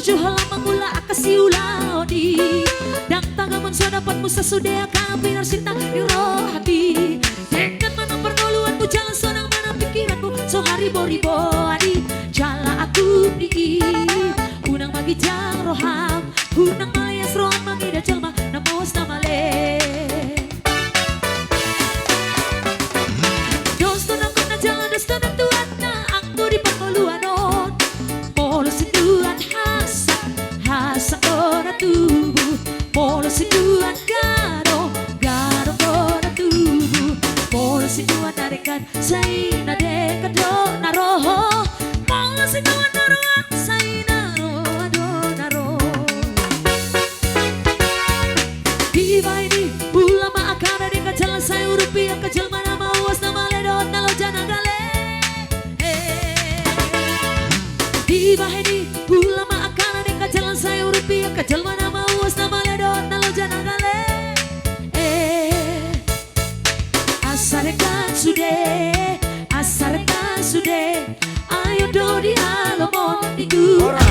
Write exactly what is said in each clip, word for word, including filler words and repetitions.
Juhal mangula angka siulaon i. Ndang tagamon so dapotmu sasude angka pinarsinta ni rohanta. Denggan ma nang parngoluanmu jala sonang ma nang pingkiranmu so haribo-riboan i. Jala ahu pe i. Unang ma ginjang roham. Unang maleas roham mangida jolma na maos na male. Dos do na guna jala dos do na tuatna anggo di parngoluan on. Molo sinduan hasak, hasak do na tubu. Molo sinduan gadong, gadong do na tubu. Molo sinduan na denggan, sai na denggan do na ro. Molo sinduan na roa, sai na roa do na ro. Dibahen i, ula ma angka na denggan jala sai urupi angka jolma na mauas na male dohot na loja na gale. Dibahen i, ula ma angka na denggan jala sai urupi angka jolma na mauas na male dohot na loja na gale. Asa denggan sude, asa denggan sude. Ayo do dialomon di tu. Horas.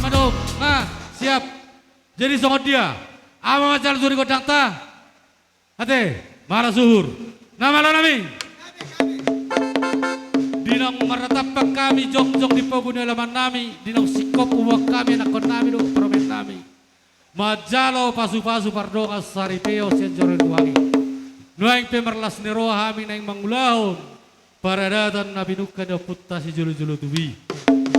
Madung, nah, siap. Jadi songon dia. Ama manjalo suri gondangta. Ate, marasuhur. Na malo nami. Di naung marnatampak hami jongjong di pogu ni alaman nami, di naung singkop huboan hami anakkon nami dohot parumaen nami. Manjalo pasupasu pardongan saripeon sian joro ni Tuhan i. Nuaeng pe marlas ni roha hami naeng mangulahon paradatan na pinungka ni ompunta sijolojolo tubu i.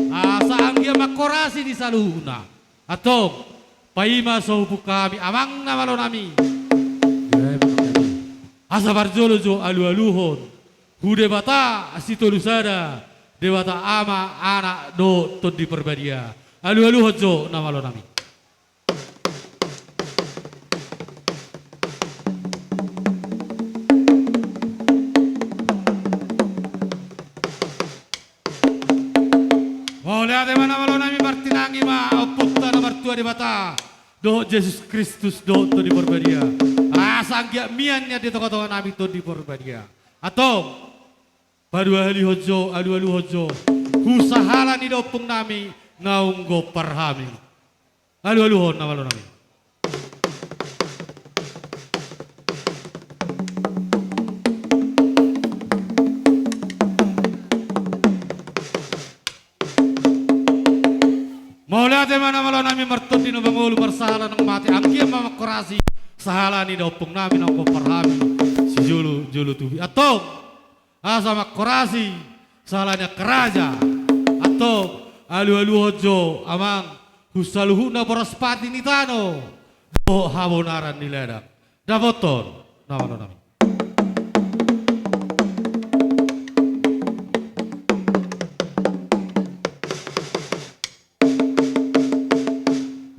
Asa anggiat mangkorasi di saluhutna. Antong, paima so hubuka hami amang na malo nami. Asa parjolo jo alualuhon. Hu Debata sitolu sada, Debata Ama, Anak, dohot Tondi Parbadia. Alualuhon jo na malo nami. Mauliate ma na malo nami, martinangi ma ompunta na martua Debata dohot Jesus Kristus dohot Tondi Parbadia. Asa anggiat mian nian di tongatonga nami Tondi Parbadia. Antong, paduahalihon jo, alualuhon jo. Hu sahala ni daompung nami naung gompar hami. Alualuhon na malo nami. Mauliate ma na malo nami, martondi na mangolu, marsahala naung mate, anggiat ma mangkorasi sahala ni daompung nami naung gompar hami sijolojolo tubu i. Antong, asa mangkorasi sahala ni angka raja. Antong, alualuhon jo amang, hu saluhutna boras pati ni tano dohot habonaran ni ladang. Dapothon na malo nami.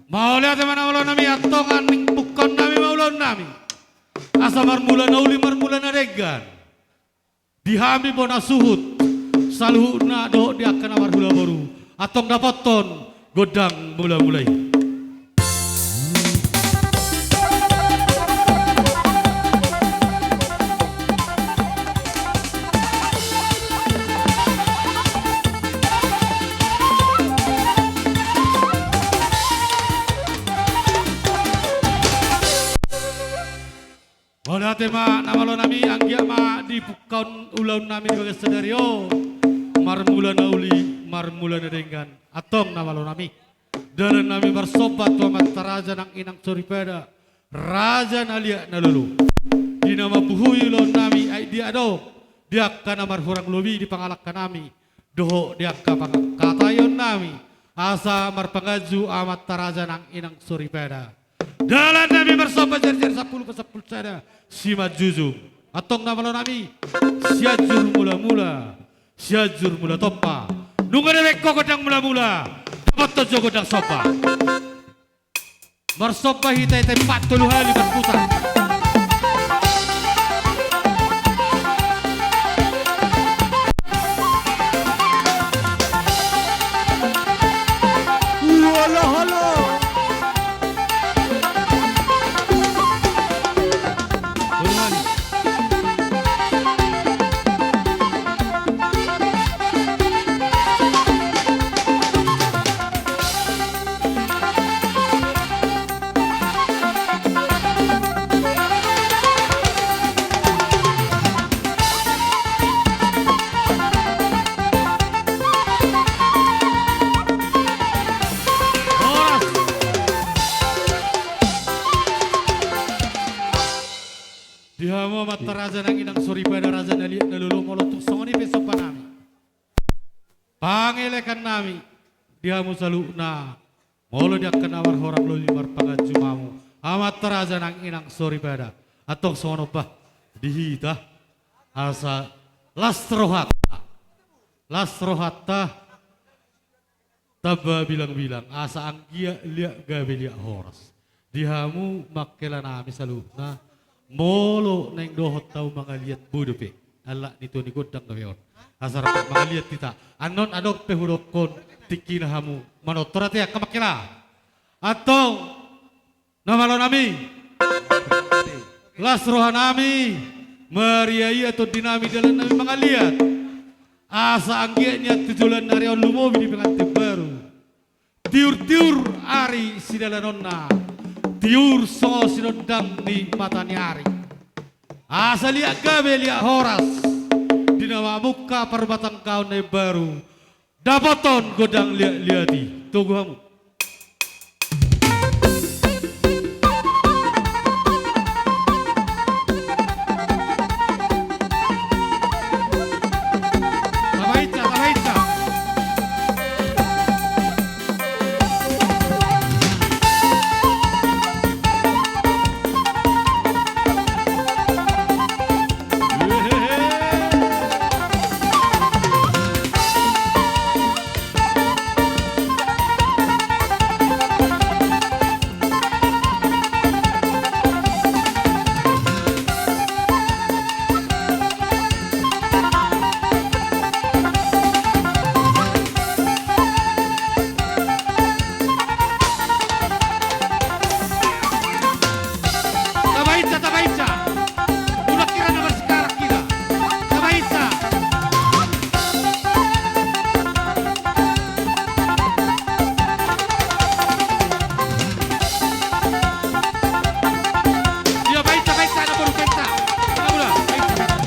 Mauliate ma na malo nami, antong, annon pungkaon nami ma ulaon nami. Asa marmula na uli, marmula na denggan. Di hami bona suhut saluhutna dohot di angka na marhula boru. Antong, dapothon gondang mulamula i. Mauliate ma na malo nami, anggiat ma dipungkaon ulaon nami di bagasan sadari on marmula na uli, marmula na denggan. Antong na malo nami, dalan nami marsomba tu amanta raja nang inang soripada, raja na liat na lolo. Di na mambuhui ulaon nami, ai dia do di angka na marhurang lobi di pangalangka nami dohot di angka pangkataion nami, asa marpanganju amanta raja nang inang soripada. Dalan nami marsomba, jari-jari sampulu pasampulu sada simanjujung. Antong na malo nami, Sianjur Mulamula, Sianjur Mula Tompa. Nunga dibaen ho gondang mulamula, dapothon jo gondang somba. Marsomba hita i, tempat tolu hali berputar. Wala hala. Raja nang inang soripada, raja na liat na lolo, molo tung songon i pe somba nami, pangelekan nami di hamu saluhutna, molo di angka na marhoras lobi marpanganju hamu, amanta raja nang inang soripada. Antong songon on bah di hita, asa las rohanta, las rohanta, tamba bilang-bilang, asa anggiat liat gabe liat horas. Di hamu mangkela nami saluhutna, molo naeng dohot hamu mangaliat, boi dope, alak ni tu ni gondang gabe on. Asa rap mangaliat hita. Annon adong pe hudokkon tingkina hamu manortor ate angka mangkela. Antong na malo nami, las roha nami, maria-ia tondi nami, dalan nami mangaliat. Asa anggiat nian tu joloan ni ari on lumobi di pengantin baru, tiur-tiur ari sidalanonna, tiur songon sinondang ni mata ni ari. Asa liat gabe liat horas di na mamungka parbatanggaon na imbaru, dapothon gondang liat-liat i. Togu hamu. Tabainsa, tabainsa. Tabainsa, tabainsa. Unang hira na marsikarang hita. Tabainsa. Ia, bainsa, bainsa, na boru, bainsa. Ia, boru, bainsa, bainsa.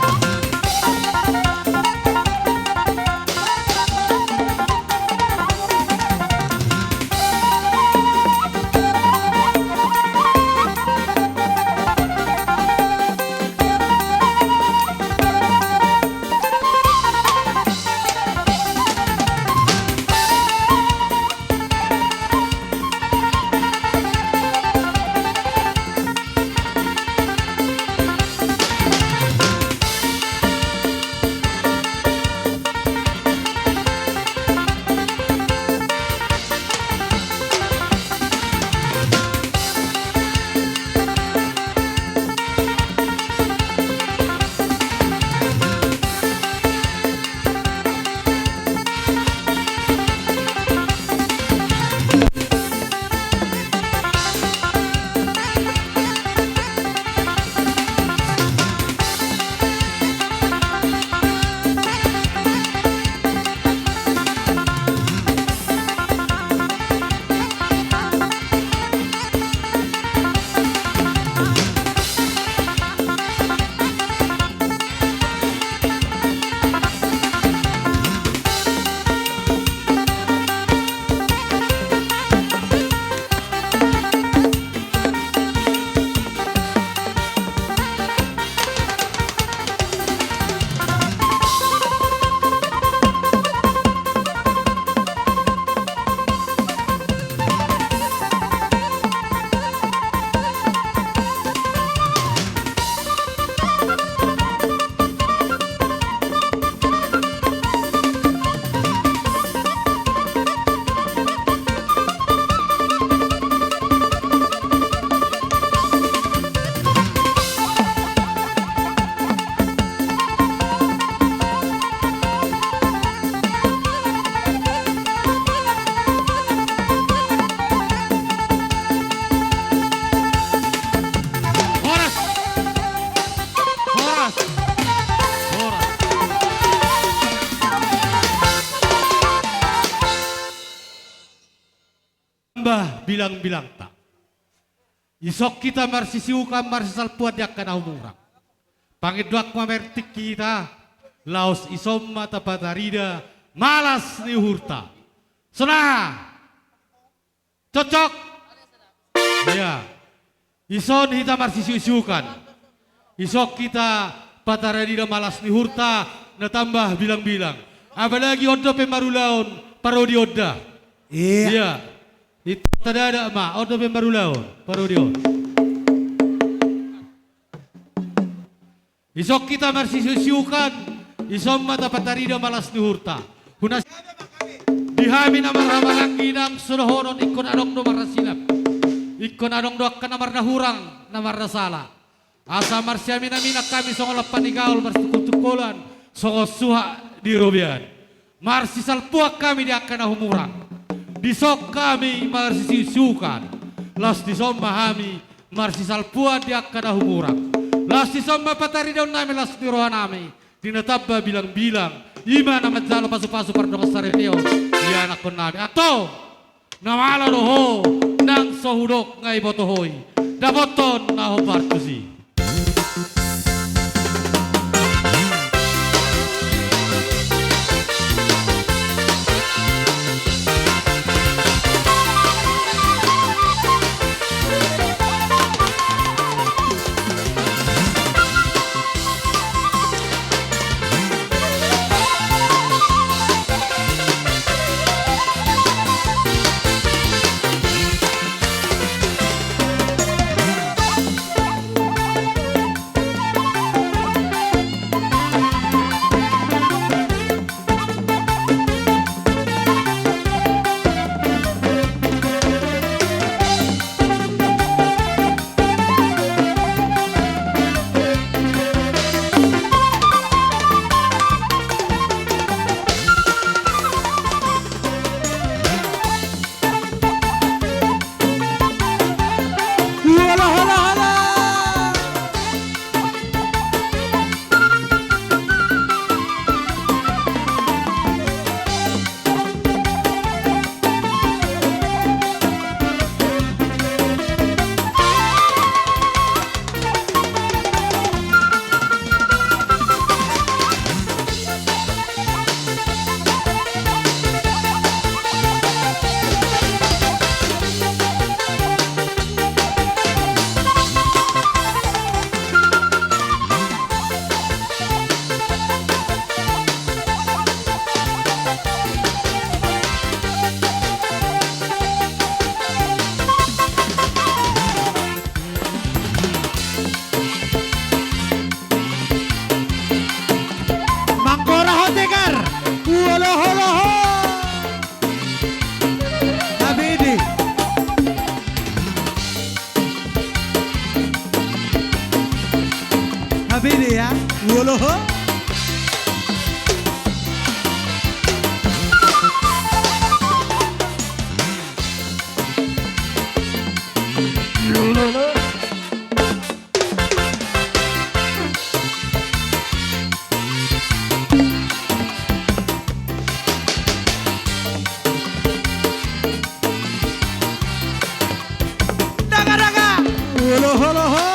Horas! Horas! Horas! Tamba bilang-bilangta. Dison hita marsisiukan, marsisalpuan di angka na humurang. Pangindoan ma mertik hita, laos dison ma tapatarida malas ni uhurta. Sonaha? Cocok? Ia. Dison hita marsisiusiukan. Dison hita patarida ma las ni uhurta na tamba bilang-bilang. Apalagi on dope marulaon parodi on da. Ia. Ia. Ita tadadak ma on dope marulaon parodi on. Dison hita marsisiuksiukan, dison ma tapatarida ma las ni uhurta. Huna di hami na marhahamaranggi nang so dohonon ingkon adong do marhasilap. Ingkon adong do angka na marnahurang, na marnasala. Asa marsiaminaminaan hami songon lampak ni gaol, marsitungkoltungkolan songon suhat di robean. Marsisalpuan hami di angka na humurang. Dison hami marsisiuksiukan. Laos dison ma hami marsisalpuan di angka na humurang. Laos dison ma pataridaonnami las ni rohanami di na tamba bilang-bilang, i ma na manjalo pasupasu pardongansaripeon di anakkonnami. Antong, na malo do ho, nang so hudok nga diboto ho i. Dapothon na hombar tusi. Manggora ho tegar. Uoloho loho. Habidi. Habidi ya. Uoloho. Daga, daga. Uoloho loho.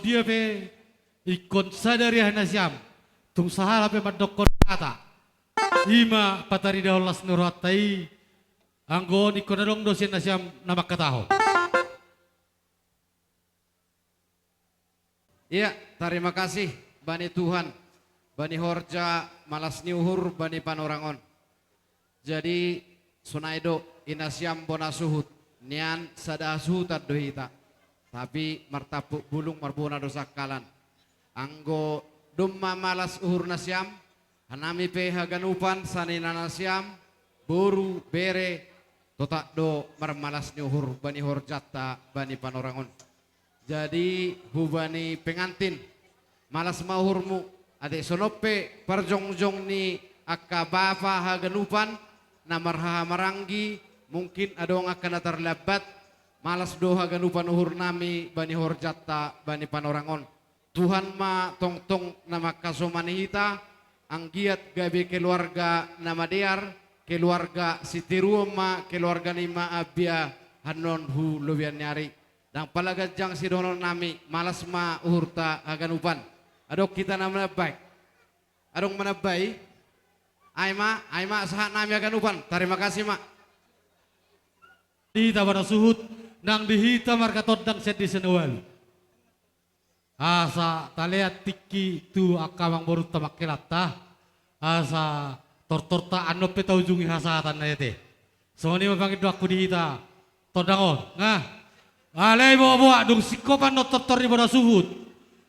Dia pe ingkon sada riah nasiam, tung sahala pe mandokkon hata. I ma pataridahon las ni rohanta i, anggo on ingkon adong do sian nasiam na mangkatahon. Ia, tarima kasih bani Tuhan, bani horja malas ni uhur bani panorang on. Jadi, sonai do i nasiam bona suhut, nian sada hasuhutan do hita. Tapi martampuk bulung marbona do sangkalan. Anggo domma malas uhur nasiam, hanami pe haganupan sanina nasiam, boru, bere, totap do marmalas ni uhur bani horjanta bani panorang on. Jadi, hubani pengantin, malas ma uhurmu, ate songon pe parjongjong ni angka bapa haganupan, na marhahamaranggi, mungkin adong angka na tarlambat, malas do haganupan uhurnami bani horjanta bani panorang on. Tuhan ma tongtong na manghasomani hita, anggiat gabe keluarga na madear, keluarga sitiruon ma, keluarga ni ma abia hanon hu lobian ni ari. Ndang pala ganjang sidohononnami, malas ma uhurta haganupan. Adong hita na manambai? Adong manambai? Ai ma, ai ma sahatnami haganupan. Tarima kasih ma. Di hita bona suhut, nang di hita marga tondang sian disi na ualu. Asa talean tingki tu angka amangborunta mangkelanta, asa tortorta annon pe taujungi hasahatan na i ate. Songon i ma pangidoanku di hita tondang on, nga. Alai boaboa, dung singkop annon tortor ni bona suhut,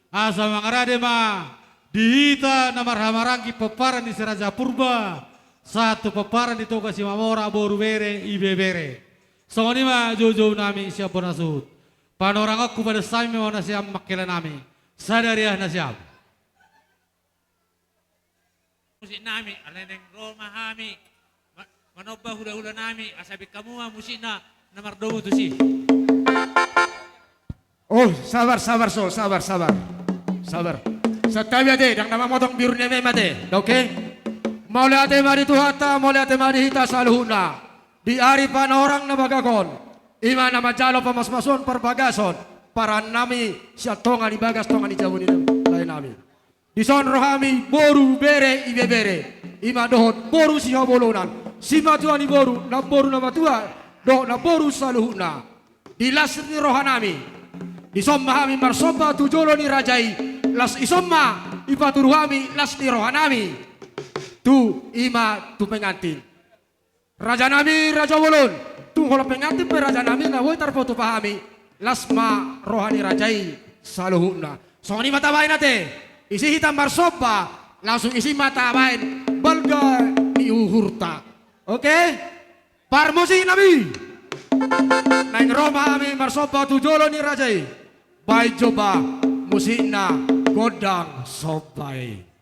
asa mangarade ma di hita na marhahamaranggi pomparan ni Si Raja Purba, sahat tu pomparan ni Toga Simamora, boru, bere, ibebere. Songon i ma joujounami sian bona suhut. Panorang on, hupadas hami ma nasiam mangkelanami. Sada riah nasiam. Musiknami, alai naeng ro ma hami ma-, manomba hulahulanami, asa baen hamu ma musikna na mardomu tusi. Oh, sabar, sabar, so, sabar, sabar. Sabar. Santabi ate, ndang na mamotong biru ni eme ate. Oke? Mauliate ma di Tuhanta, mauliate ma di hita saluhutna. Di ari panorang na bagak on, i ma na manjalo pamasumasuon parbagason, paranami sian tonga ni bagas, tonga ni jabu ni laenami. Dison rohami boru, bere, ibebere, i ma dohot boru sihabolonan, simatua ni boru, namboru na matua, dohot namboru saluhutna. Di las ni rohanami, dison ma hami marsomba tu jolo ni raja i, las ison ma dipatudu hami las ni rohanami tu, i ma tu pengantin. Rajanami, raja bolon, tung holan pengantin pe rajanami na boi tarpatupa hami, las ma roha ni raja i saluhutna. Songon i ma tabaen ate, disi hita marsomba, langsung disi ma tabaen balga ni uhurta. Oke? Parmusiknami. Naeng ro ma hami marsomba tu jolo ni raja i. Baen jo ba musikna gondang somba i.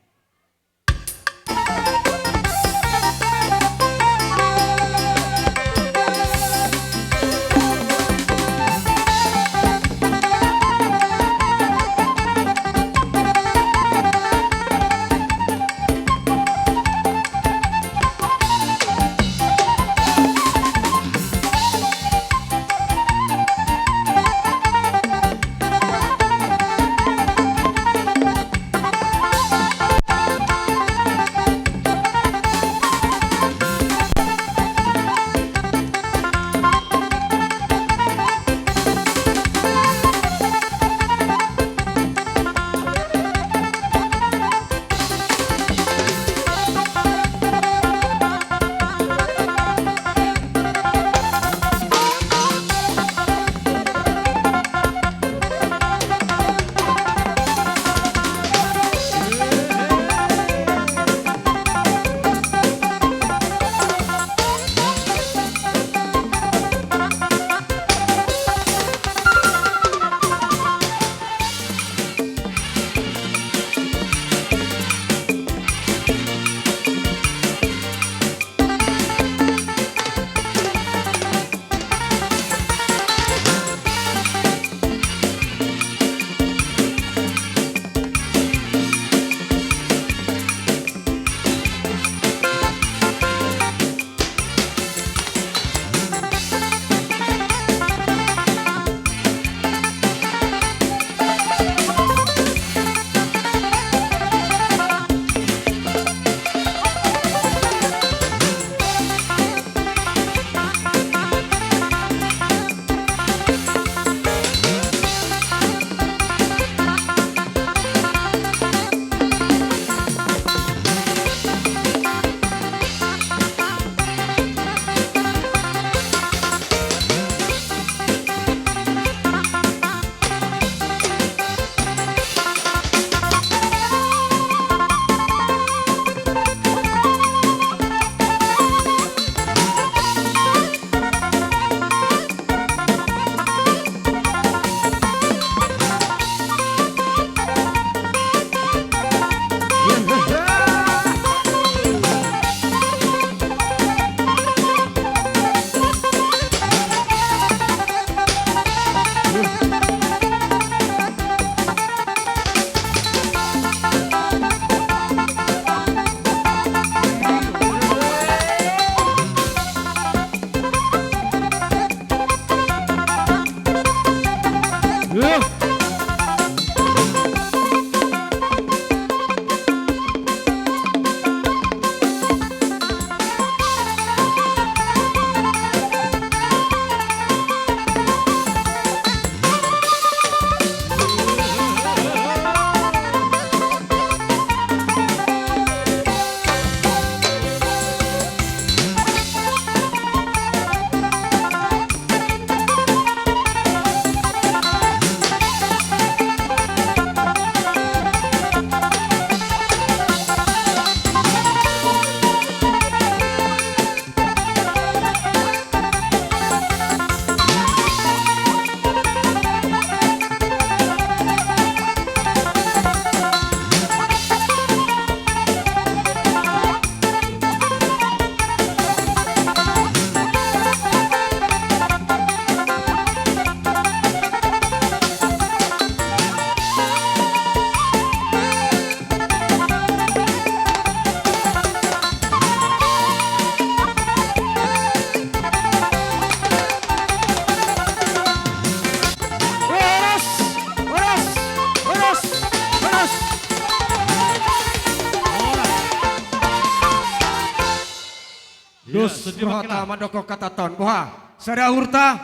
Dos rohanta mandok hata on, boha? Sada uhurta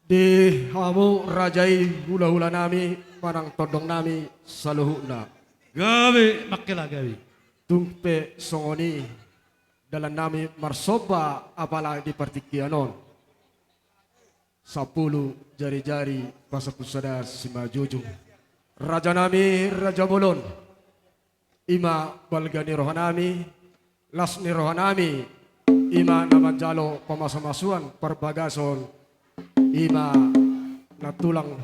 di hamu raja i, hulahulanami manang tondongnami saluhutna. Gabe, mangkela gabe. Tung pe songon i dalannami marsomba apala di partingkian on. Sampulu jarijari pasampulu sada simanjujung. Rajanami, raja bolon. I ma balga ni rohanami, las ni rohanami, i ma na manjalo pamasumasuon parbagason, i ma na tulang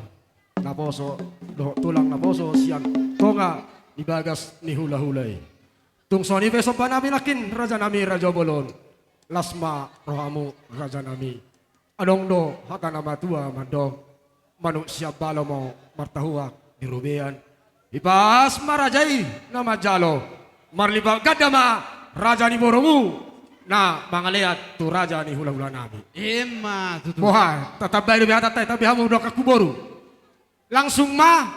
naposo dohot tulang naposo sian tonga ni bagas ni hulahula i. Tung songon i pe sombanami nangkin, rajanami, raja bolon. Las ma rohamu, rajanami. Adong do hata na matua mandok, manuk sian balomo martahuak di robean. Hipas ma raja i na manjalo, marlipat ganda ma raja ni borumu na mangalean tu raja ni hulahulanami. Emma tutu. Boha, tatambai dope hatanta i, tabe hamu dohot angka boru. Langsung ma,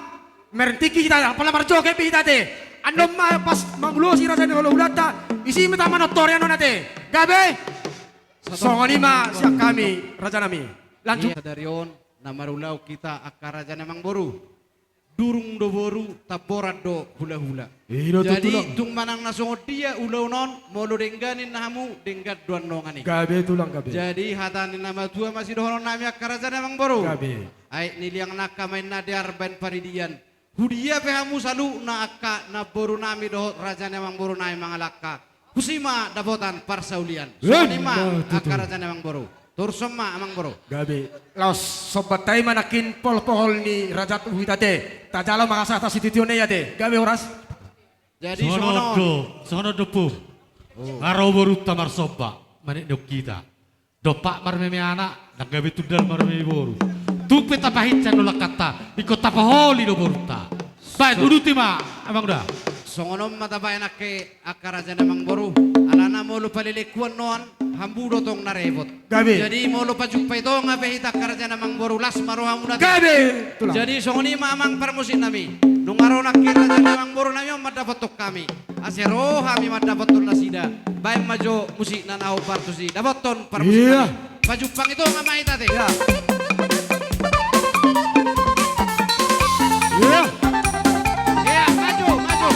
martingki hita, apala marjoget be hita ate. Annon ma pas mangulosi raja ni hulahulanta, disi ma hita manortor annon ate. Gabe? Songon i ma sian hami, rajanami. Lanjut. Sadari on, na marulaon hita angka raja ni amangboru. Durung do boru, tamboran do hulahula. I do tutu. Jadi, tung manang na songon dia ulaon on, molo denggan ninna hamu, denggan do annon i. Gabe tulang, gabe. Jadi, hata ni na matua ma sidohononnami angka raja ni amangboru. Gabe. Aek ni liang nangka ma inna dear baen paridian. Hudia pe hamu saluhutna angka namborunami dohot raja ni amangborunami mangalangka, husi ma dapotan parsaulian. Songon i ma, emma tutu, angka raja ni amangboru. Torus on ma amangboru. Gabe. Laos sombanta i ma nangkin pohol-pohol ni raja tu hita ate. Tajalo ma hata sitiotio i ate. Gabe, horas. Jadi songon on do, songon on do, Pung. Oh. Nga ro borunta marsomba, manik ni on hita. Dompak marmeme anak, ndang gabe tundal marmeme boru. Tung pe tapahinsa do langkanta, ingkon tapaholi do borunta. Baen, so- uduti ma, amang da. Songon on ma tabaen angke, angka raja ni amangboru, alana molo palelenghu annon, hambu do tong na repot. Gabe. Jadi molo pajumpang i tonga pe hita angka raja ni amangboru, las ma rohamuna. Gabe, tulang. Jadi songon i ma amang parmusiknami. Nunga ro nangkin raja ni amangborunami on mandapothon hami. Asa ro hami mandapothon nasida. Baen ma jo musikna na hombar tusi. Dapothon parmusiknami. Iya. Pajumpang i tonga ma hita ate. Iya. Iya. Iya, maju, maju.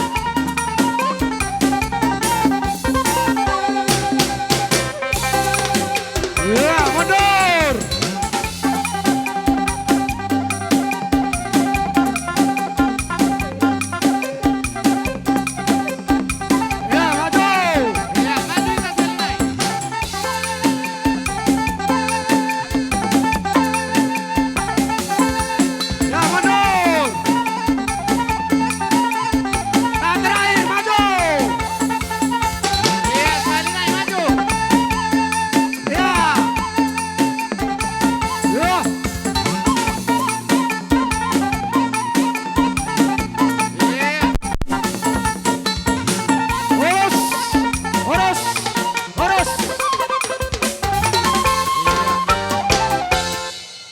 Iya, mundur. Iya, maju. Iya, maju hita sahali nai. Iya, mundur. Tahan terakhir, maju. Iya, sahali nai, maju. Iya. Iya. Iya. Horas, horas, horas.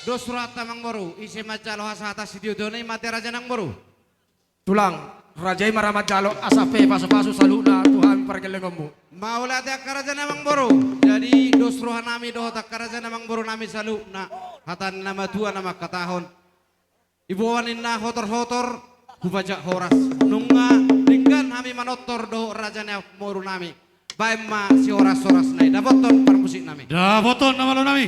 Dos rohanta amangboru, ise manjalo hasahatan sitiotio i ma ate raja ni amangboru. Tulang, raja i ma ra manjalo asa pe pasupasu saluhutna tu hami pargellengonmu. Mauliate angka raja ni amangboru. Jadi dos rohanami dohot angka raja ni amangborunami saluhutna. Hata ni na matua na mangkatahon, iboan ninna hotorhotor, hupajak horas. Nunga denggan hami manortor dohot raja ni amangborunami. Baen ma sihorashorasna i. Dapothon parmusiknami. Dapothon na malonami.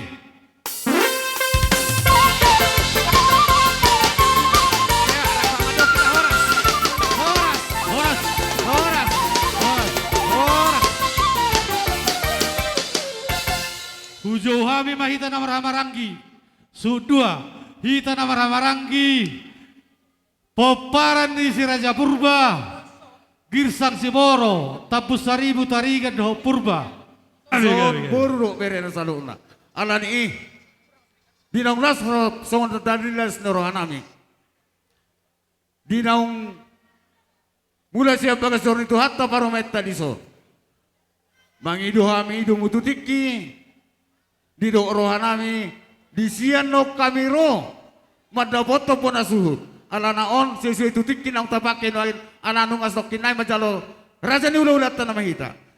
Horas. Horas. Horas. Horas. Hujou hami ma hita na marhahamaranggi. Suhut dua, hita na marhahamaranggi. Pomparan ni Si Raja Purba, Girsang Siboro, Tambun Saribu, Tarigan dohot Purba. Gabe, gabe, gabe. Songon boru dohot bere na saluhutna. Alani i, di naung las ro songon tanda ni las ni rohanami. Di naung mula sian bagas joro ni Tuhanta parumaenta dison. Mangido hami domu tu tingki, didok rohanami, di sian on hami ro mandapothon bona suhut. Alana on sesuai tu tingki naung tapangke nuaeng, ala nunga sitongkin nai manjalo raja ni hulahulanta nama hita.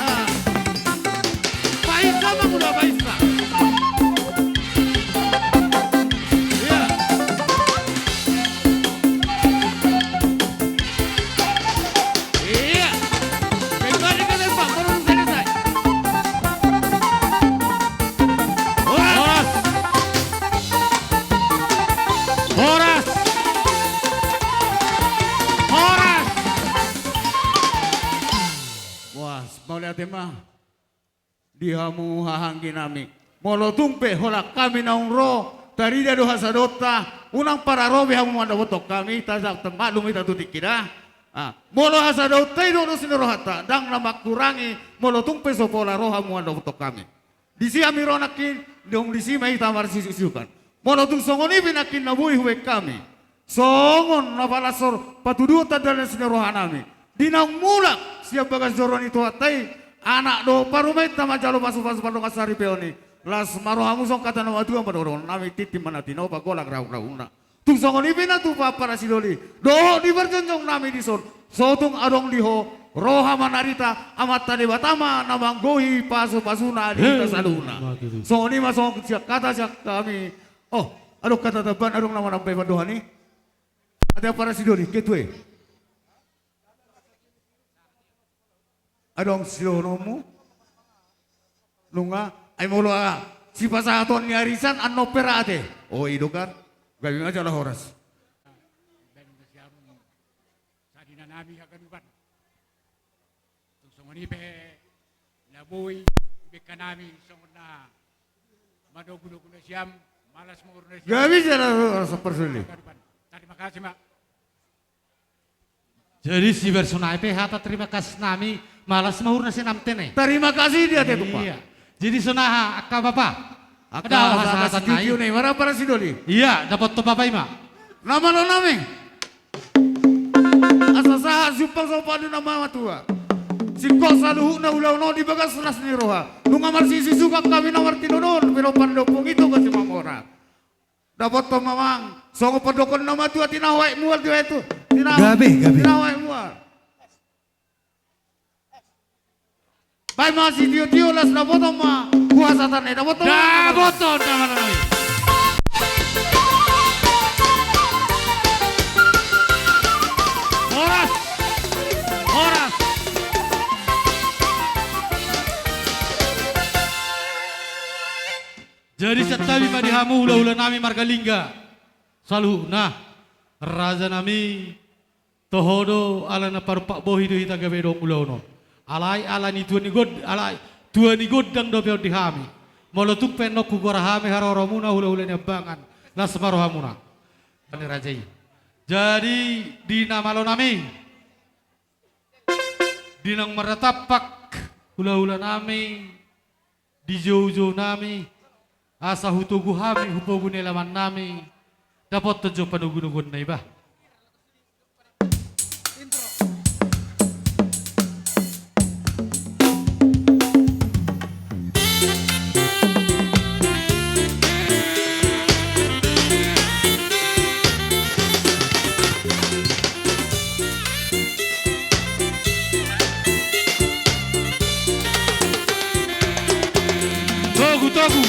Ah. Paisa ma mula paisa. Iya. Iya. Kembali ke tempat, belum selesai. Horas. Horas. Horas. Horas. Wah, mauliate ma. Di hamu hahaanggi nami. Molo tung pe holan hami naung ro, tarida do hasadonta, unang pararobe hamu mandapothon hami, ta, ta, maklum hita tu tingki da. Ah, molo hasadonta i do dos ni rohanta, ndang na mangkurangi, molo tung pe so pola ro hamu mandapothon hami. Disi hami ro nangkin, dung disi ma hita marsisiukon. Molo tung songon i pe nangkin na boi hubaen hami. Songon na palas on patuduhon tanda na dos ni roha nami. Di naung mulak sian bagas joro ni Tuhanta i, anak dohot parumaenta manjalo pasupasu pardongan saripeon i. Las ma rohamu songon hata ni natuatua, padohonon nami tintin ma na tinopa, golanggolang rahunrahunna. Tung songon i pe na tupa parasidoli. Dohot di parjongjong nami dison. So tung adong di ho, roha manarita, Amanta Debata ma na manggohi pasupasuna di hita saluhutna. Songon i ma songon sian hata sian hami. Oh, adong hata tambahan, adong na manambai pandohan i? Ate parasidoli, ketua i. Adong sidohononmu? Nunga, ai molo, ah, sipasahaton ni arisan annon pe ra ate. Oh, i do kan. Gabe ma jala horas. Sadina nami haganupan. Tung songon i pe na boi hubaen hami songon na manogunogu nasiam, malas ma uhur nasiam. Gabe jala horas parasidoli. Haganupan. Tarima kasih ma. Jadi siberso nai pe hata terima kasih nami, malas ma uhur nasiam tene. Tarima kasih dia tetupa. Iya. Jadi sonaha angka bapa. Angka hasahatan nai. Mara parasidoli. Iya, dapothon bapa i ma. Na malo nami. Asa sahat jumpang so padu na matua. Singkop saluhutna ulaon on di bagas las ni roha. Nunga marsisiukon hami na martinodohon, pinompardophon i tu gasi mamora. Dapothon ma amang, songon pandokon na matua, tinahu aek mual tu aek tu. Tinahu. Gabe, gabe. Tinahu aek mual. Baen ma sitiotio, las dapotan ma. Kuasa tanda dapotan ma. Dapotan, dapotan. Horas. Horas. Jadi santabi ma di hamu hulahula nami marga Lingga saluhutna, raja nami. Toho do, ala na parompak bohi do hita gabe adong ulaon on. Alai ala ni tua ni god-, alai tua ni gondang dope on di hami. Molo tung pe nunga hugoar hami haroromuna hulahula ni ambangan, las ma rohamuna. Ni raja i. Jadi di na malo nami, di naung marnatampak hulahula nami, di joujou nami, asa hutogu hami hu pogu ni alaman nami, dapotan jo panogunoguonna i bah. Togu, togu.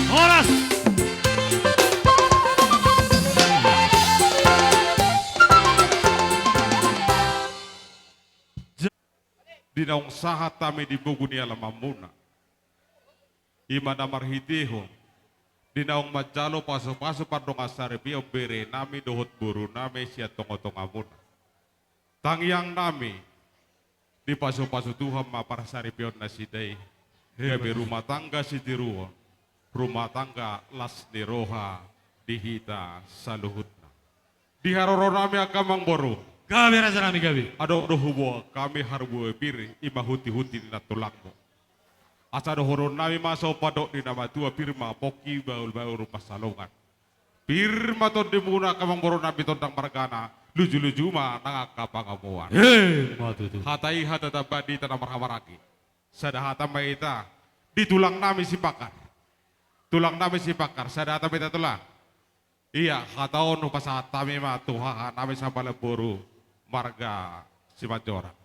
Horas. Di naung sahat hami di pogu ni alamanmuna, i ma na marhitehon di naung manjalo pasupasu pardongansaripeon bere nami dohot boru nami sian tongatongamuna. Tangiang nami, dipasupasu Tuhan ma parsaripeon nasida i, gabe rumah tangga sitiruon, rumah tangga las ni roha di hita saluhutna. Di haroro nami angka amangboru, gabe raja nami gabe. Adong do huboan hami harbue pir, i ma hutihutihon ni tulangmu. Asa dohonon nami ma so pandok ni na matua, pir ma pongki, bahulbahul pansalongan. Pir ma tondimuna angka amangboru nami tondang margana, lujuluju ma nang angka pangomoan. Emma tutu. Hata i hata tamba di hita na marhahamaranggi. Sada hata ma hita di tulang nami Sipagar. Tulang nami Sipakkar, sada hata ma hita tulang. Ia, hata on hupasahat hami ma tu haha nami sampalingboru marga Simanjorang.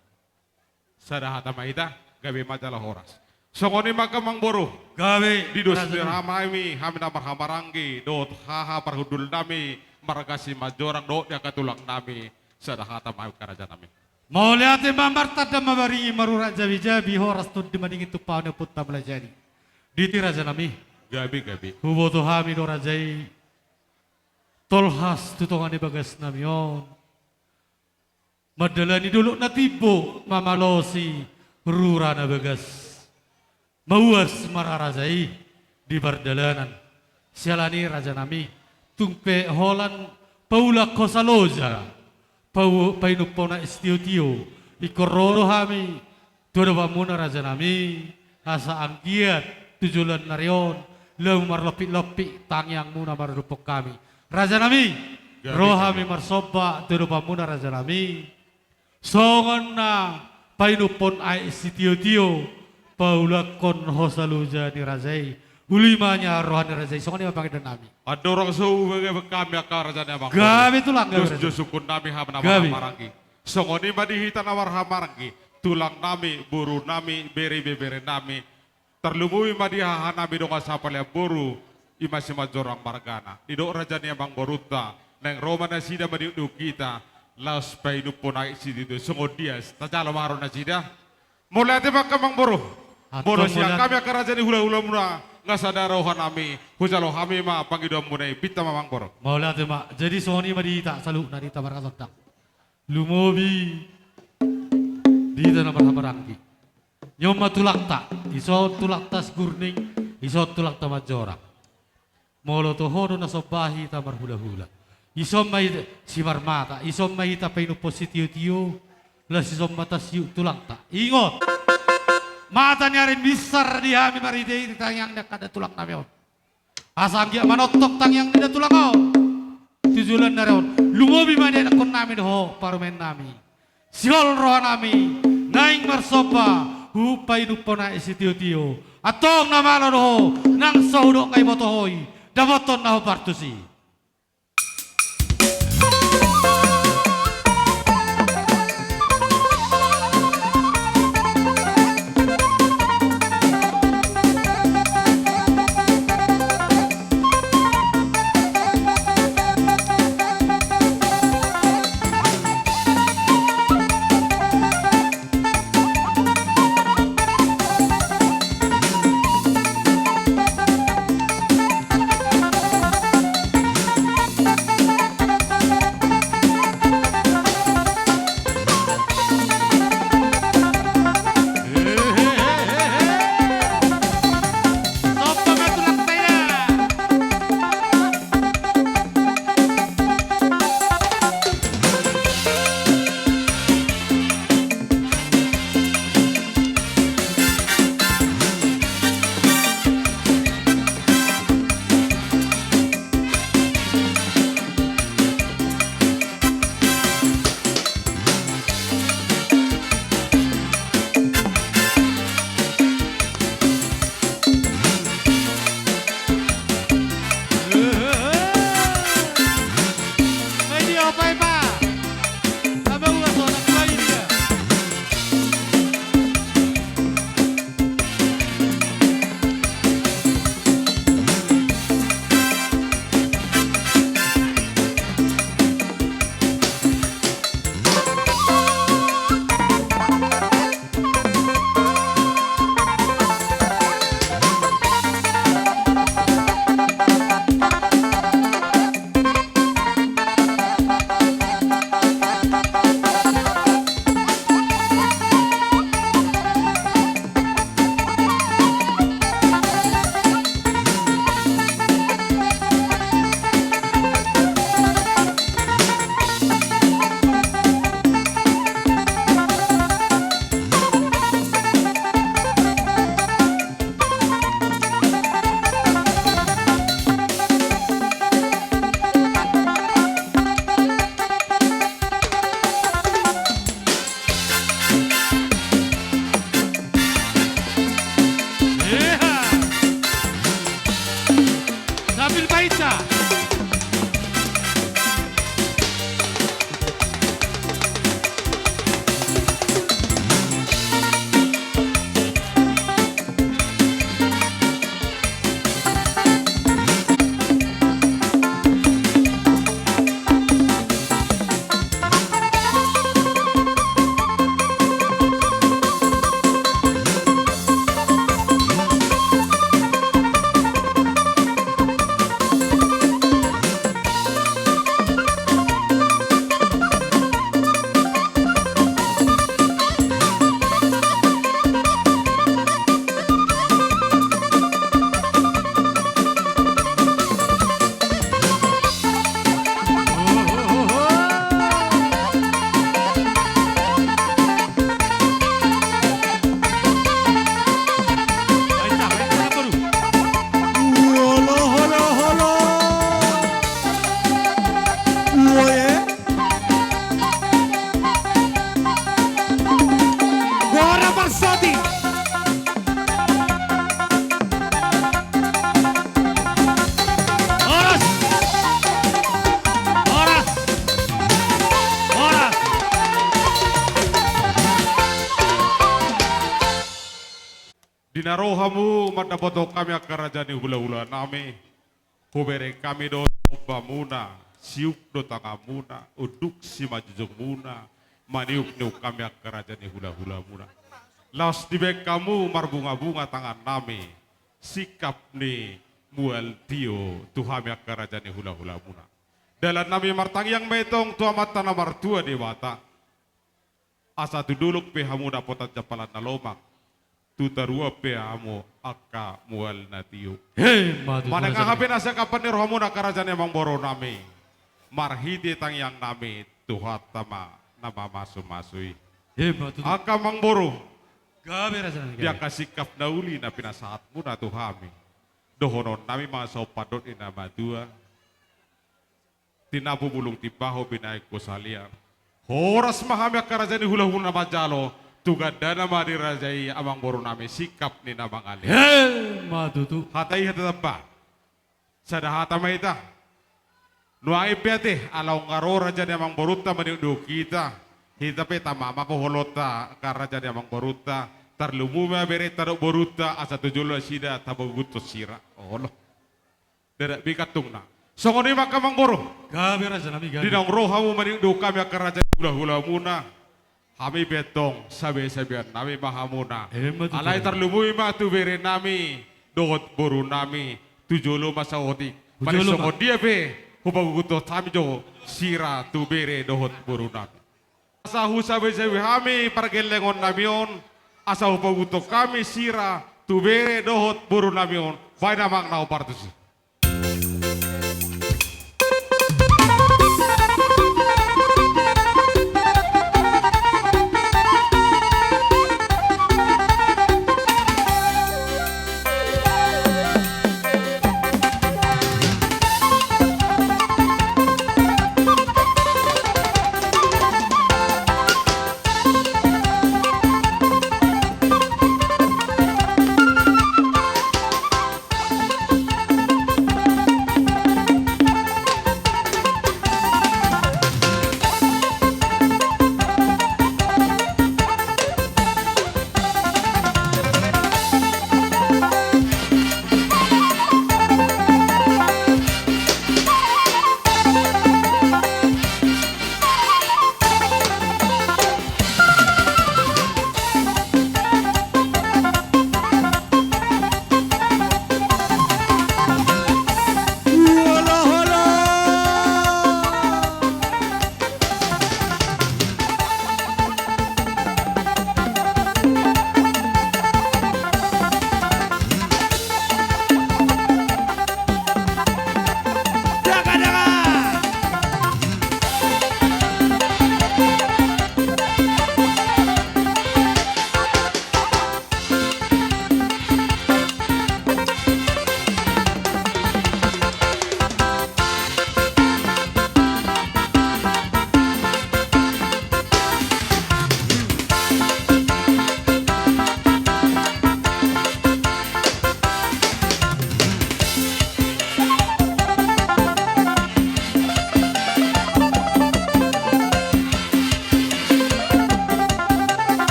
Sada hata ma hita, gabe ma jala horas. Songon i ma angka amangboru. Gabe. Di dos raja ni nami, hami na marhahamaranggi dohot haha parhundul nami marga Simanjorang dohot di angka tulang nami, sada hata ma angka raja nami. Mauliate ma, martanda ma baringin, marurat jabijabi, horas tondi madingin, tumpahon ni ompunta Mulajadi. Di hita raja nami. Gabe, gabe. Huboto hami do raja i tolhas tu tonga ni bagas nami on, mandalani dolok na timbo, mamalosi rura na bagas. Mauas ma ra raja i di pardalanan. Siala ni i raja nami, tung pe holan paulak hosa loja, pau-, painumhon aek sitiotio, ingkon ro do hami tu adopanmuna raja nami, asa anggiat tu joloan ni ari on laho marlompitlompit tangiangmuna maradophon hami. Raja nami, gabe, ro hami, gabe, marsomba tu adopanmuna raja nami. Songon na painumhon aek sitiotio, paulakhon hosa loja ni raja i. Uli ma nian roha ni raja i, songon i ma pangidoan nami. Andorang so hubege hami angka raja ni amang. Gabe tulang, gabe raja. Josjos sungkun nami, hami na marhahamaranggi. Songon i ma di hita na marhahamaranggi, tulang nami, boru nami, bere ibebere nami. Tarlumobi ma di haha nami dongan sampalingboru, i ma Simanjorang margana. Didok raja ni amangborunta, naeng ro ma nasida mandihuthut hita, laos painumhon aek sitiotio, songon dia, tajalo ma haroa nasida. Mauliate ma angka amangboru. Antong molo sian, mauliate, hami angka raja ni hulahulamuna, nga sada roha nami, hujalo hami ma pangidoanmuna i, pinta ma amangboru. Mauliate ma, jadi songon i ma di hita saluhutna di hita marhahamaranggi. Lumobi di hita na marhahamaranggi. Nion ma tulangta, ison tulangta Sigurning, ison tulangta Manjorang. Molo toho do na somba hita marhulahula, ison ma hita simarmata, ison ma hita painumhon sitiotio, laos ison ma tasiuk tulangta. Ingot, mata ni ari minsar di hami marhite i di tangiang ni angka da tulang nami on. Asa anggiat manongtong tangiang ni da tulang on tu joloan ni ari on. Lumobi ma di anakkon nami dohot parumaen nami. Sihol roha nami naeng marsomba, hupainumhon aek sitiotio. Antong na malo do ho, nang so hudok nga iboto ho i, dapothon na hombar tusi. Isa. Holo, holo, holo. Uoe. Gora Marsudi. Horas. Horas. Horas. Di na ro hamu mandapothon hami angka raja ni hulahula nami, hubereng hami do sombamuna, siuk do tanganmuna, unduk simanjujungmuna, maniukniuk hami angka raja ni hulahulamuna. Laos dibahen hamu marbungabunga tangan nami, singkap ni mual tio tu hami angka raja ni hulahulamuna. Dalan nami martangiang ma i tong tu Amanta na martua Debata. Asa tu dolok pe hamu dapotan jampalan na lomak, tu toruan pe hamu angka mual na tio. Emma tutu. Manang aha pe na singkapan ni rohamuna angka raja ni amangboru nami, marhite tangiang nami Tuhanta ma na mamasumasu i. Emma tutu. Angka amangboru. Gabe raja nami, gabe. Di angka singkap na uli na pinasahatmuna tu hami, dohonon nami ma songon pandok ni na matua. Tinapu bulung timbahon binahen hu salean. Horas ma hami angka raja ni hulahula na manjalo, tu gandana ma dirajai amangboru nami singkap ni na mangalean. Emma tutu. Hata i hata tamba. Sada hata ma hita. Nuaeng pe ate, ala nunga ro raja ni amangborunta maniukniuk hita, hita pe tama ma poholoanta angka raja ni amangborunta, tarlumobi ma berenta dohot borunta, asa tu jolo nasida tabaguthon sira. Olo. Ndada be gantungna. Songon i ma angka amangboru. Gabe raja nami, gabe. Di naung ro hamu maniukniuk hami angka raja ni hulahulamuna, hami pe antong sabesabean nami ma hamuna. Emma tutu. Alai tarlumobi ma tu bere nami dohot boru nami, tu jolo ma saotik. Tu jolo ma. Paling songon dia pe hupaguthon hami jo sira tu bere dohot boru nami. Asa husabesabe hami pargellengon nami on, asa hupaguthon hami sira tu bere dohot boru nami on. Bahen amang na hombar tusi.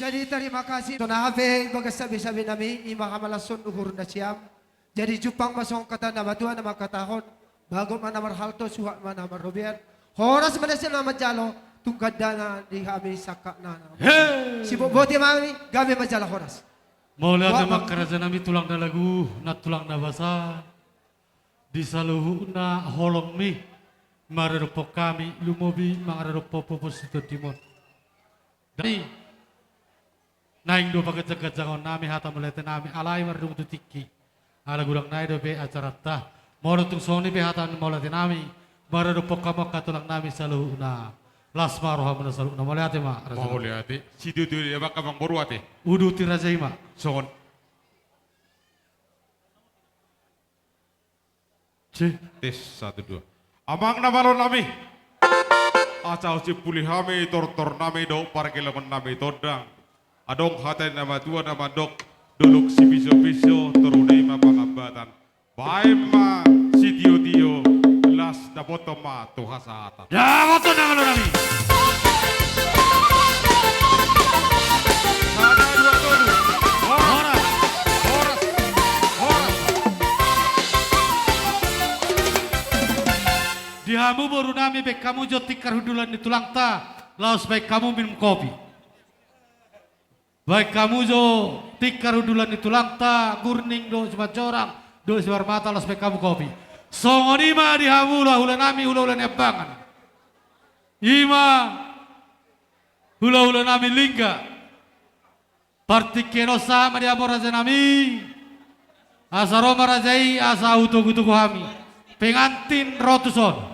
Jadi tarima kasih. Songon i hape bagas sabe-sabe nami, ima hamalashon uhur na siam. Jadi jumpang ma songon hata na matua na mangkatahon: Bagot ma na marhalto, suhat ma na marrobean. Horas ma na sian na manjalo, tung gandana di hami sangkapna. He! Sibotboti ma hami, gabe ma jala horas. Mauliate ma angka raja nami, tulang na lagu, na tulang na basa. Di saluhutna holongmi maradophon hami, lumobi maradophon pupus sitondimon. Jadi naeng do paganjang-ganjangon nami hata mauliate nami, alai mardung tu tingki. Ala godang nai dope acaranta. Molo tung songon i pe hata mauliate nami maradophon hamu angka tulang nami saluhutna. Las ma rohamuna saluhutna. Mauliate ma raja nami. Mauliate. Sitio-tio dia bangka bang boru ate. Uduti raja i ma. Songon. Cih. Tes, satu, dua. Amang na malo nami. Asa husimpuli hami tortor nami dohot pargellengon nami tondang. Adong hata ni na matua na mandok: Dolok sipiso-piso, toruna i ma pangambatan. Baen ma sitio-tio, las dapothon ma tu hasahatan. Dapothon na malo nami. Sada, dua, tolu. Horas. Horas. Horas. Di hamu boru nami, baen hamu jo tikar hundulan ni tulangta, laos baen hamu minum kopi. Baen hamu jo tikar hundulan ni tulangta, Gurning dohot Simanjorang dohot Simarmata, laos baen hamu kopi. Songon i ma di hamu hula-hula nami, hula-hula Niambangan. Ima hula-hula nami Lingga. Partingkian on sahat ma di hamu raja nami. Asa ro ma raja i, asa hutogu-togu hami. Pengantin ro tuson.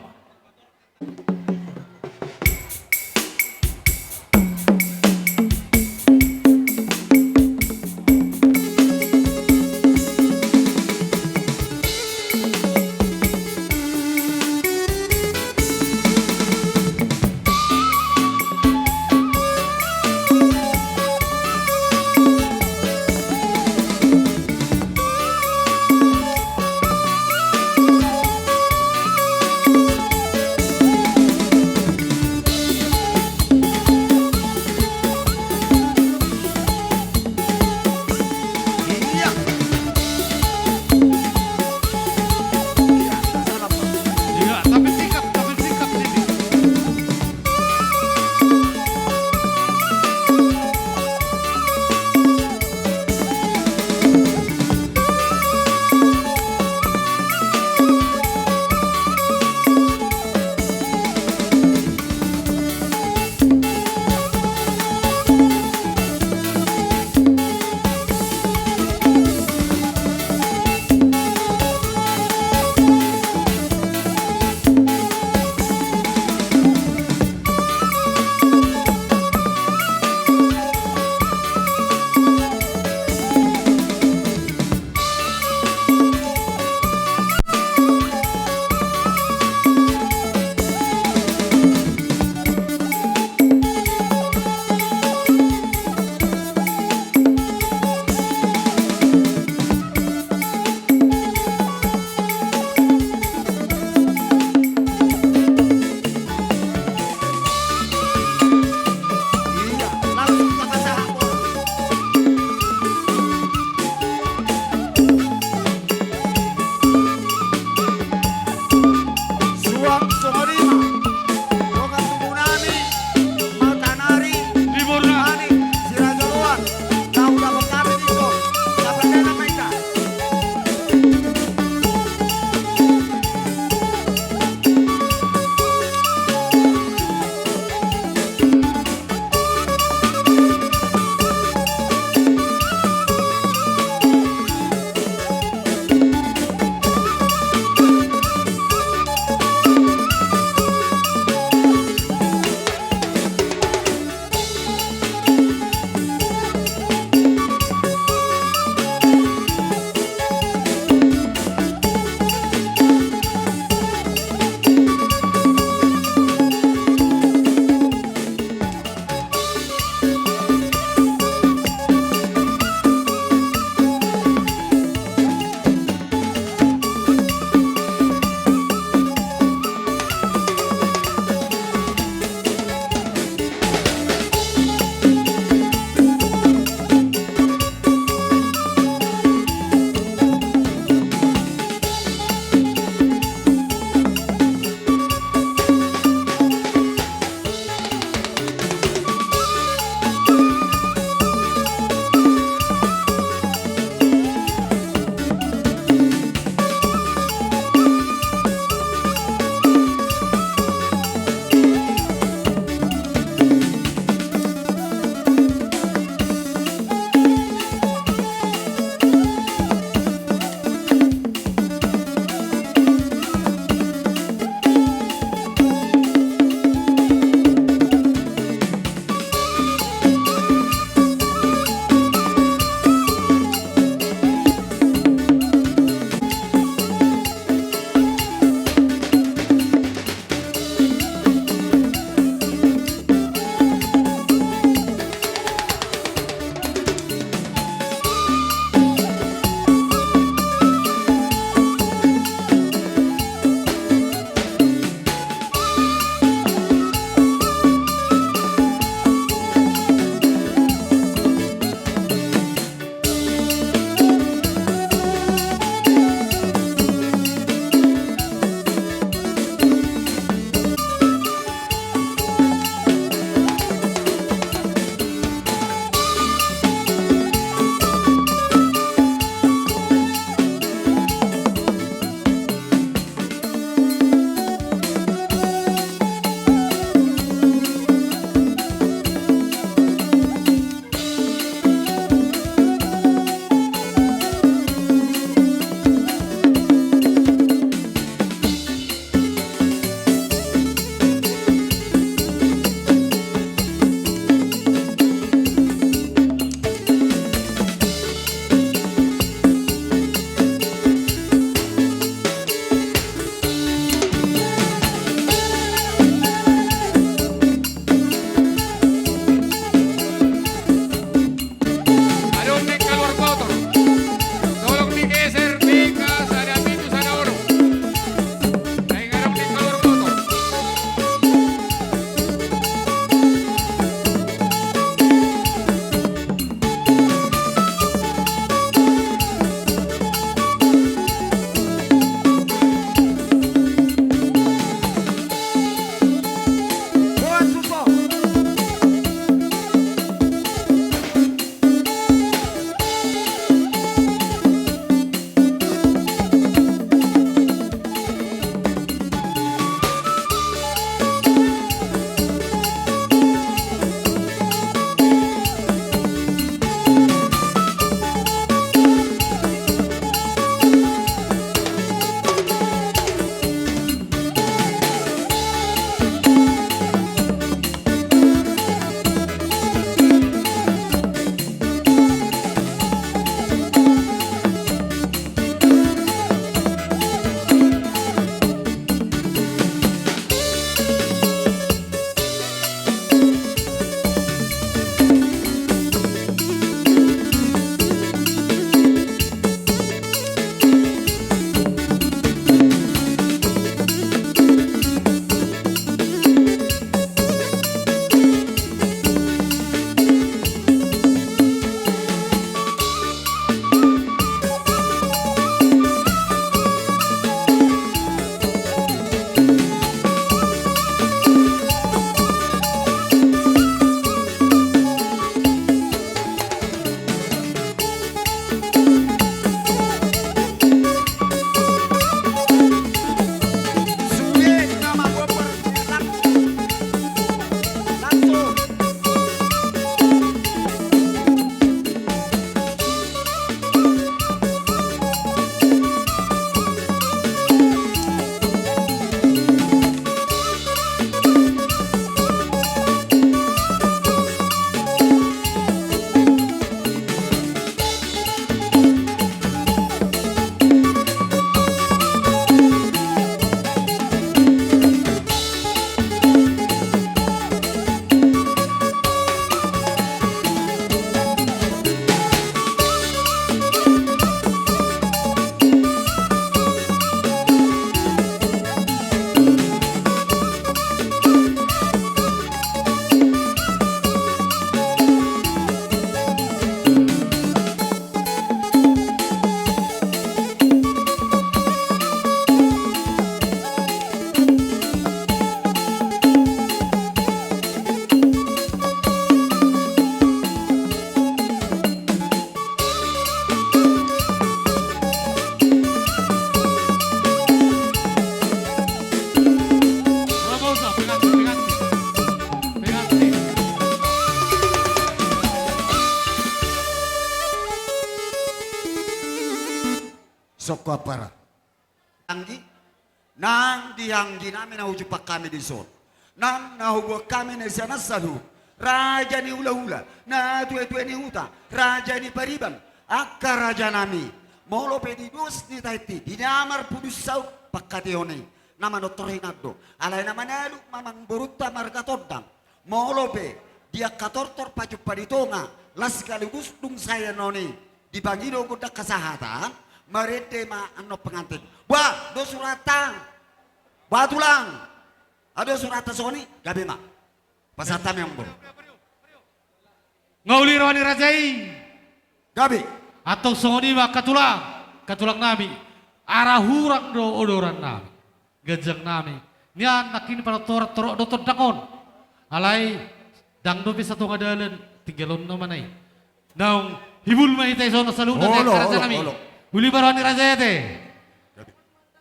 Songko ampara. Anggi, nang di anggi nami na hujumpang hami dison, nang na huboan hami na sian na saluhut, raja ni hulahula, natuatua ni huta, raja ni pariban, angka raja nami, molo pe di dos ni tahi i, di na marpudun saut pangkataion i, na manortor hinan do, alai na manaluk ma amangborunta marga Tondang. Molo pe di angka tortor pajumpa di tonga, laos sekaligus dung sae annon i dipangido gondang hasahatan, marende ma annon pengantin. Boha do suratta? Boha tulang? Adong suratta songon i? Gabe ma. Pasahat hami amangboru. Nga uli roha ni raja i. Gabe. Antong songon i ma angka tulang, angka tulang nami. Ara hurang do odoran nami, ganjang nami. Nian nangkin panortoran torop do Tondang on. Alai ndang dope satonga dalan, tinggalonna ma na i. Naung hibul ma hita i songon saluhutna, olo, raja nami. Uli ma roha ni raja i ate.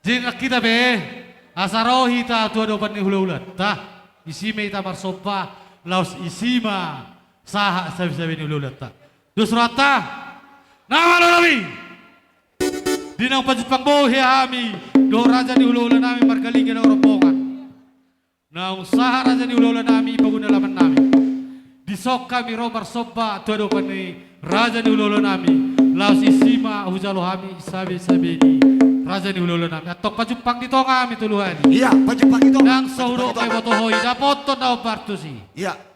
Jadi nang hita pe, asa ro hita tu adopan ni hulahulanta, isi ma hita marsomba, laos isi ma sahat sabisabi ni hulahulanta. Dos rohanta, na malo nami. Di naung pajumpang bohi hami dohot raja ni hulahula nami marga Lingga dohot rombongan. Naung sahat raja ni hulahula nami, paguna alaman nami. Dison hami ro marsomba tu adopan ni raja ni hulahula nami. Laos isi ma hujalo hami sabisabi ni raja ni hulahula nami. Antong pajumpang di tonga hami tolu hali. Iya, pajumpang di tonga. Nang so hudok ma iboto ho i, dapothon na hombar tusi. Iya.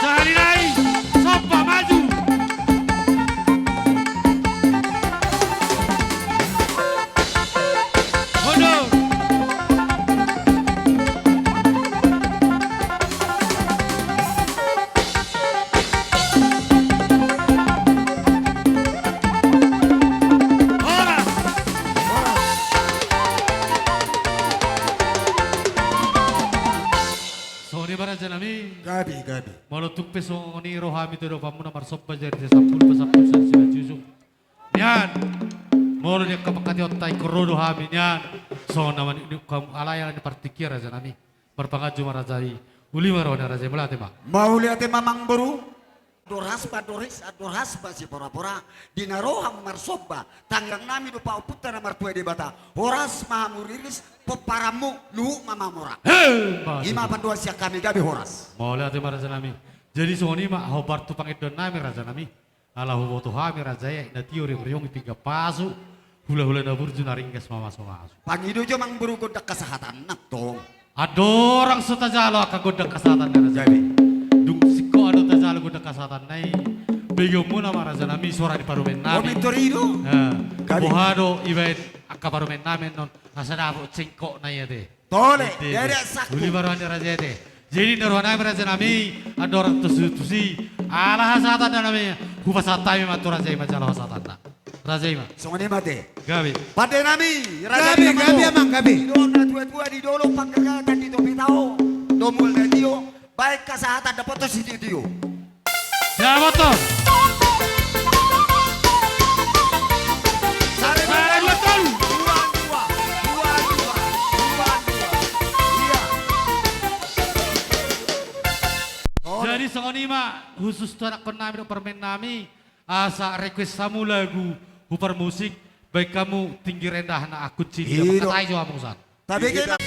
Sahali nai, somba maju. Mundur. Horas. Songon i ma raja nami. Gabe, gabe. Molo tung pe songon i ro hami tu adopanmuna marsomba jari sian sampulu pasampulu sian simanjujung. Nian. Molo di angka pangkataionta ingkon ro do hami nian. Songon na maniukniuk hamu alai ala ni partingkian raja nami. Marpanganju ma raja i. Uli ma roha ni raja i, mauliate ma. Mauliate ma amangboru. Andor has ma, andor hes, andor has ma siporapora. Di na ro hamu marsomba, tangiang nami do pahompunta na martua Debata. Horas ma hamu riris, pomparanmu luhut ma mamora. He, i ma pandohan sian hami, gabe horas. Mauliate ma raja nami. Jadi songon i ma hombar tu pangidoan nami raja nami. Ala huboto hami raja i, aek na tio, riong-riong i pinggan pasu, hulahula na burju na ringgas mamasumasu. Pangido jo amangboru gondang hasahatanna tong. Andorang so tajalo angka gondang hasahatanna raja i. Dung singkop do tajalo gondang hasahatanna i, begeonmuna ma raja nami sora ni parumaen nami. Boha do ibaen angka parumaen nami annon asa dapot singkopna i ate. Tole. Uli ma roha ni raja i ate. Jadi na roha nami raja nami, andorang tusi-tusi ala hasahatanna nami, hupasahat hami ma tu raja i manjalo hasahatanna. Raja i ma. Songon i ma ate. Gabe. Pande nami, raja nami, gabe amang, gabe. Di dohot na tua-tua, di dolok panggagatan, di topi tao, domu na tio, baen hasahatan dapothon sitio-tio. Dapothon. Sada, dua, tolu. Dua, dua, dua, dua, dua, dua. Iya. Jadi songon i ma khusus tu anakkon nami dohot parumaen nami. Asa request hamu lagu, huparmusik, baen hamu tinggi rendahna, aku cinta. Iya. Mangkatai jo hamu san. Tapi kita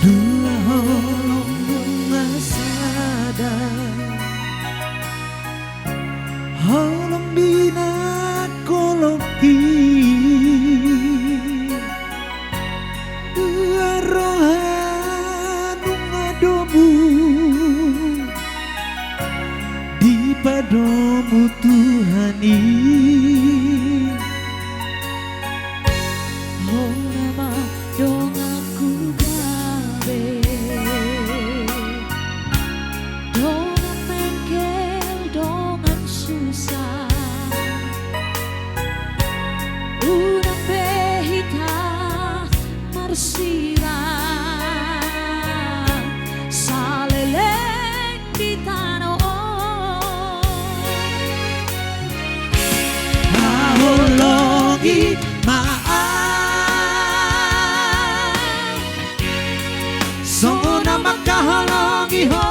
Dua holong bunga Tuhan i. Ho nama donganku gabe, dongan mengkel, dongan susah. Unang be hita marsirang saleleng di tano on. Haholongi ma au songon na mangkaholongi ho.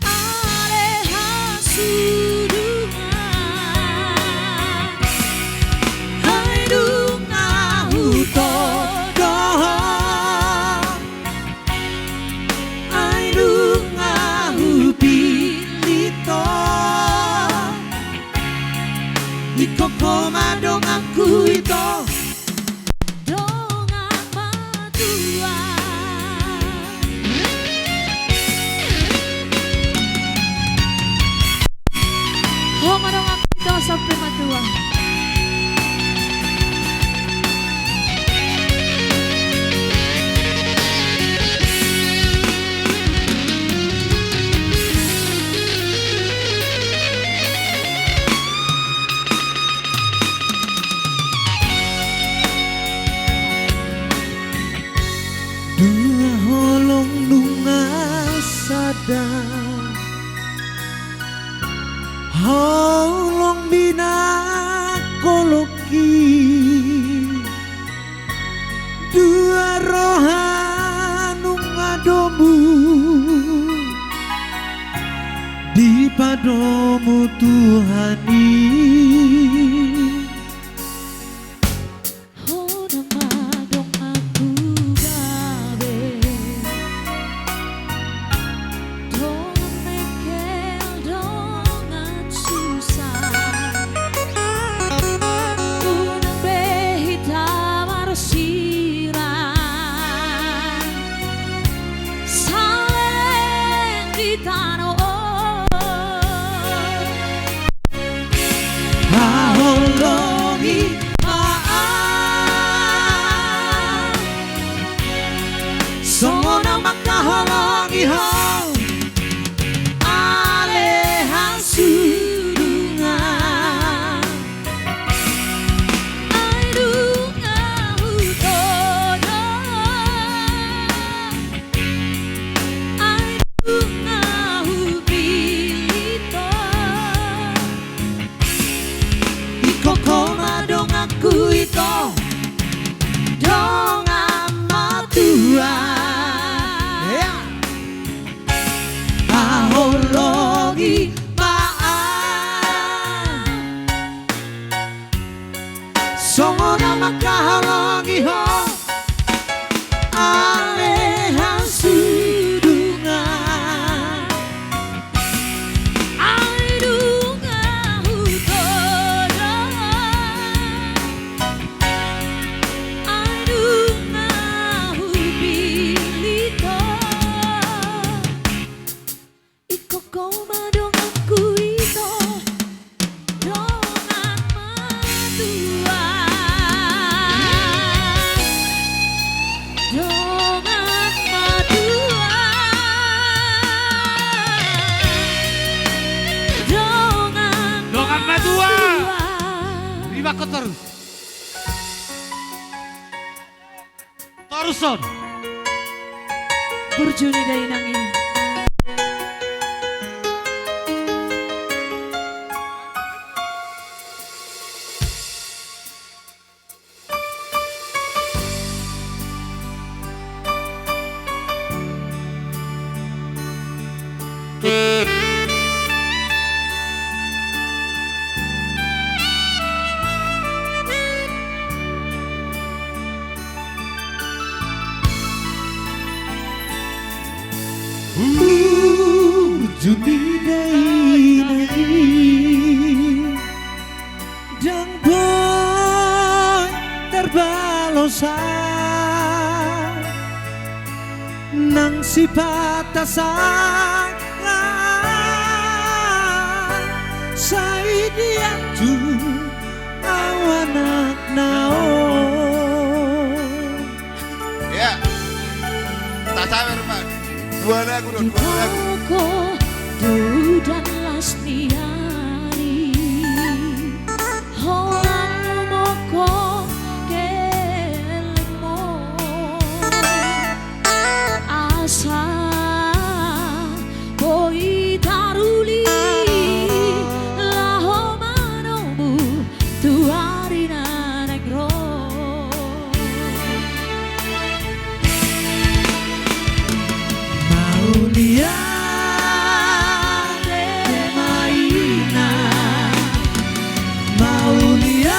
Ale hasudungan, ai nunga hutodong, ai nunga hupillit ho. Ingkon ho ma donganku ito. Dongan matua. Ho ma donganku ito sampe matua. Dua holong nunga sada, holong binangkolongki. Dua roha nunga domu dipadomu Tuhan i. Ho nama donganku gabe, dongan mengkel, dongan susah. Unang be hita marsirang saleleng di tano on. Haholongi ma au songon na mangkaholongi ho. Ale hasudungan, ai nunga hutodong, ai nunga hupillit ho. Ingkon ho ma donganku ito, dongan matua. Haholongi ma au songon na mangkaholongi ho. Ale hasudungan, ai nunga hutodong, ai nunga hupillit ho. Ingkon ho ma donganku ito, dongan matua. Dongan matua. Dongan matua. Dongan matua. Ribakon torus. Toruson. Burju ni dainang i. Burju ni dainang i. Ndang boi tarbalosan nang sipata sangap. Sai dia tu au anakna on. Ya. Tasawer ma. Dua lagu do, dua lagu. Di toko tu udan las ni ari. Holan humongkop gelengmon. Asa boi taruli laho manomu tu ari na naeng ro. Mauliate ma ina, mauliate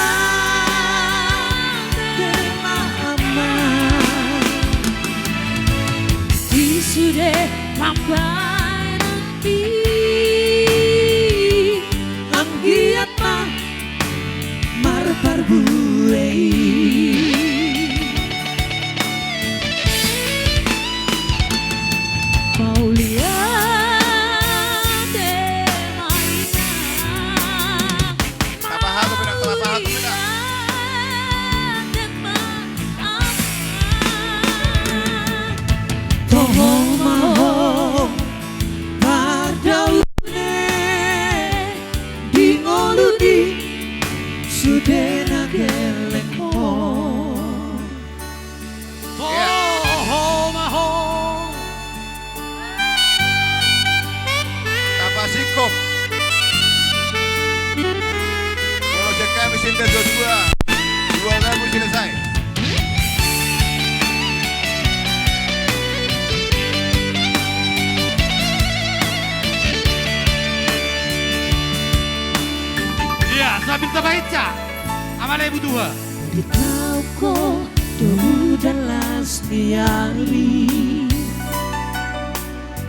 ma ama. Di sude pambahenan i, anggiat ma marparbue i. Mauliate ma ina. Tapahato peda, tapahato peda. Toho ma ho, padaune di ngolu di sude na gelengmon. Toho ma ho. Tapasingkop. Molo sian hami Sinta Joshua, dua lagu selesai. Ia, sambil tabaca. Amale butuha. Di toko tu udan las ni ari.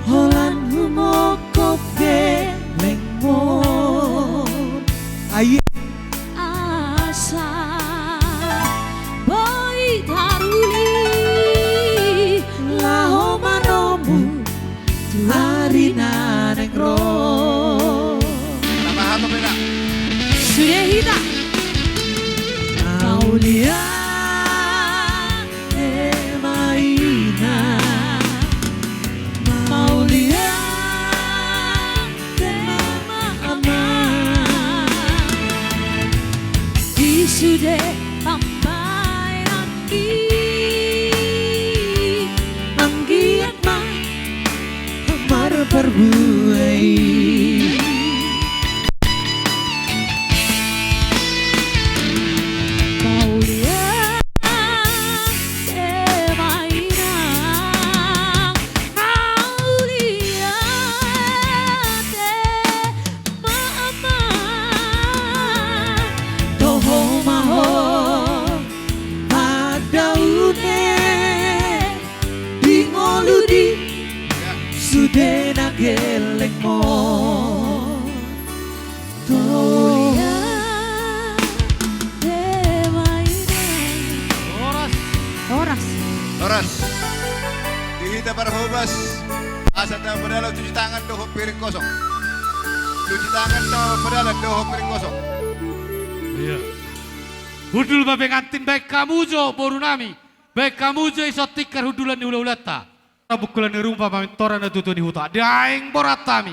Holan humongkop gelengmon. Ai. Asa boi taruli laho manomu tu ari na naeng ro. Tapahato peda. Sude hita. Mauliate ma ina. Mauliate ma ama. Di sude pambahenan i, anggiat ma marparbue i. Mauliate ma ina, mauliate ma ama. Toho ma ho, padaune di ngolu di sude na gelengmon. Toho. Horas. Horas. Horas. Di hita parhobas, asa tabo padalan cuci tangan dohot piring kosong. Cuci tangan tabo padalan dohot piring kosong. Ia. Hundul ma pengantin, baen hamu jo boru nami. Baen hamu jo ison tikar hundulan ni hulahulanta. Bungkulan ni rumpa, mamintoran na tutu ni huta. Daeng borat hami.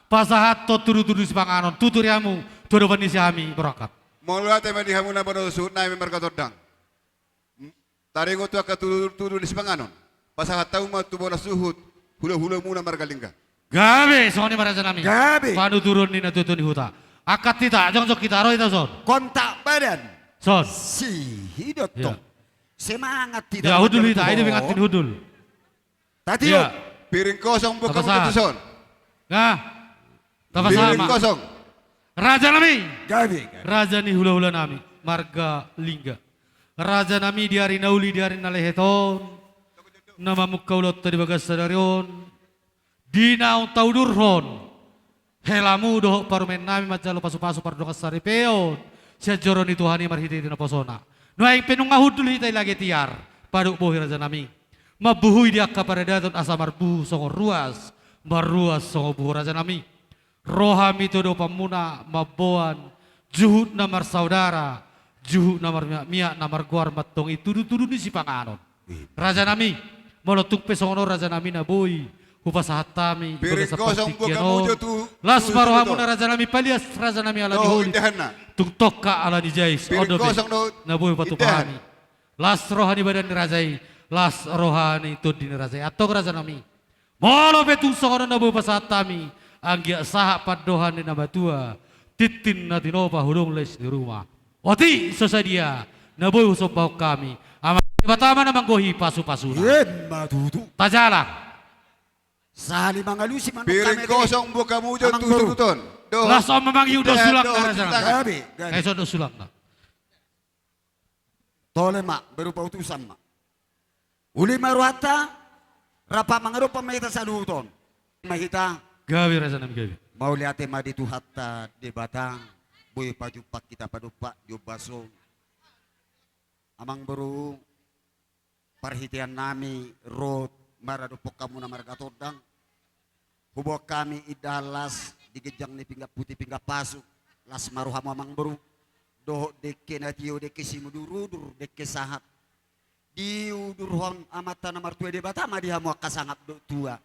Pasahathon tudutudu sipanganon. Tutu di hamu, tu adopan ni si hami berangkat. Mauliate ma di hamu na boru suhut nami marga Tondang. Taringot tu angka tudutudu ni sipanganon. Pasahat hamu ma tu bona suhut, hulahulamuna marga Lingga. Gabe, songon i ma raja nami. Gabe. Panuturon ni na tutu ni huta. Angkat hita, jongjong hita, ro hita son. Kontak badan. Son. Sihidothon. Ia. Semangat hita. Ia, hundul hita, ai di pengantin hundul. Tatiop. Ia. Piring kosong buka tutu son. Nga. Tapasahat. Piring kosong. Raja nami. Gabe, gabe. Raja ni hulahula nami, marga Lingga. Raja nami, di ari na uli, di ari na lehet on, na mamungka ulaonta di bagas sadari on, di naung taudurhon helamu dohot parumaen nami manjalo pasupasu pardongan saripeon sian joro ni Tuhan i marhitehite naposona. Nuaeng pe nunga hundul hita i lage tiar, padok bohi raja nami. Mambuhui di angka paradaton asa marbuhu songon ruas, marruas songon buhu raja nami. ro hami tu adopanmuna mamboan juhut na marsaudara, juhut na marmiak-miak na margoar mantong i tudu-tudu ni sipanganon. Rajanami, molo tung pe songon on rajanami na boi hupasahat hami, las ma rohamuna rajanami, palias rajanami ala ni holi, tung tongka ala ni jais, on dope na boi hupatupa hami. Las roha ni badan ni raja i, las roha ni tondi ni raja i. Antong rajanami, molo pe tung songon on na boi hupasahat hami, anggiat sahat pandohan ni na matua, tintin na tinopa hudong lais ni ruma. Otik so sadia na boi husombahon hami, Amang Debata ma na manggohi pasu-pasuna. Tajalang. Sahali mangalusi manuk kami. Piring kosong buka mujo tu suruton. Las on ma mangiut do sulangna rajanami. Gabe, gabe. Ison do sulangna. Tole ma, berupa utusan ma. Uli ma rohanta, rap mangadopi ma hita saluhut on. Ma hita. Gabe rajanami, gabe. Mauliate ma di Tuhanta Debata, boi pajumpang hita padompak di ombas on. Amangboru, parhitean nami ro maradophon hamu na marga Tondang. Huboan hami indahan las di ginjang ni pinggan puti pinggan pasu, las ma rohamu Amangboru. Dohot dengke na tio, dengke simudur-udur, dengke sahat. Diudurhon Amanta na martua Debata ma di hamu angka sangap dohot tua.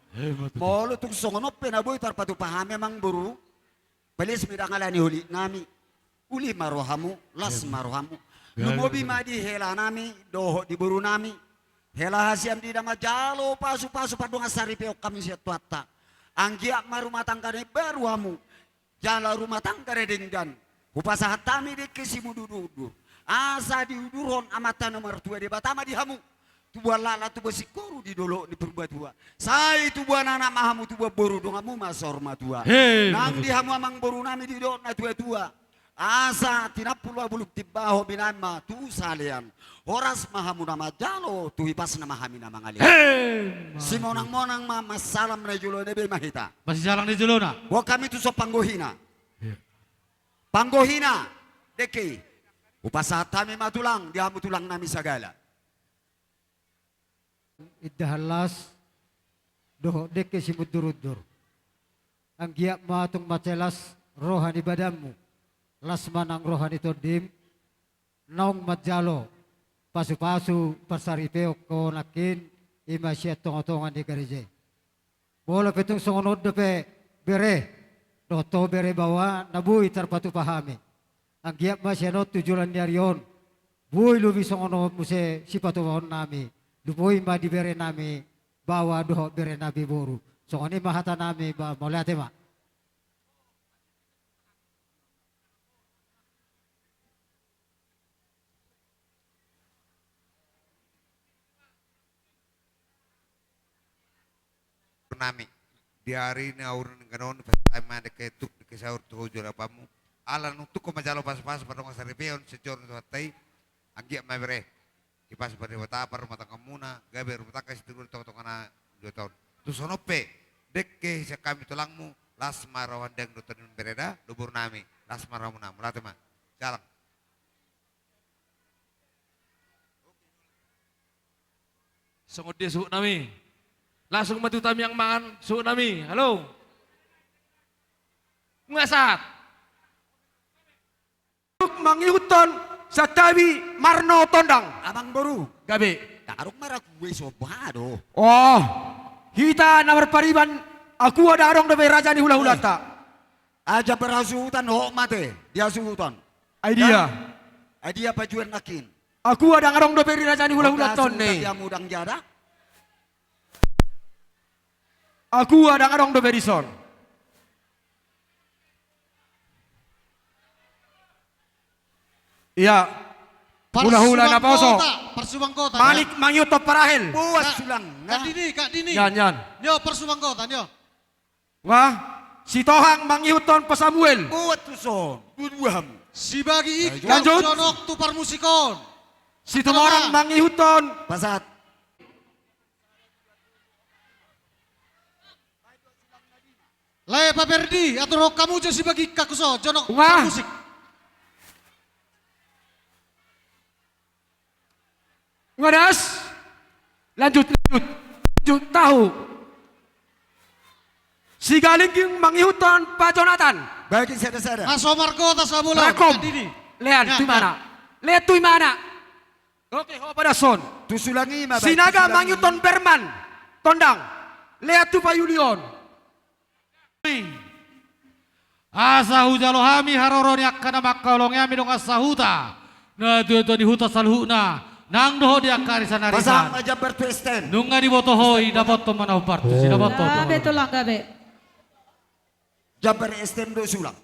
Molo tung songon on pe na boi tarpatupa hami Amangboru, palias ma i dang ala ni holit nami. Uli ma rohamu, las ma rohamu. Lumobi ma di hela nami dohot di boru nami. Hela hasian di na manjalo pasu-pasu pandongan saripeon hami sian Tuhanta. Anggiat ma rumah tangga na imbaru hamu, jala rumah tangga na denggan. Hupasahat hami dengke simudur-udur, asa diudurhon Amanta na martua Debata ma di hamu. Tubuan laklak, tubuan singkoru di dolok ni Purbatua. Sai tubuan anak ma hamu, tubuan boru, donganmu ma saur matua. Nang di hamu Amangboru nami didok na tua-tua, asa tinampul ma bulung timbaho, binahen ma tu salean. Horas ma hamu na manjalo, tu hipasna ma hami na mangalean. Simonang-monang ma, marsalam na jolo na be ma hita. Marsijalang na jolona. Boan hami tu son panggohina. Panggohina dengke i. Hupasahat hami ma tulang di hamu tulang nami sagala. Indahan las dohot dengke simudur-udur. Anggiat ma tung mansai las roha ni badanmu, las ma nang roha ni tondim, naung manjalo pasu-pasu parsaripeon ho nangkin, i ma sian tonga-tonga ni gareja i. Molo pe tung songon on dope bere, dohot ho bere baoa na boi tarpatupa hami. Anggiat ma sian on tu joloan ni ari on, boi lobi songon on muse sipatupaon nami, lumobi ma di bere nami baoa dohot bere nami boru. Songon i ma hata nami, ba, mauliate ma. Nami. Di ari na uru ni ganon, pasahat ma dengke tuk, dengke saur tu ho jolo apamu. Ala nungnung ho manjalo pasu-pasu, pardongan saripeon, sian joro ni Tuhanta i, anggiat ma bere. Dipasu-pasu Debata parrumatanggaanmuna, gabe rumah tangga situru di tonga-tonga na dua taon. Tung songon on pe, dengke sian hami tulangmu, las ma roha ni dang dohot tondim bereda, dohot boru nami, las ma rohamuna, mauliate ma. Jalang. Songon dia suhut nami. Langsung ma tu tangiang mangan suhut nami. Halo. Nunga sahat. Mangihuthon santabi marnono tondang. Amangboru. Gabe. Dang adong marhua i, soba do. Oh. Hita na marpariban, akua dang adong dope raja ni hula-hulanta. Aja berhasuhutan, hot mate di hasuhutan. Ai dia. Ai dia pajuan nangkin. Akua dang adong dope di raja ni hula-hulanta on ne. Di hamu dang jada. Akua dang adong dope dison. Ia. Hula-hula na poso. Parsubang kota, parsubang kota. Manik mangihuthon Parahel. Buat sulang. Kak Dini, Kak Dini. Nian, nian. Nio parsubang kota, nio. Wah, Sitohang mangihuthon Pa Samuel. Buat tuson. Dua-dua hamu. Sibagi ikan jonok tu parmusikon. Situmorang mangihuthon. Pasahat. Lae Pa Perdi, aturhon hamu jo sibagi ikan tuson, jonok parmusik. Nunga das. Lanjut, lanjut. Lanjut, tahu. Sigalingging mangihuthon pajonatan. Bagi sada-sada. Aso margota sabola. Rakom. Lean tu imana. Lean tu imana. Oke, ho padas on. Tu sulang i ma. Sinaga mangihuthon berman. Tondang. Lean tu paiuli on. Asa hujalo hami haroro ni angka na mangkaholongi hami dongan sahuta, na tuatua ni huta saluhutna, nang dohot di angka arisan-arisan. Pasang ma jambar tu S T M. Nunga diboto ho i, dapothon ma na hombar tusi, dapothon. Gabe, Tulang, gabe. Jambar S T M do sulang.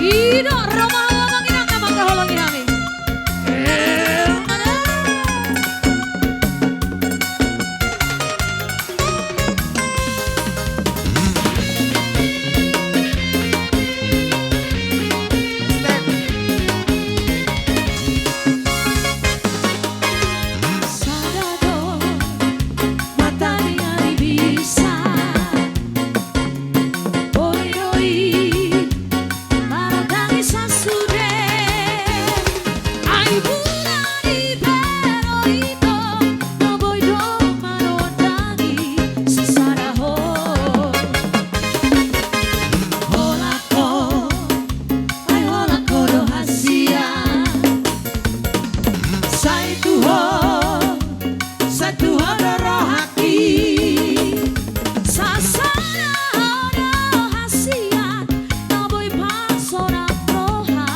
I do, ro ma hamu amang inang na mangkaholongi hami. Sada do mata ni ari bisa. Boi do i mardalan sasude. Ai bulan i pe ro ito, na boi do manondangi sisada ho. Holan ho, ai holan ho do hasian. Sai tu ho, sai tu ho do rohangki. Sasada ho do hasian, na boi pasonang roha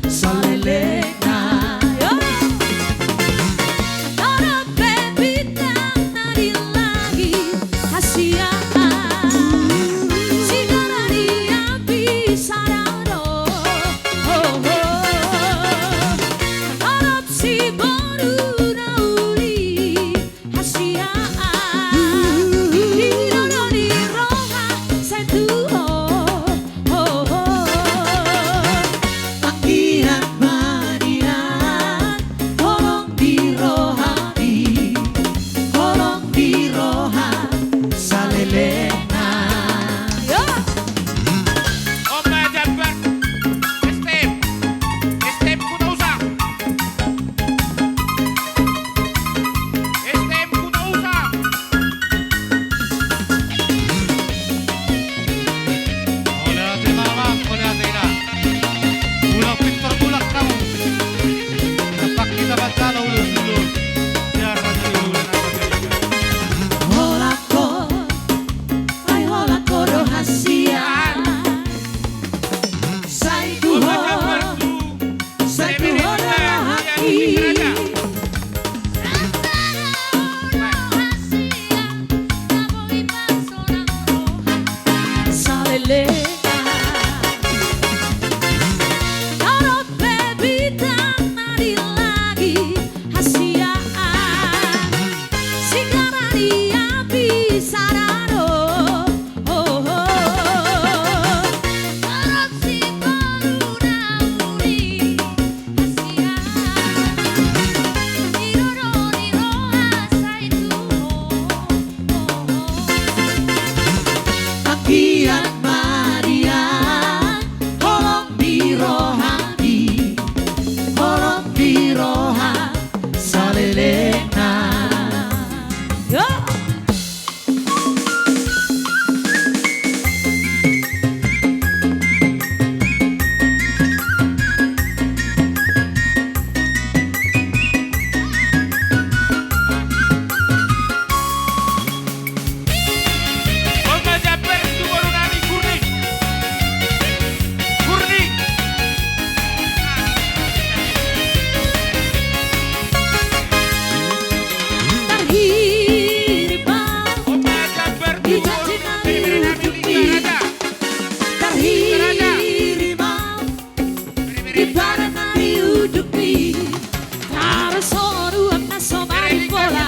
salelengna. Yo. Torop pe bintang na di langit, hasian. Sigara ni api sada do. Ho, ho. Torop siboru na uli, hasian. Di dodol ni roha sai tu ho, ho, ho. Anggiat ma nian holong di rohami, holong di roha salelengna. Yo. Oma jambar. Step. Step kuda usang. S T M kuda usang. Mauliate ma amang, mauliate inang. Mulak pintor mulak hamu. Dampak hita manjalo ulos-ulos. Siar raja di bulan apa. Holan ho, ai holan ho do hasian. Sai tu ho, sai tu ho do rohangki. Salelengna. Torop pe bintang na di langit, hasian. Sigara ni api sada do. Anggiat ma nian holong di rohami, holong di roha salelengna. Yo. Tarhirip ma. Opa, jambar tu boru nami. Tarhirip ma. Tarhirip ma. Di badan nami udutmi. Tarushon uang na so marimbola.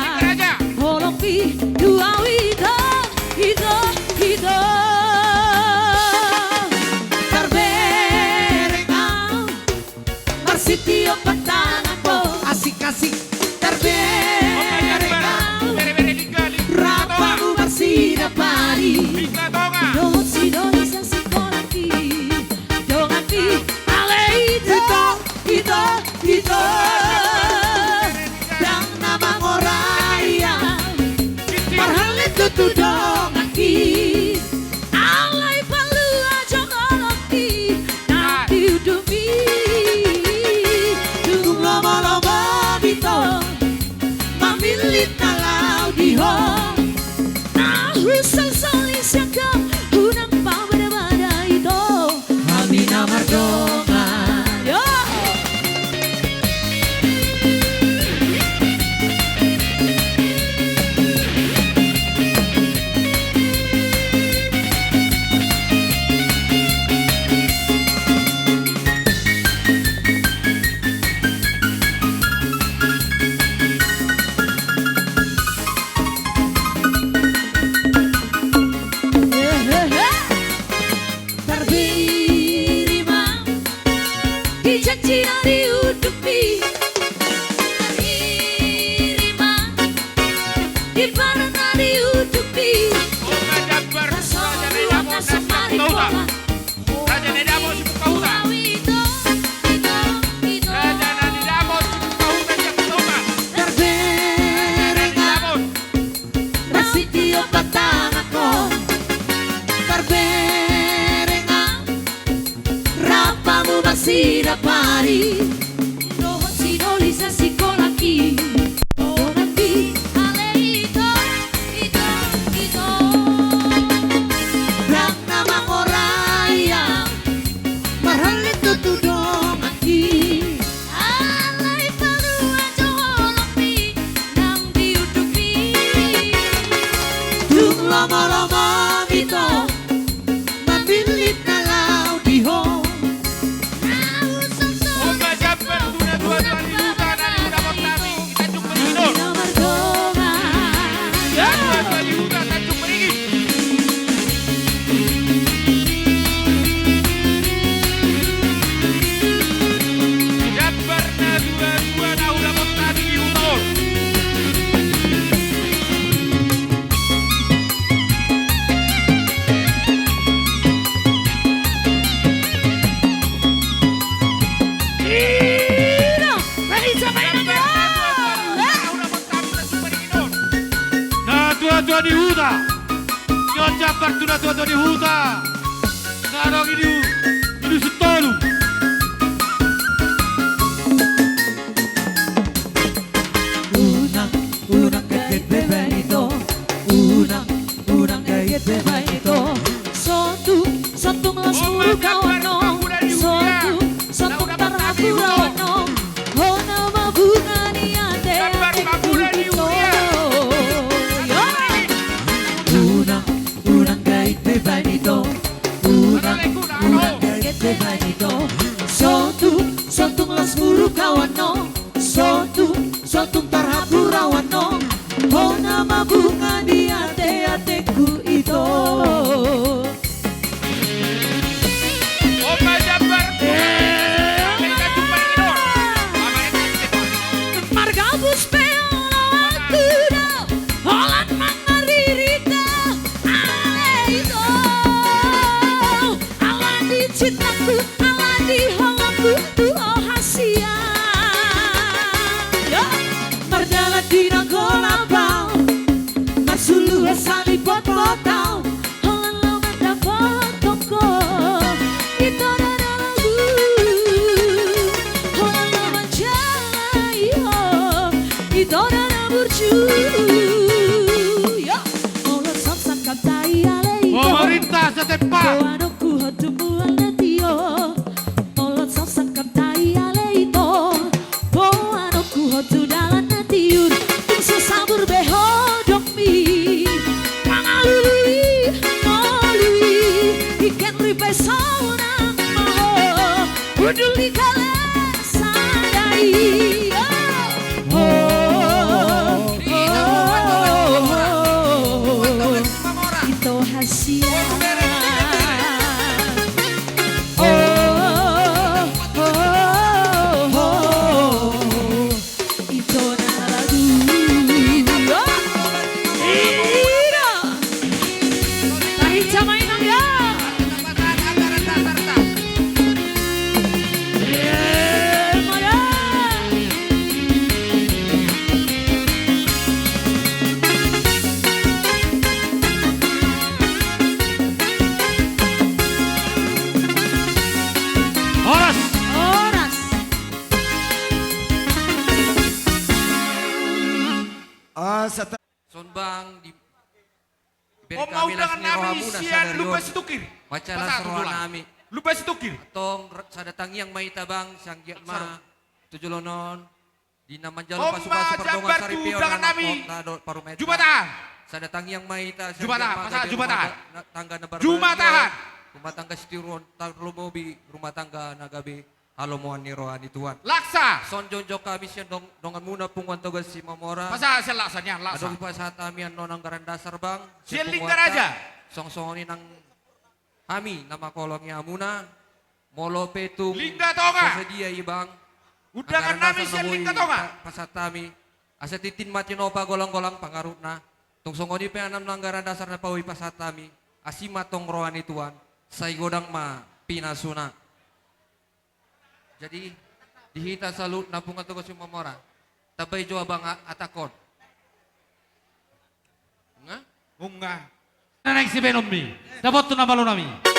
Holongmi tu au ito, ito, ito. Tarbereng au. Marsitio patangan ho, asik-asik. Tarbereng au. Rapamu marsida padi. Dohot sidoli sasikola i. Donganmi ale ito, ito, ito. Ndang na mangorai au. Marhal na laho di ho. Na husolsoli sian ho, unang pabadabada ito, hami na mardongan. Yo. Tarbiri ma di janji na di undukmi. Tarbiri ma di badan na di undukmi. Raja Nadi Damo, Raja Nadi Damo, Sibuka Huta. Raja Nadi Damo, Sibuka Huta, Sibuka Huta. Tarbiri ma. Rasitio patangan ho. Tarberengan. Rap hamu masidapan i. Dohot si Dolly sasikola i. Dongan di ale ito, ito, ito. Dang na mangoraiang. Marhallet do tu dongan i. Alai palua jo holongmi nang di undukmi. Tung lomolomo ito mamillit na laho di ho. Opa, jambar tu natuatua ni huta na di huta Bontang i, Tanjung Beringin on. Natuatua ni huta Tanjung Beringin. Jambar natuatua na huta Bontang i, huta on. Natuatua ni huta. Ion jambar tu natuatua ni huta. Ngarong idu, idu sutolu. Unang, unang gait be baen ito. Unang, unang gait be baen ito. Sotung, sotung las muru kawan no. Sotung, sotung tarhapur awan no. Hona ma bunga ni ate, ate ku ito. Unang, unang gait be baen ito. Unang, unang gait be baen ito. Sotung, sotung las muru kawan no. Sotung, sotung tarhapur awan no. Hona ma bunga ni ate, ate ku ito. Margabus pe olo aku do, holan mangariri do ale ito. Ala ni cintaku, ala ni holongku tu ho hasian. Mardalan di nanggo lapau, marsuluhon sali potpot au. Holan laho mandapothon ho, ito do na lagu. Holan laho manjalai ho, ito do na burju. Molo so sangkapta i ale ito. Pemerintah setempat. Boanonku ho tu mual na tio. Molo so sangkapta i ale ito. Boanonku ho tu dalan na tiur. Tung so sabur be hodongmi. Mangalului, ngolui. Ingkon ripe sonang ma ho. Hundul ni kale sada i. Ito hasian. Songon bang di, dibere hami las ni rohamuna sadari on. Mansai las rohanami. Antong sada tangiang ma hita bang, sai anggiat ma tu joloan on di na manjalo pasupasu pardongansaripeon, anakkonta dohot parumaenta. Sada tangiang ma hita, sai anggiat ma gabe rumah tangga na barbahagia, rumah tangga sitiruon, tarlumobi rumah tangga na gabe halomoan ni roha ni Tuhan. Laksa. Songon jongjong hami sian dong-, donganmuna Punguan Toga Simamora. Pasa sian laksa nian, laksa. Adong hupasahat hami annon anggaran dasar bang sian Lingga Raja. Songon i nang hami na manghaholongi hamuna, molo pe tung Lingga Tonga. Sadia i bang, undangan nami sian Lingga Tonga. Pasahat hami, asa tintin ma tinopa, golanggolang pangarahutna. Tung songon i pe annon anggaran dasar na boi pasahat hami, asi ma tong roha ni Tuhan, sai godang ma pinasuna. Jadi, di hita saluhutna Punguan Toga Simamora, tambai jo abang a-, atakon. Nga? Unga. Na naeng sibaenonmi, dapot tu na malonami.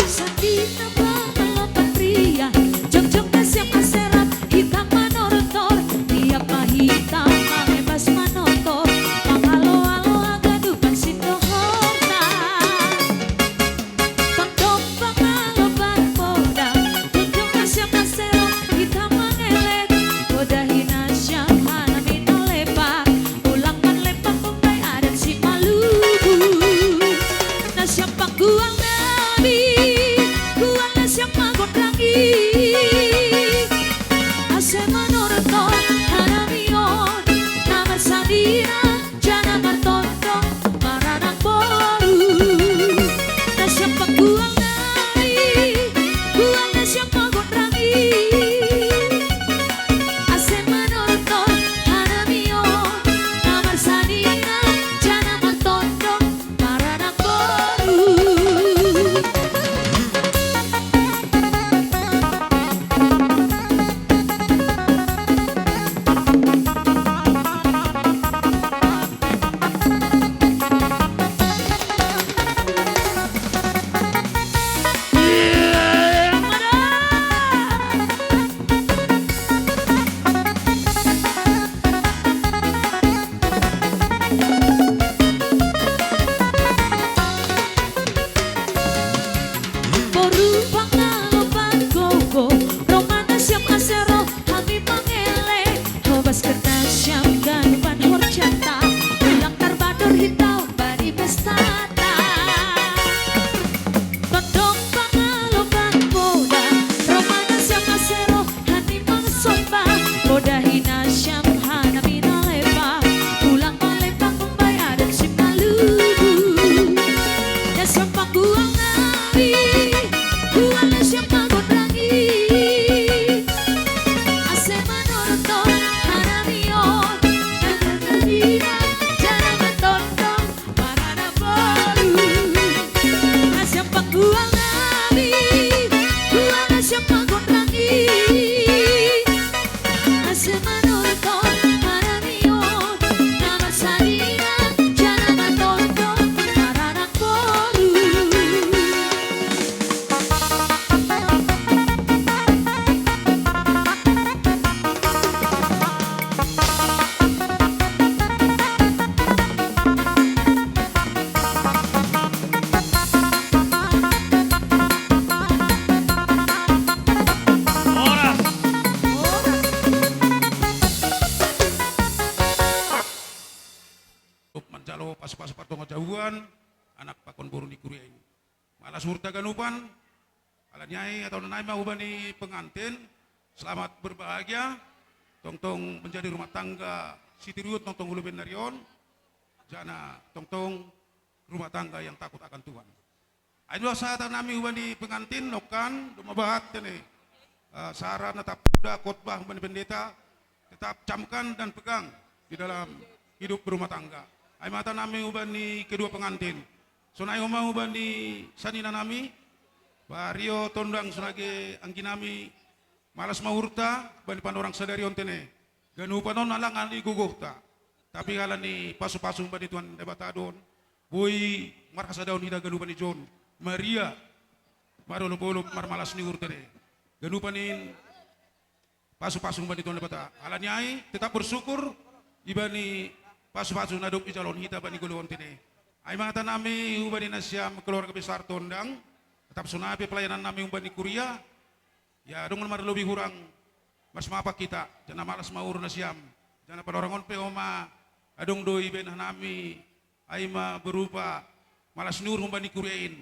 Sandina pangalopan ria, jongjong nasiam maserak, hita manortor, tiap ma hita mangembas manortor, mangaloalo hagadupan sindohorna. Tondong pangalopan poda, jongjong nasiam maserak, hita mangelek, podahi nasiam hanami na lepak, ulang malepak umbai adat Simalungun. Nasiam panggual nami, gual nasiam magondrangi, asa manortor hanami on, na marsandina jala martondong maranak boru. Nasiam panggual nami, gual nasiam magondrangi, asa manortor hanami on, na marsandina jala martondong maranak boru. Boru pangalopan gogo, ro ma nasiam asa ro hami mangelek, hobas nasiam ganupan horjanta, ulang tarbador hita bani pestanta. Tondong pangalopan poda, ro ma nasiam asa ro hami marsomba, podahi nasiam hanami na lepak, ulang malepak umbai adat Simalungun. Nasiam panggual nami, gual nasiam magondrangi, asa manortor hanami on, na marsandina jala martondong maranak boru. Nasiam panggual nami, gual nasiam magondrangi, asa manortor hanami on, na marsandina jala martondong maranak boru. Horas. Untuk manjalo pasupasu pardongan jabuan, anak pakon boru ni kuria i. Mala suhut haganupan, alani i hatahonon nami ma hubani pengantin, selamat berbahagia, tongtong menjadi rumah tangga sitiruon tongtong ulaon ni ari on, jala tongtong rumah tangga yang takut akan Tuhan. Ai do sahat nami hubani pengantin, nongkan, domma bahat tene. Eh, syarat na tapodar, khotbah hubani pendeta, tetap camkan dan pegang di dalam hidup berumah tangga. Ai ma hatanami hubani kedua pengantin. Sonai homa hubani saninanami, Pak Rio Tondang, sonai angginami Malas Mahurta, hubani panorang sadari on tene. Ganupan on ala nga ni gogohta, tapi ala ni pasupasu hubani Tuhan Debata do on, boi marhasadaon hita ganupan i jo on, maria, marolopolop, marmalas ni uhur tene. Ganupan i pasupasu hubani Tuhan Debata. Ala ni ai tetap bersyukur hubani pasupasu na dohot ijalo ni hita hubani goluhon tene. Ai ma hatanami hubani nasiam keluarga besar Tondang. Tetap sonai pe pelayanannami hubani kuria. Ya, dung marlobi hurang, marsamapak hita, jala malas ma uhur nasiam. Jala panorang on pe homa adong do ibaen hanami, ai ma berupa malas ni uhur hubani kuria i.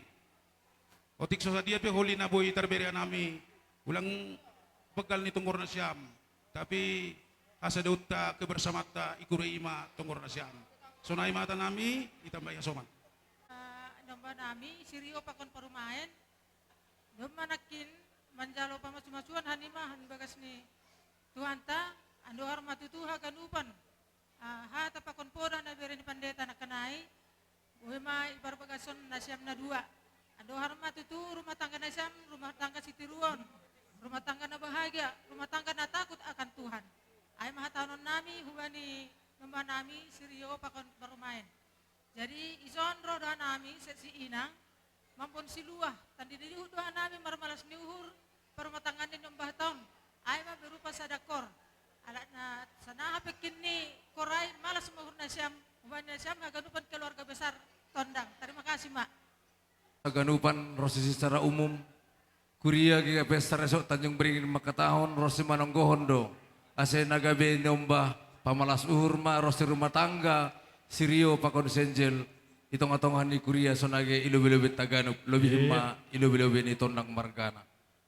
Otik so sadia pe holi na boi tarbere hanami, ulang begal ni tonggor nasiam, tapi hasadaonta kebersamaanta i kuria i ma tonggor nasiam. Sonai ma hatanami, ditambai hasoman. Ah, nomba nami, Sirio pakon Parumaen, domma nangkin manjalo pamasumasuon hanima di bagas ni Tuhanta, andohar ma tutu haganupan, ah, hata pakon poda na bere ni pandita nangkin i, boi ma i parbagason nasiam na dua. Andohar ma tutu rumah tangga nasiam, rumah tangga sitiruon, rumah tangga na bahagia, rumah tangga na takut akan Tuhan. Ai ma hatahonon nami hubani nomba nami, Sirio pakon Parumaen. Jadi, ison ro do hanami, sian si inang, mampon si luah, tandidi uhur do hanami marmalas ni uhur, parmatanggaan ni nombaton, ai ma berupa sada kor. Ala na sanaha pengkin ni kor i malas ma uhur nasiam, hubani nasiam haganupan keluarga besar Tondang. Terima kasih, Mak. Haganupan ronsi secara umum, kuria GKPS Saresok Tanjung Beringin mangkatahon ronsi manonggohon do, asa na gabe nomba pamalas uhur ma ronsi rumah tangga Sirio pakon Senjel, di tongatonga ni kuria sonai i lobilobi taganup, lobi i ma i lobilobi ni Tondang margana.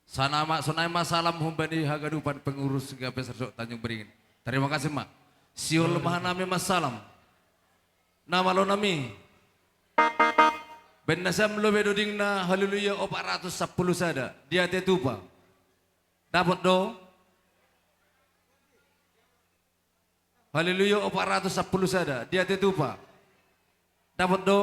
Sonai ma, sonai ma salam hubani haganupan pengurus GKPS Saresok Tanjung Beringin. Terima kasih, Mak. Sihol ma hanami ma salam. Na malo nami. Baen nasiam lobi dodingna Haleluya opat ratus sampulu sada. Di ate tupa. Dapot do? Haleluya opat ratus sampulu sada. Di ate tupa. Dapot do?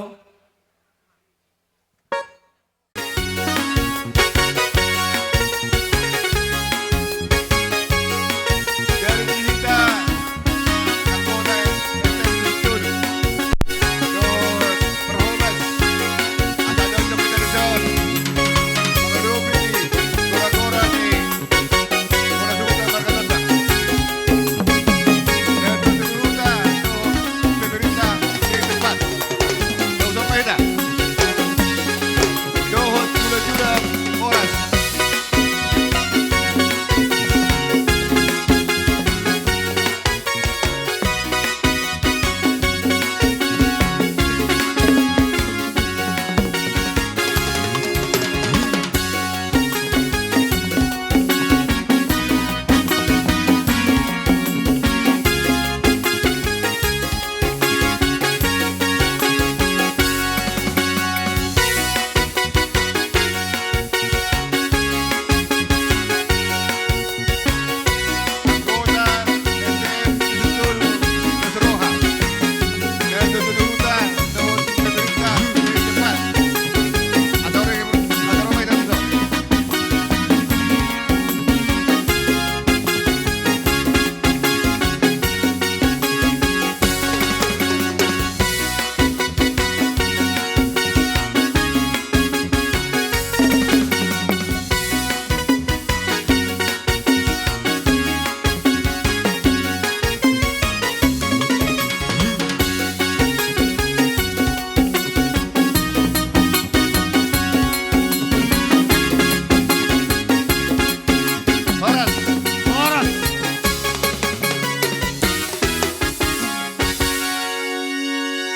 Horas. Horas.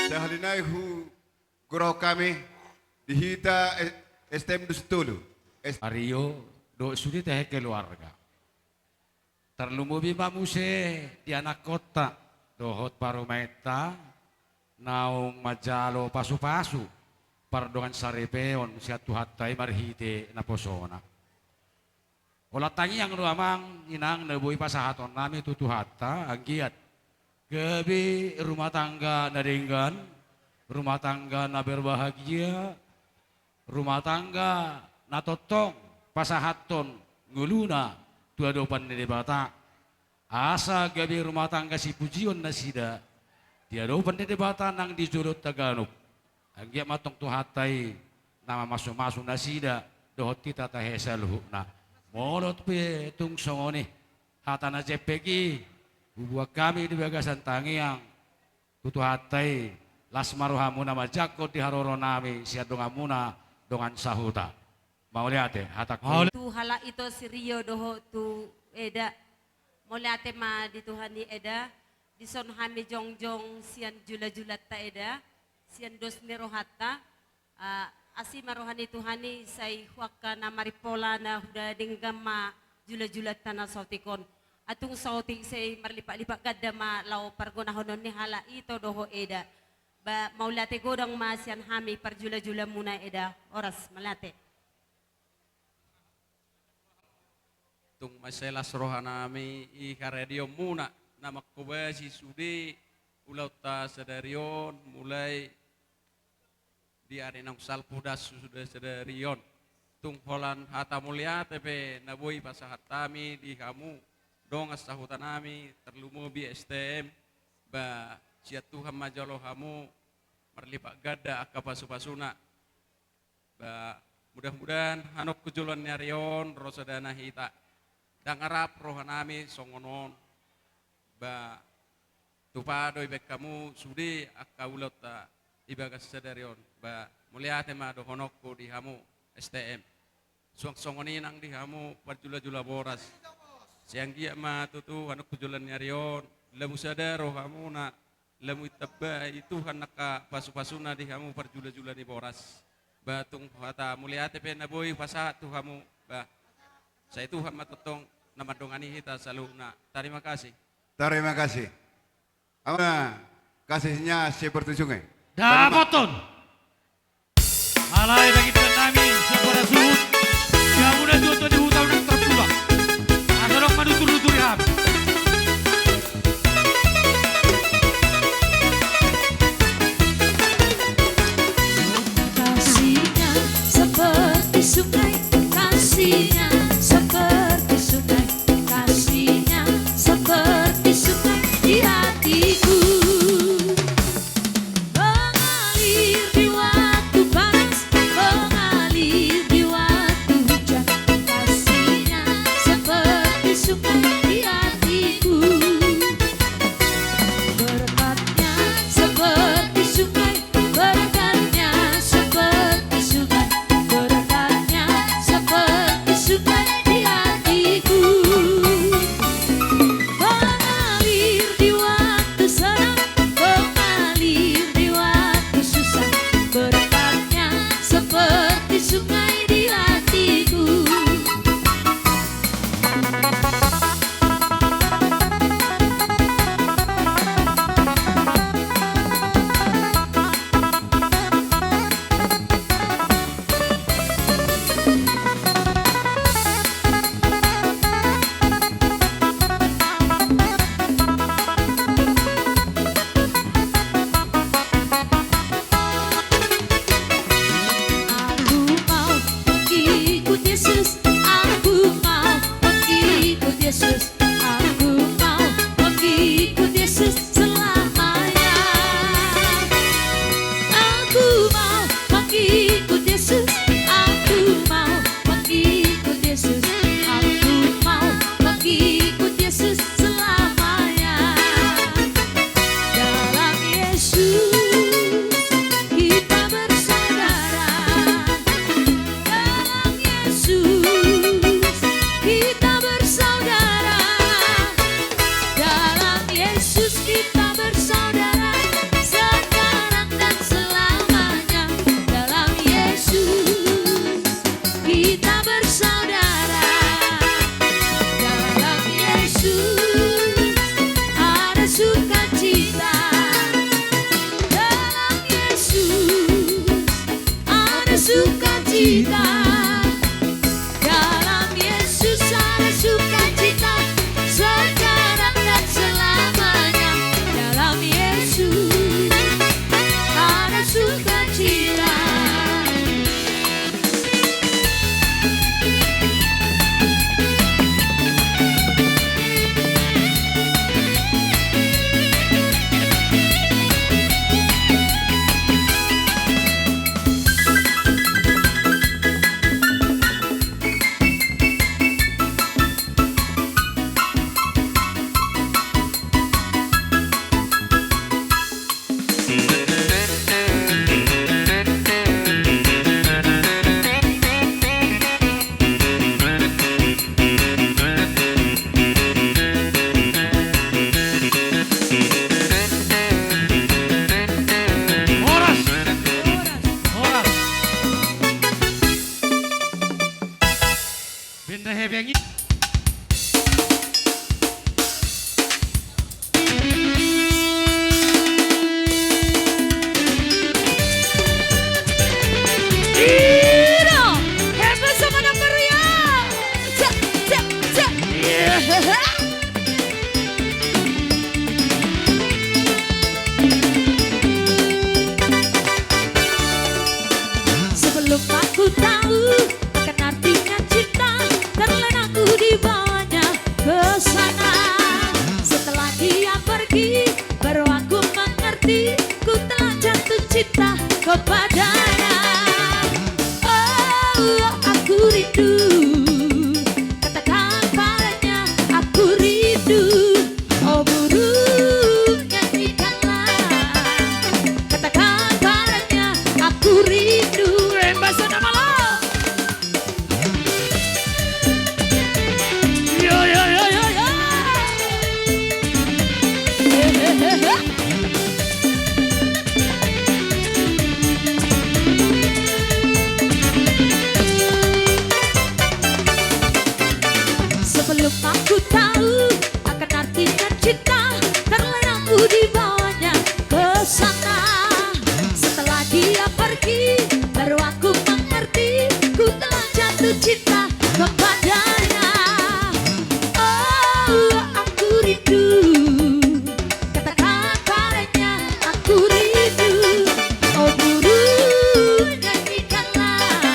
Sahali nai hugoarhon hami di hita, eh, STM Dusun Tolu. S- Ario, dohot sude tahe keluarga. Tarlumobi ma muse di anakkonta dohot parumaenta naung manjalo pasupasu pardongan saripeon sian Tuhanta i marhite naposona. Holan tangiang do amang inang na boi pasahaton nami tu Tuhanta, anggiat Gabe rumah tangga na denggan, rumah tangga na berbahagia, rumah tangga na tongtong pasahathon ngoluna tu adopan ni Debata. Asa gabe rumah tangga sipujion nasida di adopan ni Debata nang di jolonta ganup. Anggiat ma tong Tuhanta i na mamasumasu nasida dohot hita tahe saluhutna. Molo pe tung songon i hata na jempek i hubuat hami di bagasan tangiang tu Tuhanta i, las ma rohamuna manjangkon di haroronami sian donganmuna dongan sahuta. Mauliate, hatangku. Tu halak ito si Rio dohot tu Eda. Mauliate ma di Tuhan i Eda, dison hami jongjong sian julajulanta Eda, sian dos ni rohanta. Ah, asi ma roha ni Tuhan i, sai hu angka na marimpola na huda denggan ma julajulanta na saotik on. Atung saotik sai marlipatlipat ganda ma laho pargonahonon ni halak ito dohot Eda. Ba, mauliate godang ma sian hami parjulajulamuna Eda. Horas, mauliate. Tung mansai las rohanami i haradionmuna na mangkobasi sude ulaonta sadari on, mulai di ari naung salpu das sude sadari on. Tung holan hata mauliate pe na boi pasahat hami di hamu dongan sahutanami, tarlumobi S T M, ba sian Tuhan ma jalo hamu marlipat ganda angka pasupasuna. Ba, mudah-mudahan hanok tu joloan ni ari on ro sada na hita. Ndang rap rohanami songon on. Ba, tupa do dibaen hamu sude angka ulaonta di bagas sadari on. Ba, mauliate ma dohononku di hamu S T M. Suang songon i nang di hamu parjulajula Boras. Sai anggiat ma tutu hanok tu joloan ni ari on, lamu sada rohamuna, lamu ditambai Tuhan angka pasupasuna di hamu parjulajula ni Boras. Ba, tung hata mauliate pe na boi pasahat tu hamu. Ba, sai Tuhan ma tongtong na mandongani hita saluhutna. Tarima kasih. Tarima kasih. Ama kasihnya seperti sungai. Dapothon. Alai bagi Tuhan nami, sampura suhut. Di hamu na tuatua di huta unang tarpula. Asa dong manutur-nuturi hami. Kasihnya seperti sungai, kasihnya seperti sungai, kasihnya seperti sungai di hatiku. Mengalir di waktu panas, mengalir Kepadanya, oh, aku rindu. Katakan padanya, aku rindu. Oh, burung, nyanyikanlah. Katakan padanya, aku rindu. Remba sana malam. Yo, yo, yo, yo, yo. Sebelum aku tahu akan artinya cinta, terlena ku dibawanya ke sana. Setelah dia pergi, baru aku mengerti, ku telah jatuh cinta kepadanya. Oh, aku rindu. Katakan padanya, aku rindu. Oh, burung, nyanyikanlah.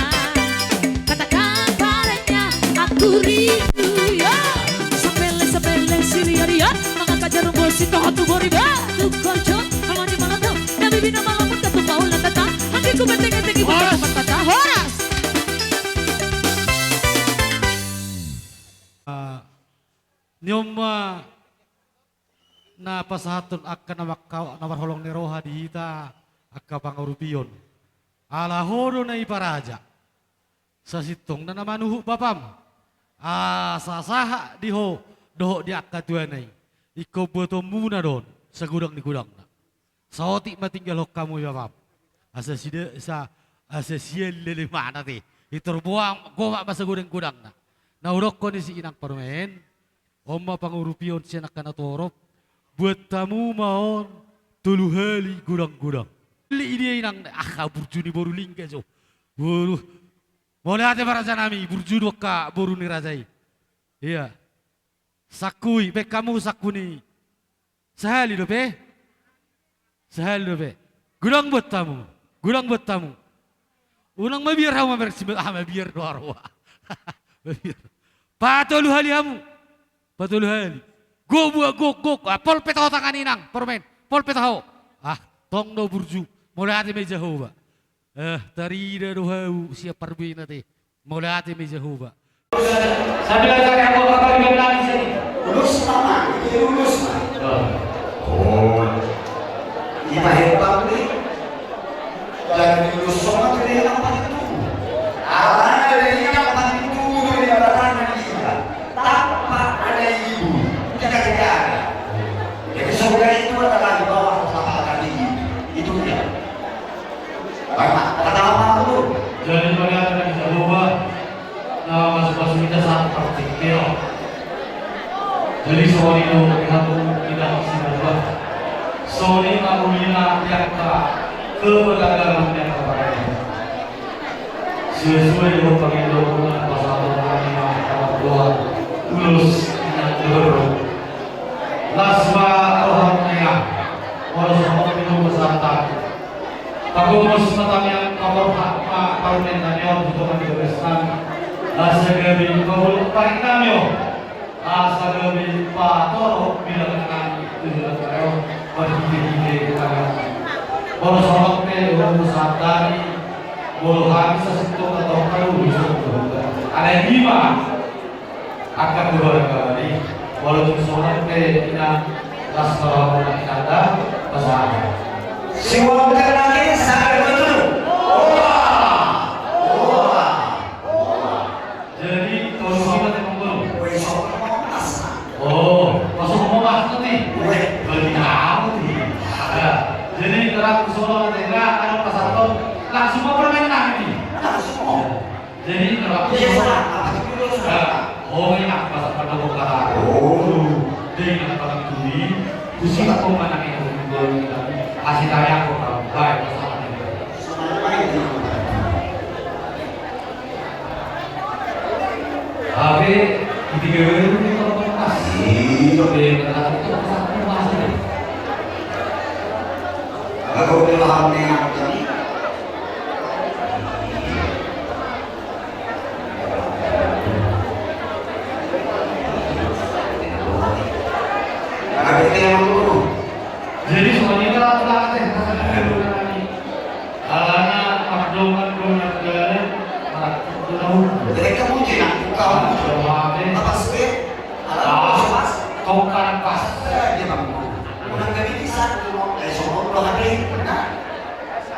Katakan padanya, aku rindu. Yo, sepele-sepele si ria-ria, mangangkat jarum bosi, toho tu bori batu koco. Amani malam tu, na bibi na malam pun katu paul na tata. Anggi ku beteng-beteng ibu. Horas. Kata-kata, horas. Ah, ni on ma na pasahathon angka na mangka-, na marholong ni roha di hita angka pangurupion. Ala ho do na iparaja. Sasintongna na manuhuk bapam. Asa sahat di ho dohot di angka tuana i. Ingkon buatonmuna do on sagodang ni godangna. Saotik ma tinggalhon hamu i bapam. Asa sida-, sa-, asa sian leleng ma na te. Itor boang gomak ma sagodang-godangna. Na hudokkon i si inang parumaen. On ma pangurupion sian angka na torop. Buat hamu ma on tolu hali godang-godang. Leleng i dia inang, aha, burju ni boru Lingga jo. Boru. Mauliate ma rajanami, burju do angka boru ni raja i. Ia. Sangku i, baen hamu sangku ni. Sahali dope? Sahali dope? Godang buat hamu. Godang buat hamu. Unang mabiar hamu mamereng simbal, ah, mabiar do aroa. Mabiar. Patolu hali hamu. Patolu hali. Gok buat gok, gok. Ah, pol pe taho tangan inang, parumaen. Pol pe taho. Ah, tong do burju. Mauliate ma i Jahowa. Eh, tarida do hau sian parbue na te. Mauliate ma i Jahowa. Sambil aja kayak gua bakal bikin nangis ini. Lulus, Mama. Itu lulus, Ma. Oh. Ima hebat nih. Dari lulus sama tuh dia nampak itu. Ala dari dia nampak itu dari barang dia. Tanpa ada ibu, tidak ada. Jadi sebenarnya itu adalah di bawah telapak kaki ibu. Itu dia. Jadi mauliate ma di Jahowa na mamasu-masu hita sahat partingkian. Jadi songon i do di hamu inang sinamot. Songon i ma uli na di angka keberagaman ni angka paradaton. Sesuai dohot pangidoan muna pasahaton nami ma hata mardoa ulos inang dohot. Las ma roham inang, molo songon i do pasahaton. Pagomos ma tangiang, paborhat ma parumaen nami on tu Tuhan di bagas nami. Asa gabe pabolak parik nami on. Asa gabe patorop bilangan nami tu jalan reo marhite-hite agama. Molo songon pe dohot pasahaton nami, molo hami sasintongna tong kalu bisa. Alai ima. Angka keluarga ni, molo tung songon pe inang las ma rohamuna inang da, pasahat. Si uang ternak ini sadar betul. Wah, wah, wah. Jadi, tolu hita te mangolu. Weh, sok mau mas. Oh, masuk mau mas nanti. Weh. Berarti kamu nih. Ya. Jadi, terang ke sono nanti, nah, ada pasahaton, langsung mau permen nanti. Langsung mau. Jadi, kalau aku biasa, apa itu dulu, saudara? Oh, ini apa, apa, apa, apa? Oh. Jadi, apa itu di, di sini kok mana yang aku jual ini tadi? Kasih tanya kok, Bang. Baik, pasahat ini. Tapi, di tiga ribu ini kalau pas. Iya. Tapi, kalau itu pas, aku masih. Aku udah paham nih, tadi. Jadi, semuanya telah, telah, telah, telah, telah, telah. Jadi kamu tidak buka. Apa sih? Alam pas. Tongkar pas. Dia bang. Unang jadi bisa. Eh, sono lo hati. Nah.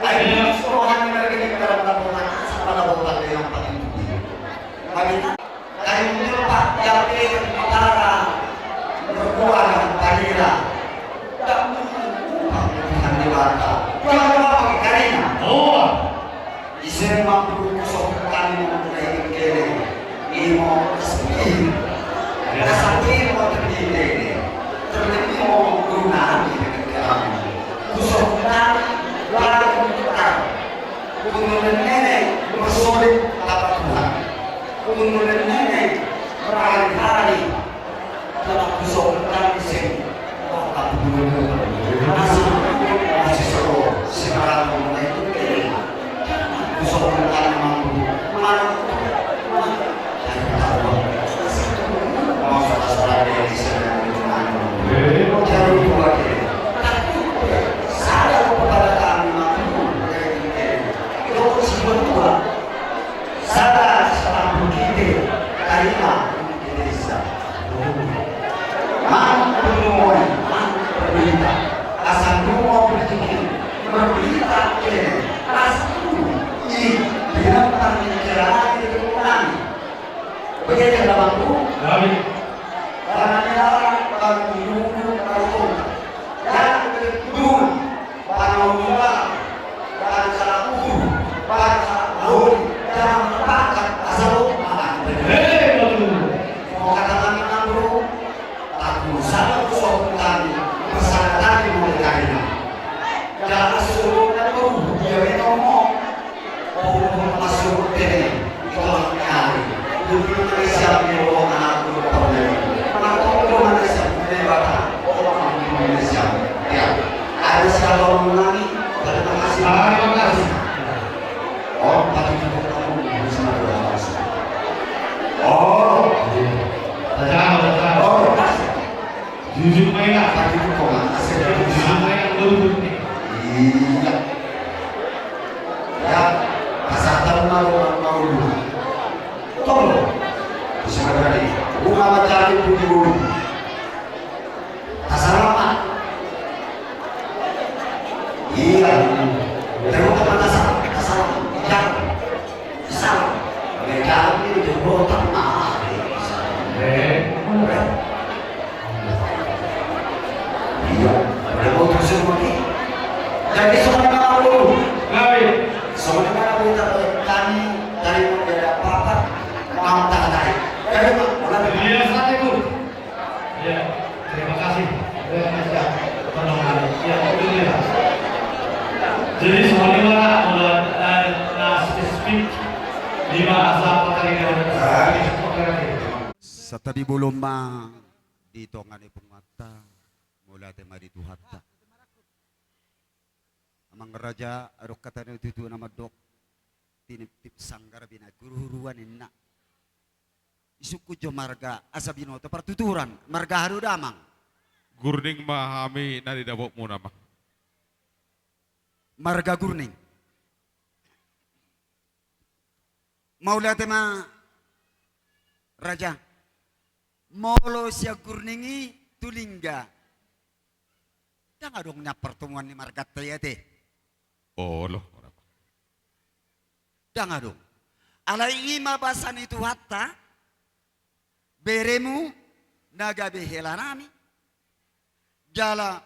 Ayo, sono hati mereka di dalam laporan. Sama laporan yang paling tinggi. Bagaimana? Kayu nyepak, jape, utara, berbuah dan parira. Tuhan Dewata. Tuhan Dewata pakai karina. Oh. Ise ma puso kami mau kairing kene. Imo sepi. Asa imo terkini. Terlebih imo guna di kami. Puso kami, baru kita. Untuk nenek, bersolid, Bapak Tuhan. Untuk nenek, berhari-hari. Sada, sada, tarima di desa. Manang pertemuan, manang berita. Asal dulu mau berpikir, berita ke, asal dulu. Ih, bilang kami kira lagi dengan kami. Begitu, Bangku? Kami. Karena dilarang, kami dulu, kami dulu. Yang kedua, Pangaula, bangsa Uru, bangsa Uri, jangan terpangkat asal makan. Hei, betul. Mau kata kami Uru, aku salah usul kami, pesan kami mau dikaina. Jangan suruh Uru, dia ngomong. Jujur ma ina. Jujur ma ina. Iya. Ya, pasahat ma ro, ma ro. Tolo. Bisa berani. Bunga macam itu di bulu. Tasalamat. Iya. Terus apa tasalamat? Tasalamat. Iya. Salam. Mereka ini di kota mari. Eh. Iya. Ada motor semua ni. Jadi semua nama lu. Kami. Semua nama lu tak kami dari Muda Papa. Mau tak tadi. Kami mau. Iya, satu. Ya, terima kasih. Terima kasih. Tenang, ya, itu dia. Jadi, semuanya mana? Udah, eh, nah, spesifik lima asal pertandingan. Satadi bolon ma di tonga ni punguanta, mauliate ma di Tuhanta. Amang raja, adong hata ni tutu na mandok, tiniptip sanggar bina guruhuruan inna. Isungkun jo marga asa binoto partuturan, marga aha do damang? Gurning ma hami na didapotmuna ma. Marga Gurning. Mauliate ma raja. Molo sian Gurning i tu Lingga. Ndang adong nian pertemuan ni marganta i ate. Olo. Ndang adong. Alai i ma basa ni Tuhanta, beremu na gabe helanami, jala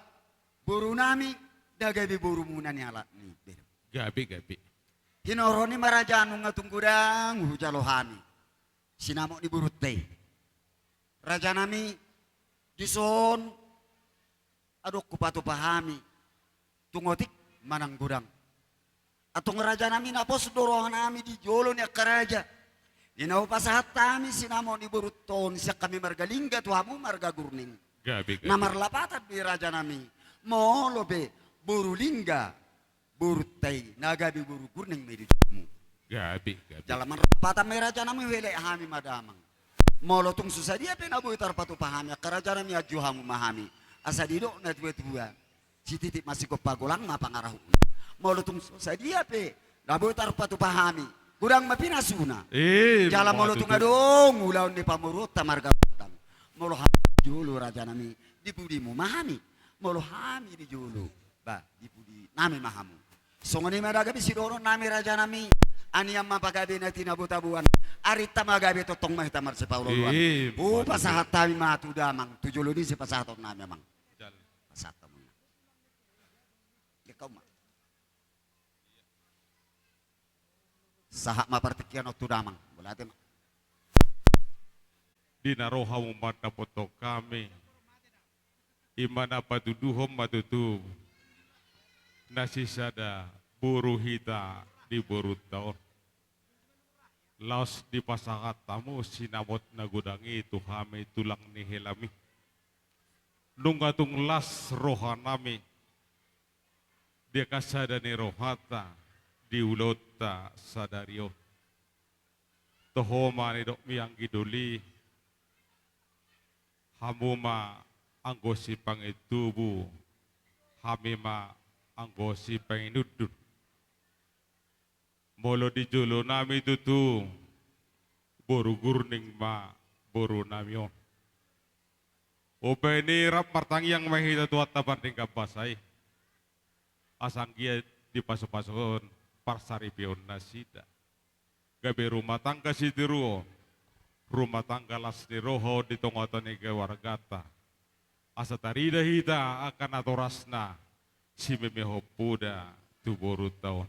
borunami na gabe borumuna ni halak ni beremu. Gabe, gabe. Hinorhon i ma raja nunga tung godang hujalo hami sinamot ni borunta i. Rajanami, dison adong hupatupa hami, tung otik manang godang. Antong rajanami, na pos do rohanami di jolo ni angka raja. Di na hupasahat hami sinamot ni borunta on sian hami marga Lingga tu hamu marga Gurning. Gabe, gabe. Na marlapatan do i rajanami. Molo pe boru Lingga borunta i, na gabe boru Gurning ma i di jolomu. Gabe, gabe. Jala marlapatan ma i rajanami, huelek hami ma damang. Molo tung so sadia pe na boi tarpatupa hami angka rajanami, anju hamu ma hami. Asa didok na tuatua, sititip ma sigompa, golang ma pangarahutna. Molo tung so sadia pe na boi tarpatupa hami Godang ma pinasuna. Eh, jala molo tung adong ulaon ni pamoruonta marga Bontang, molo hami di jolo, rajanami, di pudimu ma hami. Molo hami di jolo, ba, di pudinami ma hamu. Songon i ma da gabe sidohononnami, rajanami. Anian ma pagabe na tinabo-taboan. Arinta ma gabe, tongtong ma hita marsipaolooloan. Eh, hupasahat hami ma tu damang, tu jolo ni sipasahatonnami, amang. Jal. Pasahat hamu ma. Dek hamu ma. Sahat ma partingkian on tu damang. Mauliate ma. Di na ro hamu mandapothon hami, i ma na patuduhon ma tutu na sisada boru hita di borunta on. Laos dipasahat hamu sinamot na godang i tu hami tulang ni helami. Nunga tung las rohanami di angka sada ni rohanta di ulaonta sadari on. Toho ma nidok ni anggi doli, hamu ma anggo sipangintubu, hami ma anggo sipanginundun. Molo di jolonami tutu, boru Gurning ma borunami on. Umbahen i rap martangiang ma hita tu Tuhanta Pardenggan Basa i, asa anggiat dipasupasu parsaripeon nasida. Gabe rumah tangga sitiruon, rumah tangga las ni roha on di tongatonga ni keluarganta. Asa tarida hita angka natorasna simemehon poda tu borunta on.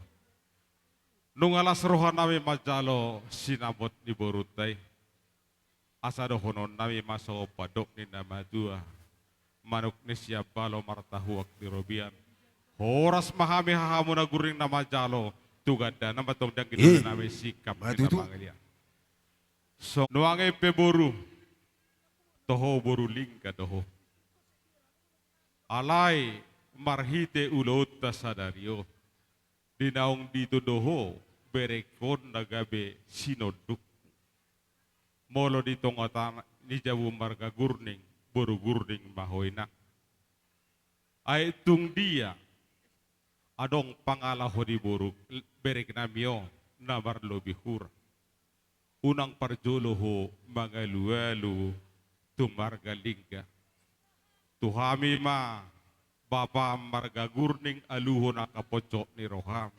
Nunga las rohanami manjalo sinamot ni borunta i. Asa dohononnami ma songon pandok ni na matua: Manuk ni sian balo, martahuak di robean. Horas ma hami hahamuna Gurning na manjalo, tu gandana ma tong di anggi dolinami singkap ni na mangaliat. Songon nuaeng pe boru, toho boru Lingga do ho. Alai marhite ulaonta sadari on, di naung ditudo ho berengkon na gabe sinonduk. Molo di tongatonga ni jabu marga Gurning, boru Gurning ma ho inang. Ai tung dia adong pangalaho di boru berengnami on na marlobi hurang, unang parjolo ho mangalualu tu marga Lingga. Tu hami ma bapa marga Gurning, aluhon angka poncot ni roham,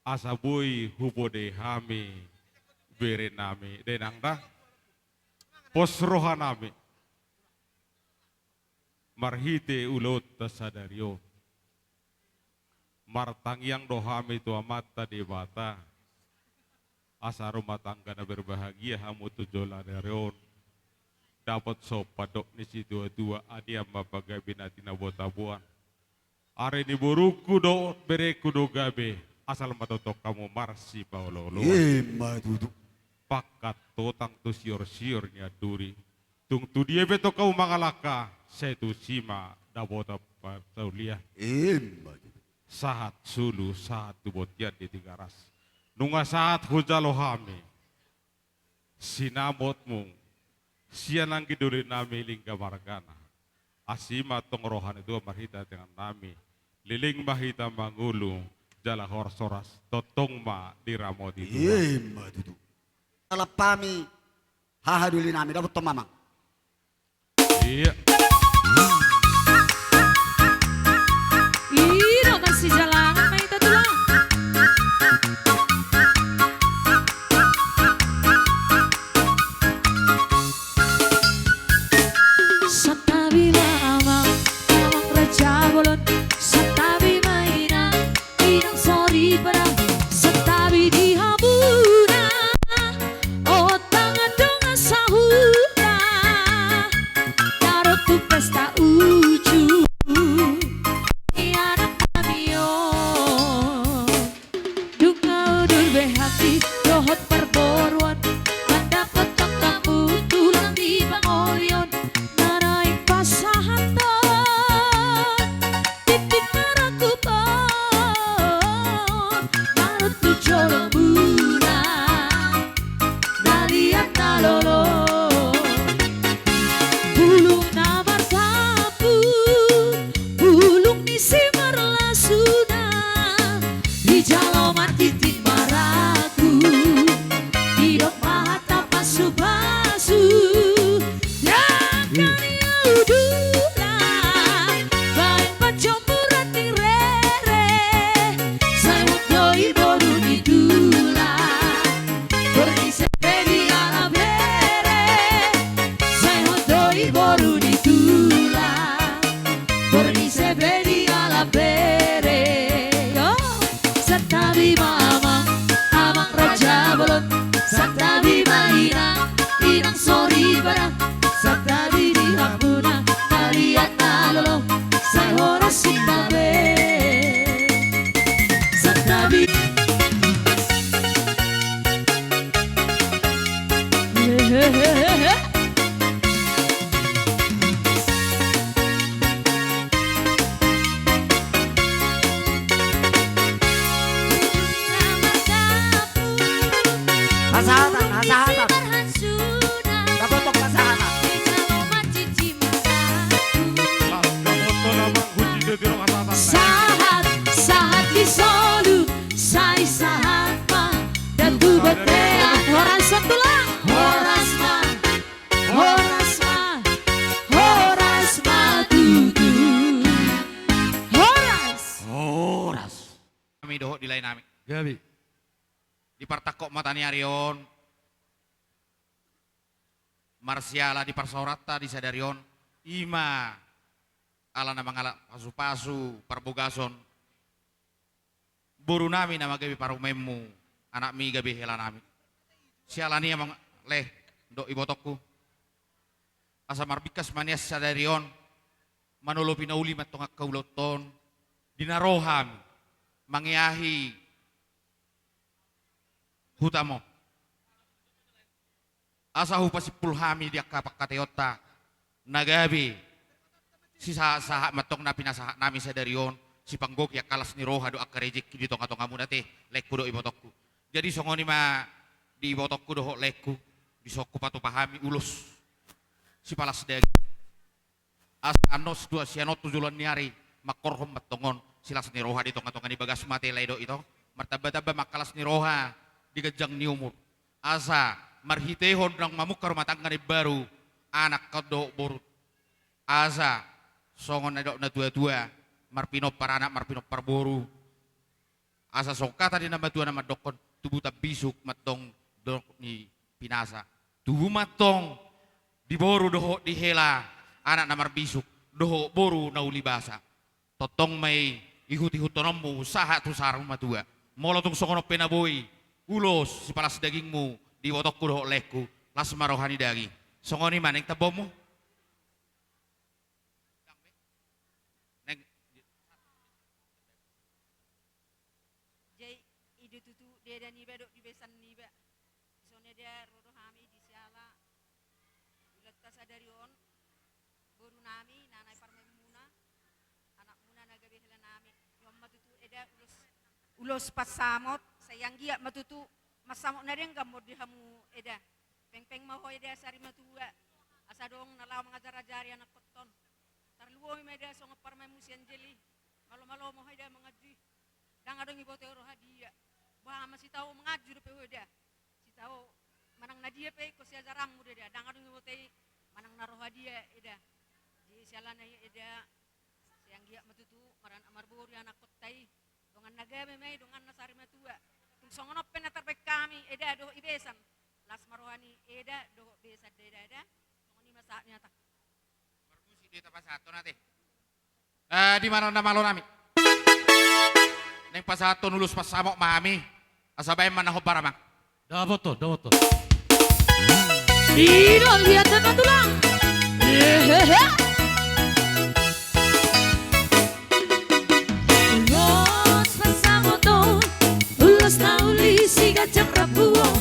asa boi hupodai hami berenami da inang da. Pos rohanami marhite ulaonta sadari on. Martangiang do hami tu Amanta Debata, asa rumah tangga na berbahagia hamu tu joloan ni ari on. Dapot songon pandok ni situatua: Anian ma pagabe na tinabo-taboan. Ari ni borungku dohot berengku do gabe, asal ma tongtong hamu marsipaolooloan. Ima tutu. Pangkat totang tu siorsior ni anduri. Tung tu dia pe tong hamu mangalangka, sai tusi ma dapotan paraulian. Ima tutu. Sahat solu, sahat tu bontean di Tigaras. Nunga sahat hujalo hami sinamotmu sian anggi dolinami Lingga margana. Asi ma tong roha ni Tuhan marhite hangoluannami. Leleng ma hita mangolu, jala horas-horas tongtong ma diramoti Tuhan. Ima tutu. Alap hami haha dolinami, dapothon ma amang. Iya. Iro masijalangan ma hita tulang. Santabi ma amang, amang raja bolon. Santabi ma inang, inang soripada. Santabi di hamuna, o tangan dongan sahuta, na ro tu pesta uju ni anaknami on. Dung na udur be hami dohot parboruon, mandapothon hamu tulang di pangolion, na naeng pasahathon tintin marangkup on, manut tu jolomuna na liat na lolo. Bulung na marsapu, bulung ni simarlasuna, dijalo ma tintin marangkup. Sahat, sahat di solu, sai sahat ma, datu batea. Horas ma tulang. Horas ma, horas ma, horas ma tutu. Horas. Horas. Nami dohot di lae nami. Gabe. Di partangkok mata ni ari on, marsiala di parsaoranta di sadari on, i ma ala na mangalap pasupasu parbogason, boru nami na gabe parumaenmu, anakmi gabe hela nami. Siala ni i amang lae dohot ibotongku, asa marbingkas ma nian sadari on, manolopi na uli ma antong angka ulaonta on, di na ro hami mangeahi hutamu on. Asa hupasimpul hami di angka pangkataionta na gabe sisahatsahat ma antong na pinasahat nami sadari on, sipanggohi angka las ni roha dohot angka rejeki di tongatongamuna ate, laengku dohot ibotongku. Jadi songon i ma di ibotongku dohot laengku, dison hupatupa hami ulos sipalas daging. Asa annon sian on tu joloan ni ari, mangkorhon ma antong on silas ni roha di tongatonga ni bagasmu ate lae dohot ito. Martambatamba ma angka las ni roha di ganjang ni umur. Asa marhitehon naung mamungka rumah tangga na imbaru, anakkon dohot boru. Asa songon na nidok natuatua, marpinompar anak marpinompar boru. Asa songon hata ni natuatua na mandokkon, tubu tambisuk ma antong dolok ni pinasa. Tubu ma antong di boru dohot di hela anak na marbisuk, dohot boru na uli basa. Tongtong ma i ihuthononmu sahat tu saur matua. Molo tung songon on pe na boi ulos sipalas dagingmu di ibotongku dohot laengku, las ma roha ni daging. Songon i ma naeng tambaonmu. Naeng. Jadi i do tutu di eda niba dohot di besan niba. Dison eda ro do hami di siala ulaonta sadari on, boru nami na naeng parumaenmuna, anakmuna na gabe hela nami. I on ma tutu eda ulos, ulos pansamot, sai anggiat ma tutu mansamot na denggan ma di hamu eda. Pengpeng ma ho eda sari matua, asa adong na laho mangajarajari anakkonta on. Tarlumobi ma eda songon parumaenmu si Anjeli. Malomalo ma ho eda manganju i. Ndang adong iboto i ro hadia. Boha ma sitahu manganju dope ho eda. Sitahu manang na dia pe ingkon siajaranmu do eda. Ndang adong iboto i manang na ro hadia eda. Jadi siala ni i eda, sai anggiat ma tutu maranak marboru anakkonta i. Dongan na gabe ma i, dongan na sari matua. Tung songon on pe na tarbaen hami eda dohot i besan. Las ma roha ni eda dohot besan da eda eda. Songon i ma sahat ni hatangku. Marmusik do hita pasahathon ate. Eh, di mana na malo nami? Naeng pasahathon ulos pansamot ma hami. Asa baen ma na hombar amang. Dapothon, dapothon. I do liat na tulang. Hehehe. Ulos pansamot on, ulos na uli siganjang rambu on.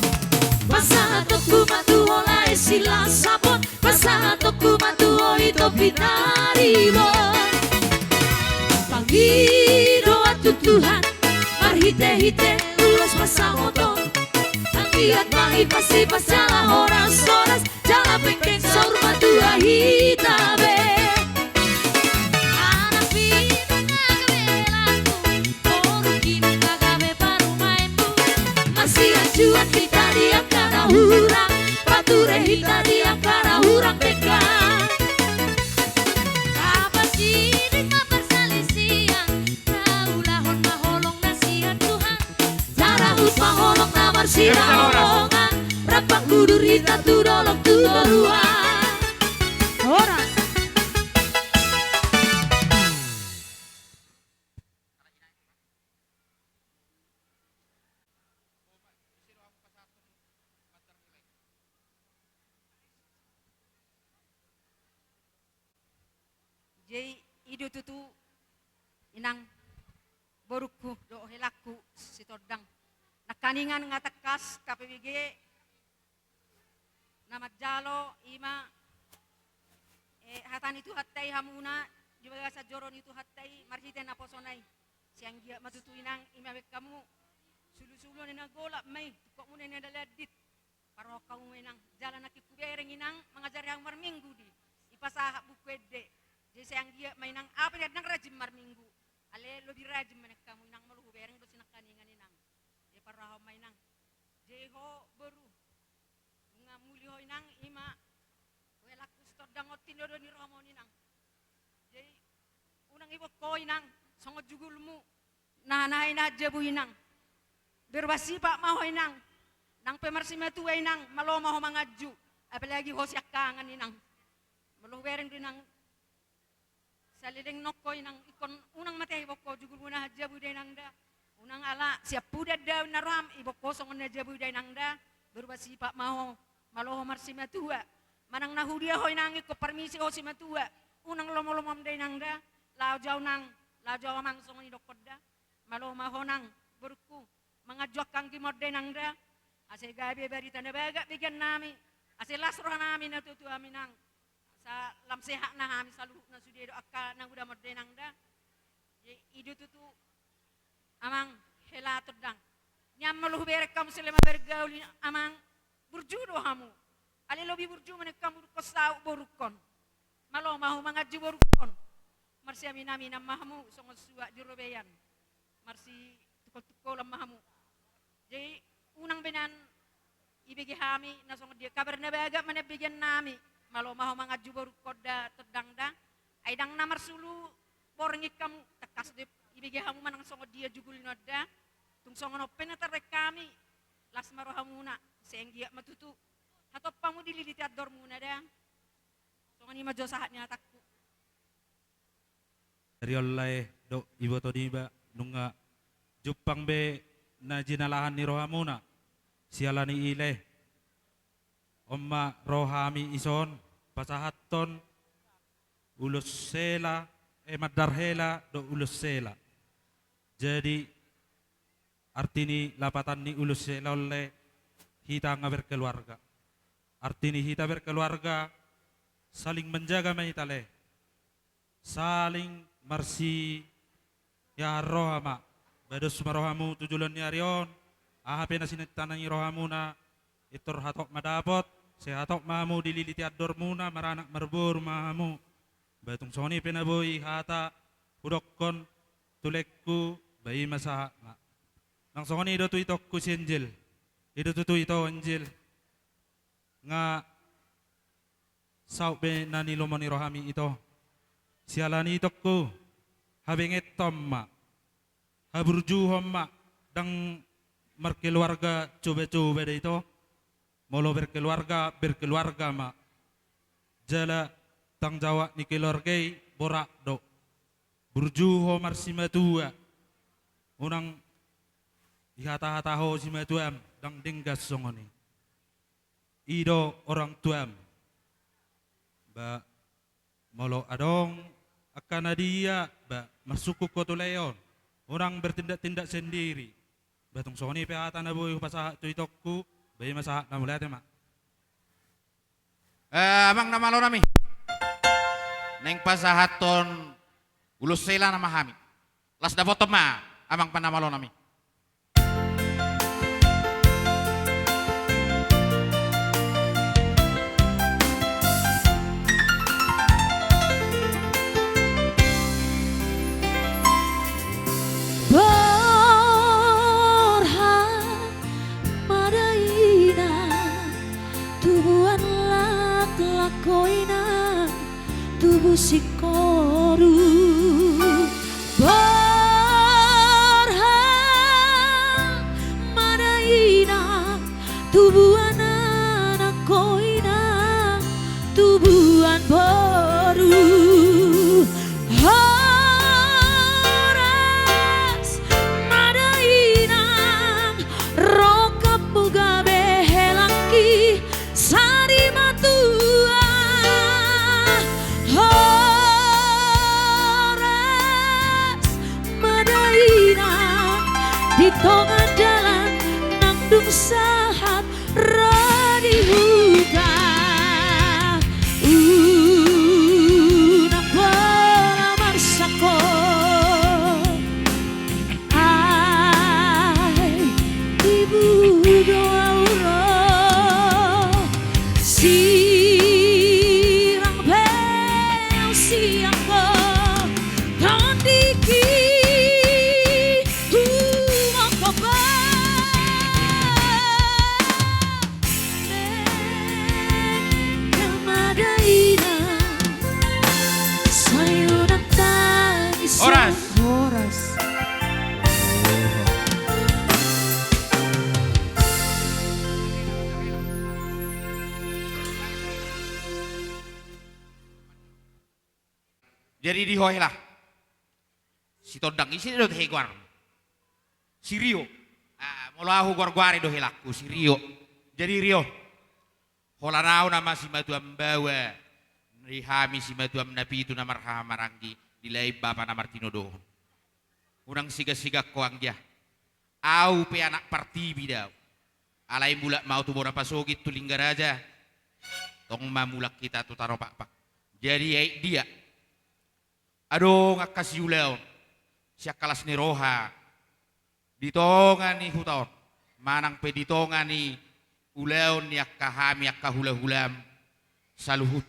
Pasahatonku ma tu ho lae Silasabon. Pasahatonku ma tu ho ito pinaribot. Pangidoan tu Tuhan marhitehite ulos pansamot on. Anggiat ma i pasipasjala horashoras, jala pengpeng saur matua hita be. Anak pitung na gabe helangku, boru pitung na gabe parumaenmu. Masianjuan hita di angka na hurang, pature hita di angka na hurang denggan. Tapasidik ma parsalisian, taulahon ma holong na sian Tuhan. Tarahut ma holong na marsihaholongan, rap mangudur hita tu dolok tu toruan. Horas. Jadi i do tutu inang borungku dohot helangku Sitondang. Nangkiningan nga tangkas K P B G na manjalo i ma, eh, hata ni Tuhanta i hamuna di bagasan joro ni Tuhanta i marhite naposona i. Sai anggiat ma tutu inang i ma baen hamu sulusulu ni na golap ma i, tungkotmuna ni na landit. Parrohahon hamu ma inang, jala nangkin hubereng inang mangajari hamu marminggu di, dipasahat buku ende. Jadi sai anggiat ma inang, aha pe ndang rajin marminggu. Lobi rajin ma nian hamu inang, molo hubereng do sinangkaningan inang. Ia parrohahon ma inang. Jadi ho boru, nunga muli ho inang, ima huhelangku sitondang on tinodo ni rohamuna inang. Jadi unang iboan ho inang songon jugulmu na, na, na jabu inang. Berubah sipat ma ho inang. Nang pe marsimatua inang, malo ma ho manganju. Apalagi ho siangkangan inang. Molo hubereng do inang saleleng nongko inang, ingkon unang mate iboan ho jugulmu na jabu da inang da. Unang ala siampudan da na roham, iboan ho songon na jabu da inang da. Berubah sipat ma ho, malo ho marsimatua. Manang na hudia ho inang ingkon parmisi ho simatua, unang lomolomom da inang da. Laho jau nang, laho jau amang, songon i dokkon da. Malo ma ho nang borungku, manganju angka anggim on da inang da. Ase gabe barita na bagak begean nami, ase las roha nami na tuatua nami inang. Asa lam sehat na hami saluhutna sude dohot angka na hudamon da inang da. Jadi i do tutu amang hela tondang. Nian molo hubereng hamu selama bergaul i amang, burju do hamu. Alai lobi burju ma nian hamu dungkon saut borungkon. Malo ma ho manganju borungkon. Marsiaminaminan ma hamu songon suak di robean. Marsitungkoltungkolan ma hamu. Jadi unang be nian ibege hami na songon dia, kabar na bagak ma nian begean nami. Malo ma ho manganju borungkon da tondang da. Ai ndang na marsulu borngin hamu, tangkas do ibege hamu manang songon dia jugulna on da. Tung songon on pe na tardain hami, las ma rohamuna, sai anggiat ma tutu hatop hamu dililiti andormuna da. Songon i ma jo sahat ni hatangku. Ari on lae dohot iboto niba, nunga jumpang be na jinalahan ni rohamuna siala ni i lae. On ma ro hami dison pasahathon ulos hela, eh, mandar hela dohot ulos hela. Jadi arti ni lapatan ni ulos hela on lae, hita nga berkeluarga. Arti ni hita berkeluarga, saling menjaga ma hita lae. Saling marsiahan roha ma. Bados ma rohamu tu joloan ni ari on, aha pe na sinintana ni rohamuna, pintor hatop ma dapot, sai hatop ma hamu dililiti andormuna, maranak marboru ma hamu. Ba tung songon i pe na boi hata hudokkon tu laengku, ba i ma sahatna. Nang songon i do tu itongku si Angel. I do tutu ito Angel. Nga saut be na nilomo ni rohami ito. Siala ni i itongku, habengeton ma, haburjuhon ma, ndang markeluarga coba-coba da ito. Molo berkeluarga, berkeluarga ma. Jala tanggung jawab ni keluarga i borat do. Burju ho marsimatua. Unang dihata-hata ho simatuam, ndang denggan songon i. I do orang tuam. Ba molo adong angka na dia, ba marsungkun ho tu lae on. Unang bertindak-tindak sendiri. Ba tung songon i pe hata na boi hupasahat tu itongku, ba i ma sahatna, mauliate ma. Eh, amang na malo nami. Naeng pasahathon ulos hela nama hami. Las dapothon ma, amang na malo nami. Borhat ma da inang, tubuan laklak ho inang, tubu singkoru. Borhat ma da inang, tubuan anak ho inang, tubuan boru. Horas ma da inang, rongkapmu gabe helangki sari matua. Horas ma da inang, di tonga dalan nang dung sahat ro di huta, unang pola marsangkot. Ai ibu do au ro, sirang be au sian ho, tondingki Jadi di ho hela. Sitondang, ise do tahe goarmu? Si Rio. Ah, molo ahu goar-goari do helangku, si Rio. Jadi Rio. Holan ahu nama simatuam baoa di hami simatuam na pitu na marhahamaranggi, di lae bapa na martinodohon. Unang siga-siga ho anggia. Ahu pe anak Partibi do ahu. Alai mulak ma ahu tu bona pasogit tu Lingga Raja. Tong ma mulak hita tu Tano Pakpak. Jadi aek dia. Adong angka siulaon, siangka las ni roha, di tonga ni huta on, manang pe di tonga ni ulaon ni angka hami angka hula-hulam saluhut.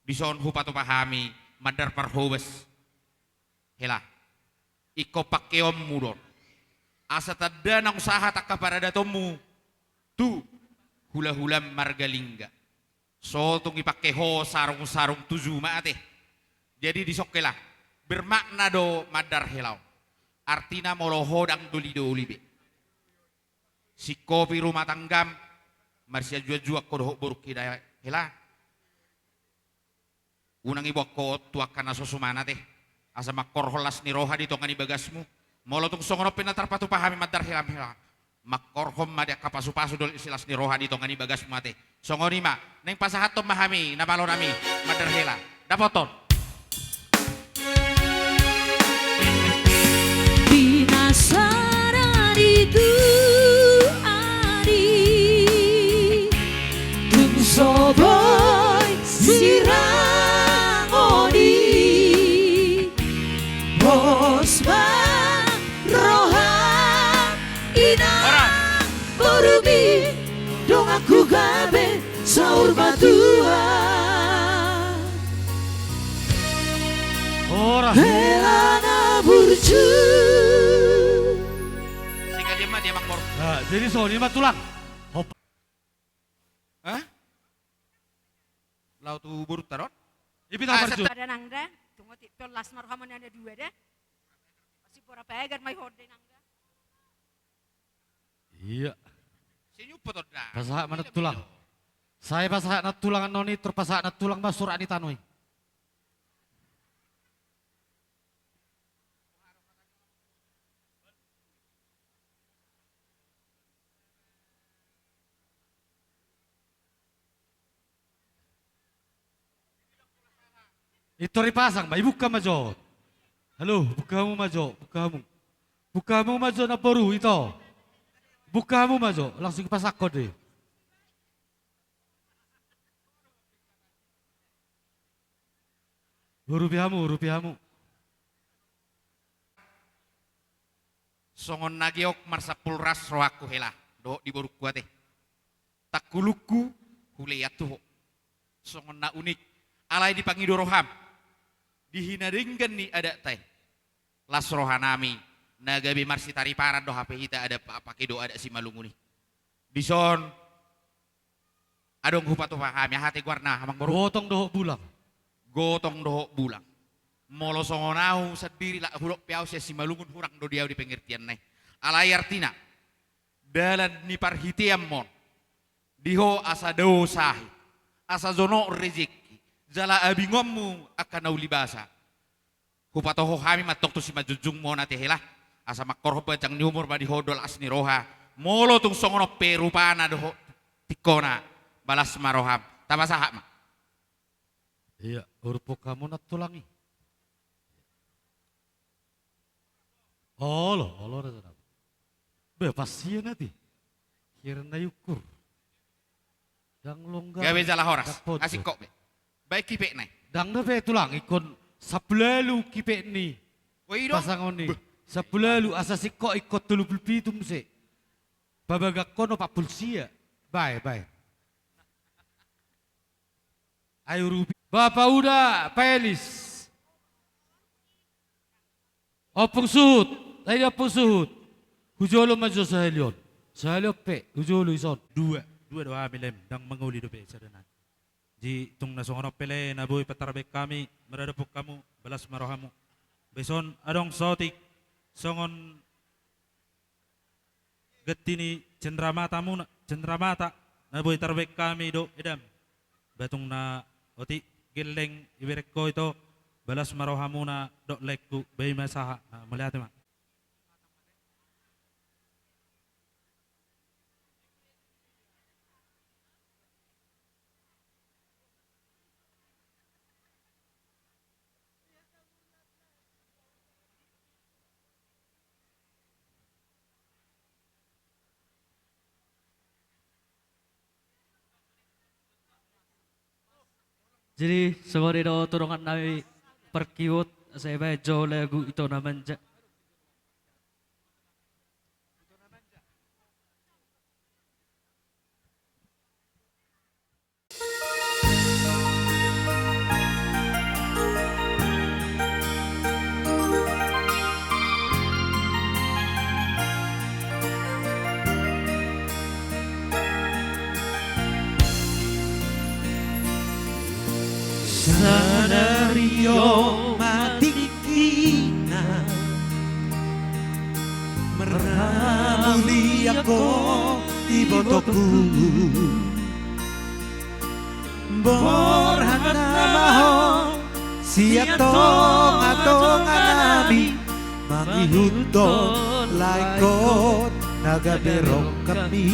Dison hupatupa hami mandar parhobas. Hela. Ingkon pangkeonmu do on. Asa tanda naung sahat angka paradatonmu tu hula-hulam marga Lingga. So tung dipangke ho sarung-sarung tu juma ate. Jadi dison hela, bermakna do mandar hela on. Artina molo ho ndang doli-doli be. Singkopi rumah tanggam, marsianjuan-juan ho dohot borungki da hela. Unang iboan ho on tu angka na so suman ate. Asa mangkorhon las ni roha di tonga ni bagasmu. Molo tung songon on pe na tarpatupa hami mandar hela, hela. Mangkorhon ma di angka pasu-pasu dohot silas ni roha di tonga ni bagasmu ate. Songon i ma, naeng pasahathon ma hami na malo nami mandar hela. Dapothon. Di na sada di tu ari, tung so boi sirang on i, pos ma roha inang borumi, donganku gabe saur matua. Horas. Hela na burju. Singkat dia mah dia makmur. Nah, jadi songon i ma tulang. Hop. Hah? Laho tu borunta do on? Ipi na parju. Sada nang da, tung otik pe on las ma rohamu na dua da. Pasti pora pagar mai hon da nang da. Iya. Pasahat ma nantulang. Sai pasahat nantulang annon i, tor pasahat nantulang ma surat ni tano i. Ito dipasang ma, ibuka ma jo. Halo, buka hamu ma jo, buka hamu. Buka hamu ma jo namboru, ito. Buka hamu ma jo, langsung pasangkon do i. Urupi hamu, urupi hamu. Songon na giok marsampul ras rohangku hela, dohot di borungku ate. Tangkulungku, hulean tu ho. Songon na unik, alai dipangido roham. Di hinadenggan ni adat i. Las rohanami, na gabe marsitariparan do hape hita adat pa-, pake do adat Simalungun i. Dison, adong hupatupa hami, aha ate goarna, amang boru? Gotong dohot bulang. Gotong dohot bulang. Molo songon ahu sandiri, lak hudok pe ahu sian Simalungun, hurang do di ahu di pengertian na i. Alai artina, dalan ni parhitean ma on. Di ho asa dao sahit, asa jonok rejeki, jala abingonmu angka na uli basa. Hupatoho hami mantong tu simanjujungmu on ate hela, asa mangkorhon panjang ni umur ma di ho dohot las ni roha. Molo tung songon on pe rupana dohot tingkona, balas ma roham. Tapasahat ma. Iya, urupi hamu nantulang i. Olo, olo, raja na. Be, pas ia nanti. Kira na iukur. Ndang longgar. Gabe jala horas. Asing kok be. Baen kipekna i. Ndang dope tulang, ingkon sampulu ualu kipek ni. Pasangon i. Sampulu ualu, asa singkok ingkon tolu pulu pitu muse. Pabagakon opat pulu sia. Bae, bae. Ai urupi. Bapa Uda Paelis. Ompung Suhut. Ai Ompung Suhut. Hujolo ma jo sahali on. Sahali on pe. Hujolo ison. Dua. Dua do hami lae. Ndang mangoli dope sada nai. Jadi tung na songon on pe lae na boi patarbaen hami. Maradophon hamu. Balas ma rohamu. Ba ison adong saotik. Songon ganti ni cenramata muna, cenramata, na boi tarbaen hami do edam. Ba tung na otik gelleng ibereng ho ito, Balas ma rohamuna dohot laengku, bahen ma sahat. Ah, mauliate ma. Jadi, songon i do tu dongan nami parkiwot, asa dibahen jo lagu Ito na Manja. Sadari on ma tingkina marhamulian ho ibotongku. Borhat nama ho sian tongatonganami, mangihuthon laengkon na gabe rongkapmi.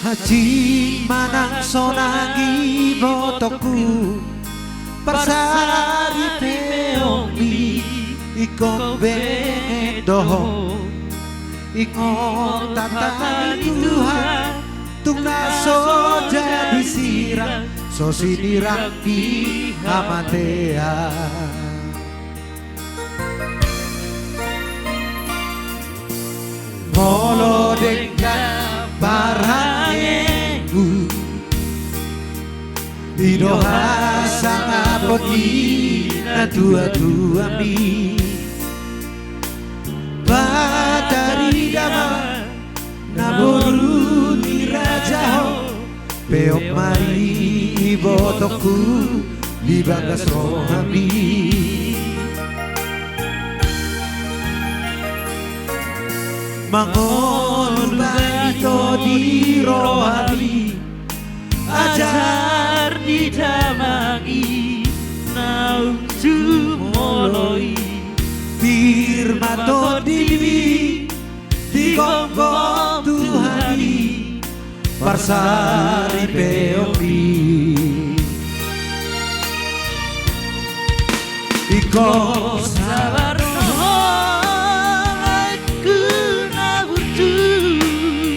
Hansit manang sonang ibotongku, parsaripeonmi ingkon benget do ho. Ingot hata ni Tuhan, tung na so jadi sirang, so sinirang di hamatean. Molo denggan parhangengku, i do hasangapon ni natuatuami. Patarida ma na boru ni raja ho, peop ma i ibotongku di bagas rohami. Mangolu ma ito di rohami, ajar ni damang i naung jumolo i. Pir ma tondimi di gomgom Tuhan i, parsaripeonmi. Ingkon sabar do ho laengku na burju,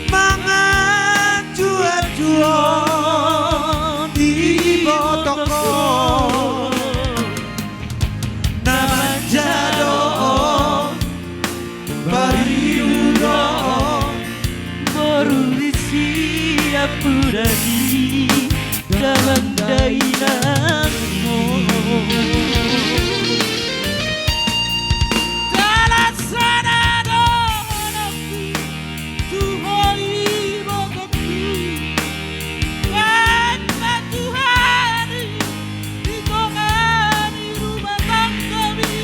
manganju-anju on di ibotongkon. Na manja do on, pariudo on, boru ni siampudan i, damang dainang on. Dalan sada dohononku tu ho ibotongku, bahen ma Tuhan i di tonga ni rumah tanggami.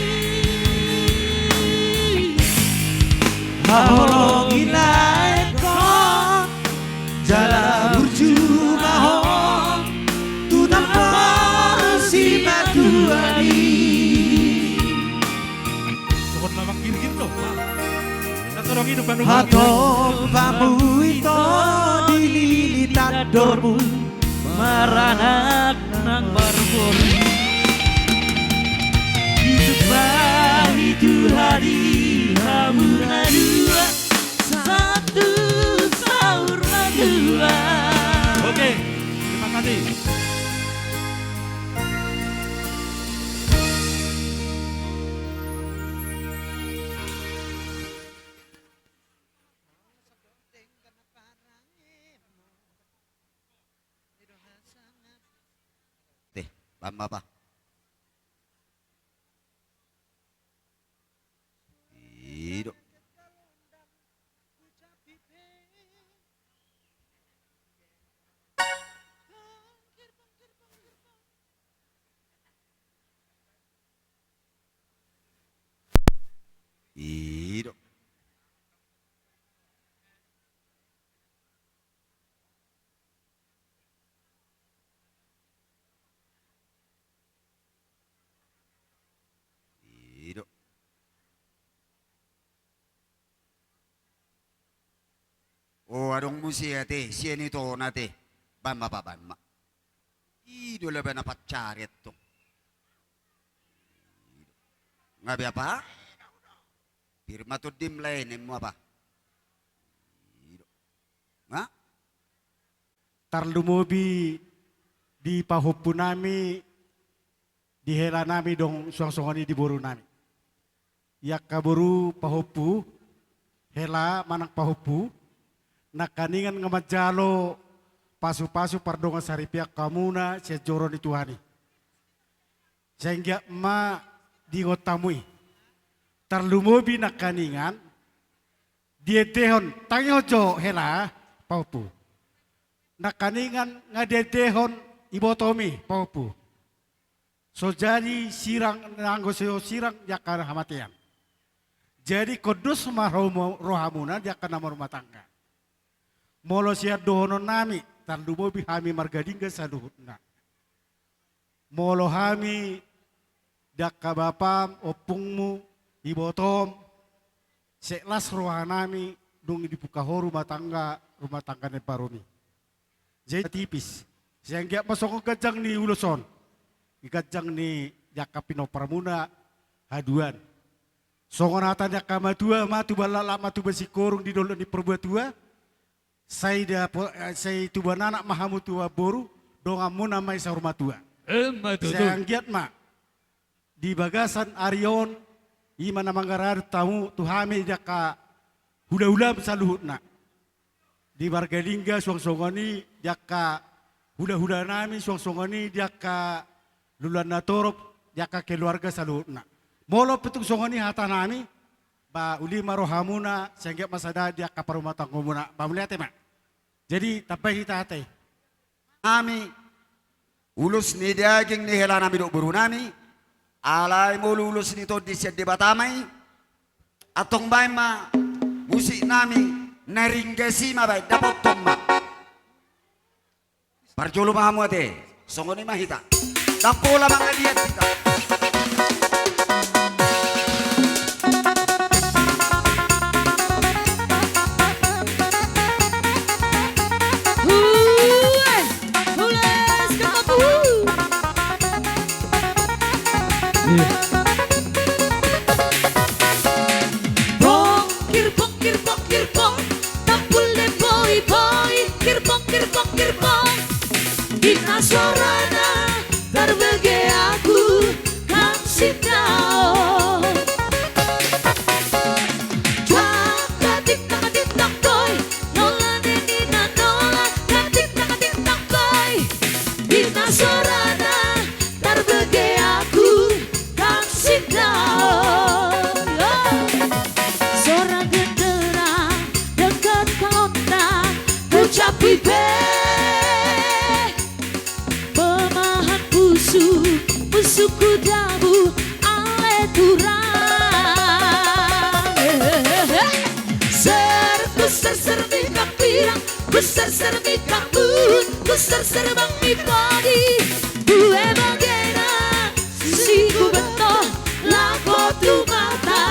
Haholongi laengkon, jala burju ma ho tu namboru simatuam i. Songon na manggirgir do. Hatompamu ito di lili tandormu, maranak nang marboru. Disumpahi Tuhan i hamu na dua, sahat tu saur matua. Oke, terima kasih. Deh, lama apa? I do. I do. Adong muse ate, sian i tona ate. Baen ma, baen ma. I do laba na pancari antong. Nga be apa? Pir ma tondim lae, ninmu apa? I do. Nga? Tarlumobi di pahompu nami, di hela nami, dong suang songon i di boru nami. I angka boru pahompu, hela manang pahompu, nangkaningan nga manjalo pasu-pasu pardongan saripeon hamuna sian joro ni Tuhan i. Sai anggiat ma diingot hamu i. Tarlumobi nangkaningan diendehon, tangihon jo hela pahompu. Nangkaningan nga diendehon ibotom i pahompu. So jadi sirang, anggo so sirang di angka hamatean. Jadi ingkon dos ma roha-, rohamuna di angka na marumah tangga. Molo sian dohonon nami, tarlumobi hami marga Dingga saluhutna. Molo hami di angka bapam, ompungmu, ibotom, sai las roha nami dung dibuka ho rumah tangga, rumah tangga na imbarum i. Jadi tipis. Sai anggiat ma songon ganjang ni ulos on, di ganjang ni angka pinomparmuna haduan. Songon hata ni angka matua ma, tuba laklak ma tuba singkoru di dolok ni parmatua. Sai dapo-, eh, sai tubuan anak ma hamu, tubuan boru, donganmuna ma i saur matua. Emma tutu. Sai anggiat ma di bagasan ari on, i ma na mangaradot hamu tu hami di angka hula-hulam saluhutna. Di marga Dingga suang songon i di angka hula-hula nami, suang songon i di angka luluan na torop, di angka keluarga saluhutna. Molo pe tung songon i hata nami, ba uli ma rohamuna, sai anggiat ma sada di angka parrumatanggaonmuna. Ba mauliate ma. Jadi tambai hita ate. Nami, ulos ni daging ni hela nami dohot boru nami, alai molo ulos ni tondi sian Debata ma i, antong baen ma musik nami, na ringgas i ma baen, dapothon ma. Parjolo ma hamu ate, songon i ma hita. Ndang pola mangaliat hita. Uwe, ules ke papu. Iya. Bongkir, bongkir, bongkir, bong. Tampul de boi, boi. Kirbong, kirbong, kirbong. Di na sorana tarbege aku, kam sindaon. Dang, katik, tang, katik, tang, doi. Nola ne ni na nola, katik, tang, katik, tang, doi. Di na sorana tarbege aku, kam sindaon. Sora genderang, denggan kaonta, ku capi pe. Pemahan pusu, pusuku dabu, ale turang. Ser, ku ser, ser, mi kampirang, ku ser, ser, mi kambun, ku ser, ser, bang mi podi. Due bagena si kubento laho tu mata.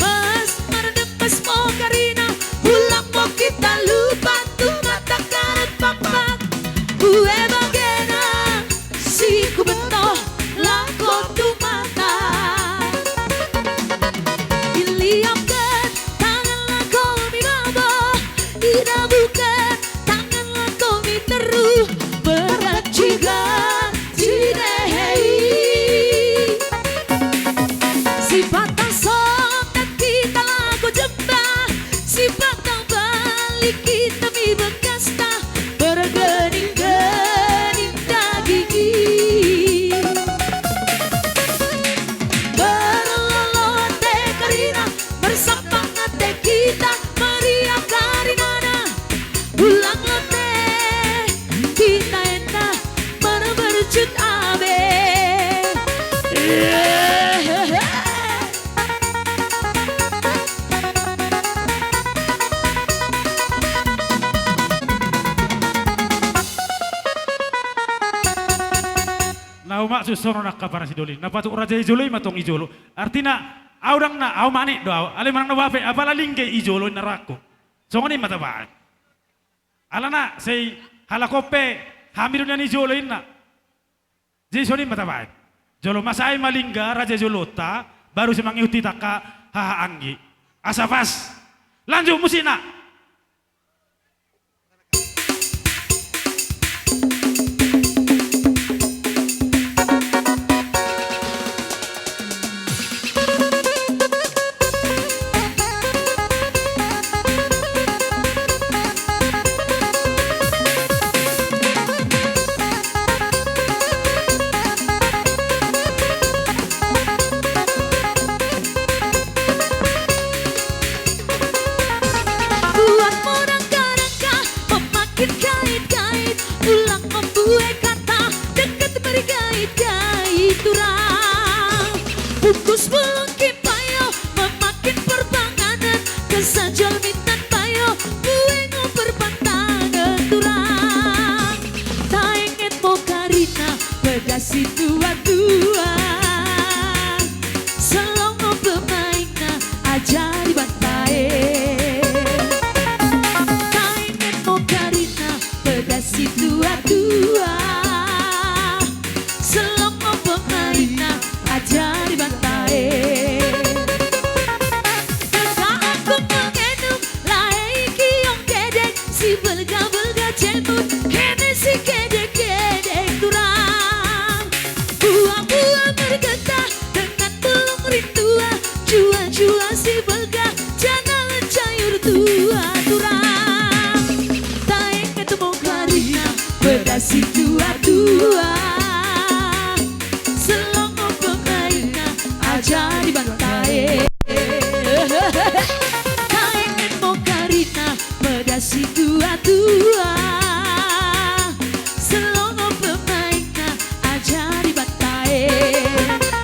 Pas mardempes mo karina, ulang mo hita lupa tu mata karet pakpak. Due bagena si kubento laho tu mata. Iliamkan tangan laho mi babo, idabukan tangan laho mi teru, berat juga. Sidehei. Sibatang songon hita laho jempa, sibatang balik hita mi bagasta, bergening-gening daging i. Berloloan te karina, bersampang ate hita, meriah karinana. Ulang lote, hita enda marmercut abe. Na umak susono nangka para sidoli. Na patuk raja i jolo, i ma tong i jolo. Artina, Au ndang na, au manik do au. Alai manang na boha pe, apala lingga i jolo inna rohangku. Songon i ma tabaen. Alana, sai halak on pe, hami do nian i jolo inna. Jadi songon i ma tabaen. Jolo mansai ma lingga, raja jolonta, baru sai mangihut hita angka haha anggi. Asa pas. Lanjut musikna. Buat modang kadangka, memakin kait-kait, ulang membuat kata, dekat berkait-kait turang. Bungkus bulung kipayo, memakin perpanganan, kesajol mintan bayo, buengo perpantangan turang. Tainget mo karina, pedas si tua-tua. Selongo pemainna, ajari bantae. Tainget mo karina, pedas si tua-tua. Selongo pemainna, ajari bantae. Tengah aku mengenum, lae i kiong gedek, si belga-belga jemut, hene si gedek-gedek turang. Buah-buah bergetah, dengan bulung rintua, jua-jua si belga, jana lencai ur tua turang. Tainget mo karina, pedas si tua-tua. Selongo pemainna, ajari bantae. Tainget mo karina, pedas si tua-tua. Selongo pemainna, ajari bantae.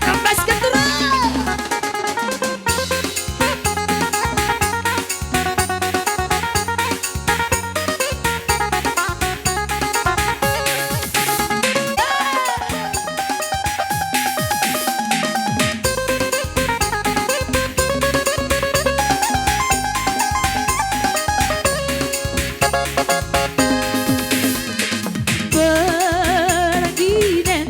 Kempes keturunan. Perginen,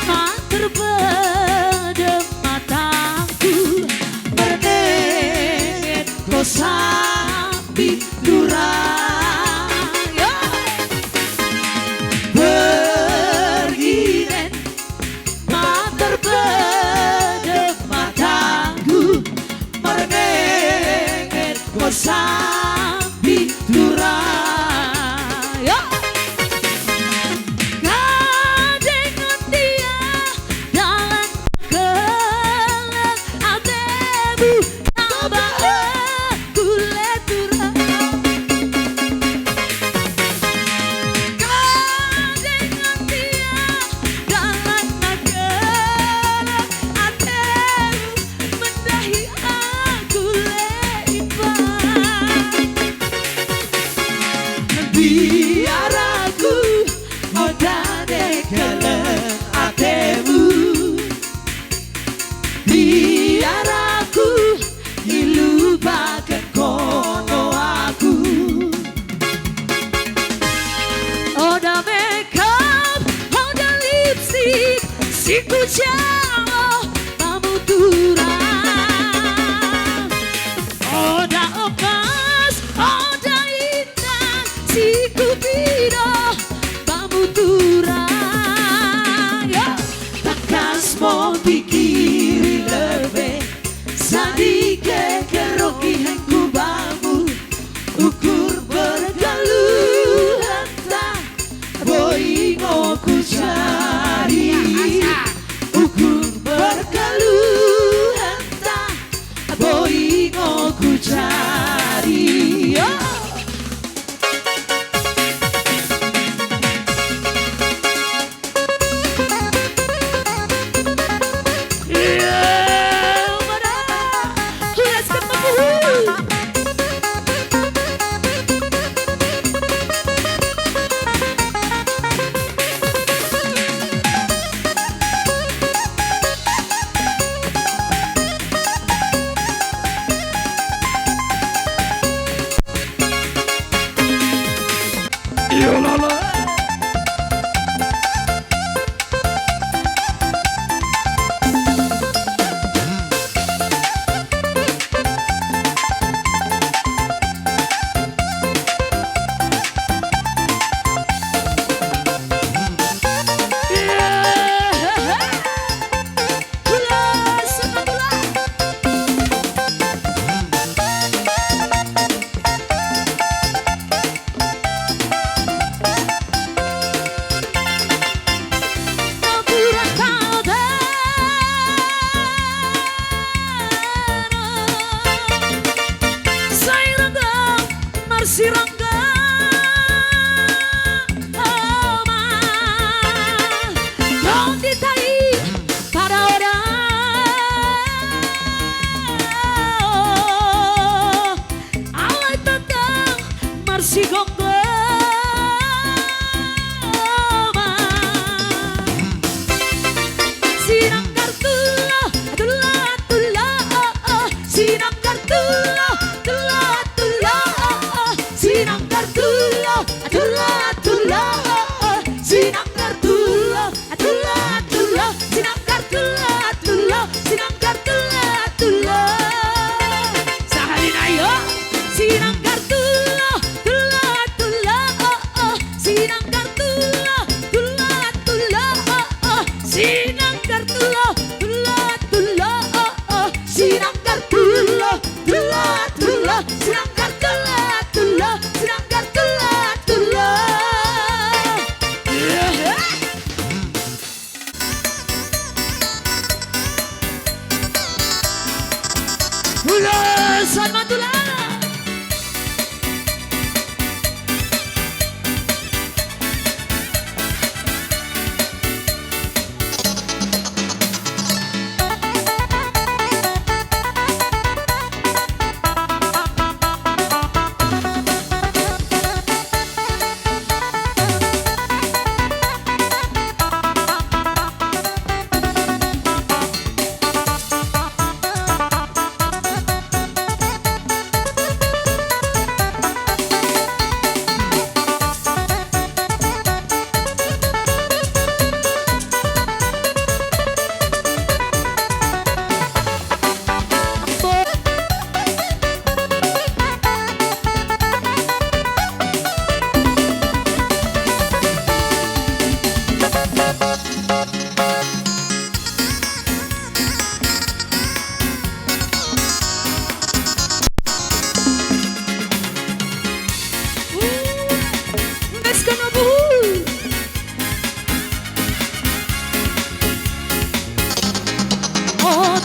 ma terpedem matangku, mernenget ho sambing turang. Yo! Perginen, ma terpedem matangku, mernenget ho sambing turang. Yo! Kadengon dia dalan na gelek, atemu tamba gule turang. Kadengon dia dalan na gelek, atemu mendahi ahu lepa. Biar aku odane gelek atemu. Biar aku dilupakan kono aku. Oda makeup, oda lipstick, singku jalo bamu turang. Oda omas, oda inang, singku pido bamu turang. Yo! Tangkas mo pikiri lebe, sadike keroki hengku bamu. Ukur pergaulan ta, boi ngo kujari. Ukur pergaulan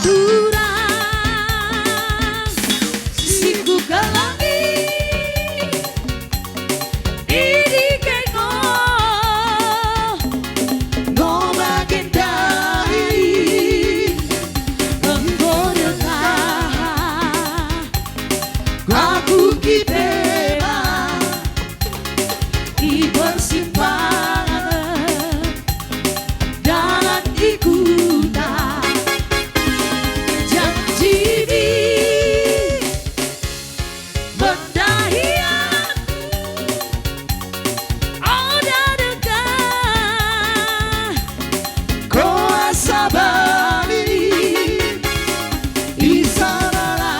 Turang singkung galang i, i dengke ho, ho bagendang i, anggo dengke. Aku kipe ma di persimpangan dalan di huta. Janjimi mandahi aku, oda dengke ho asa bali, i salala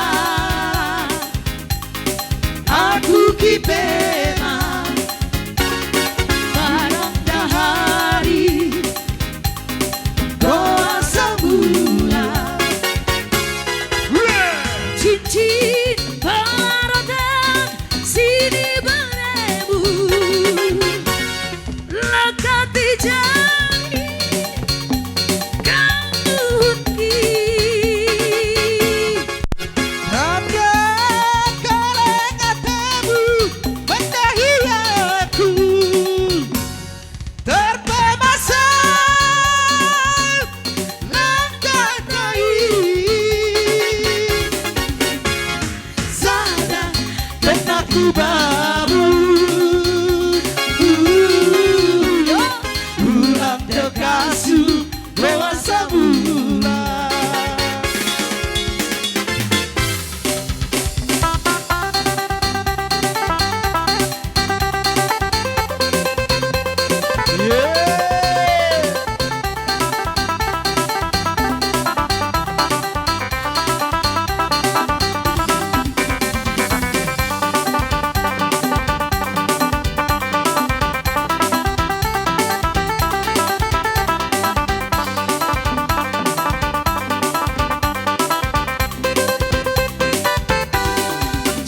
aku kipe ma, barang dahari ho asa mulak. Cincin palarotan sinibaremu, lekat di jari, ganuhon i. Andak holong atemu mandahi aku, tarpamasa langkahta i. Sada pernah ku baru, ulang dengke ho asa mulak.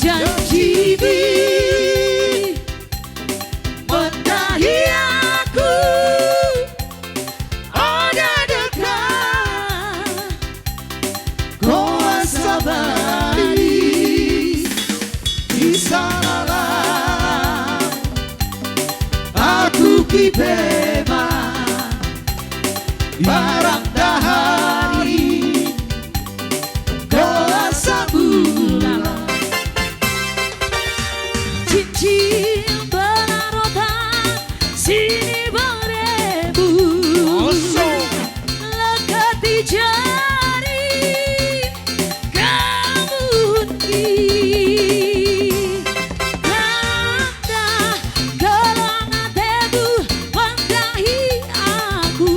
Janjimi mandahi aku, oda dengke ho asa bali, i salala aku kipe ma, barang dahari ho asa mulak. Cincin palarotan sinibaremu, lekat di jari, ganuhon i. Andak holong atemu mandahi aku,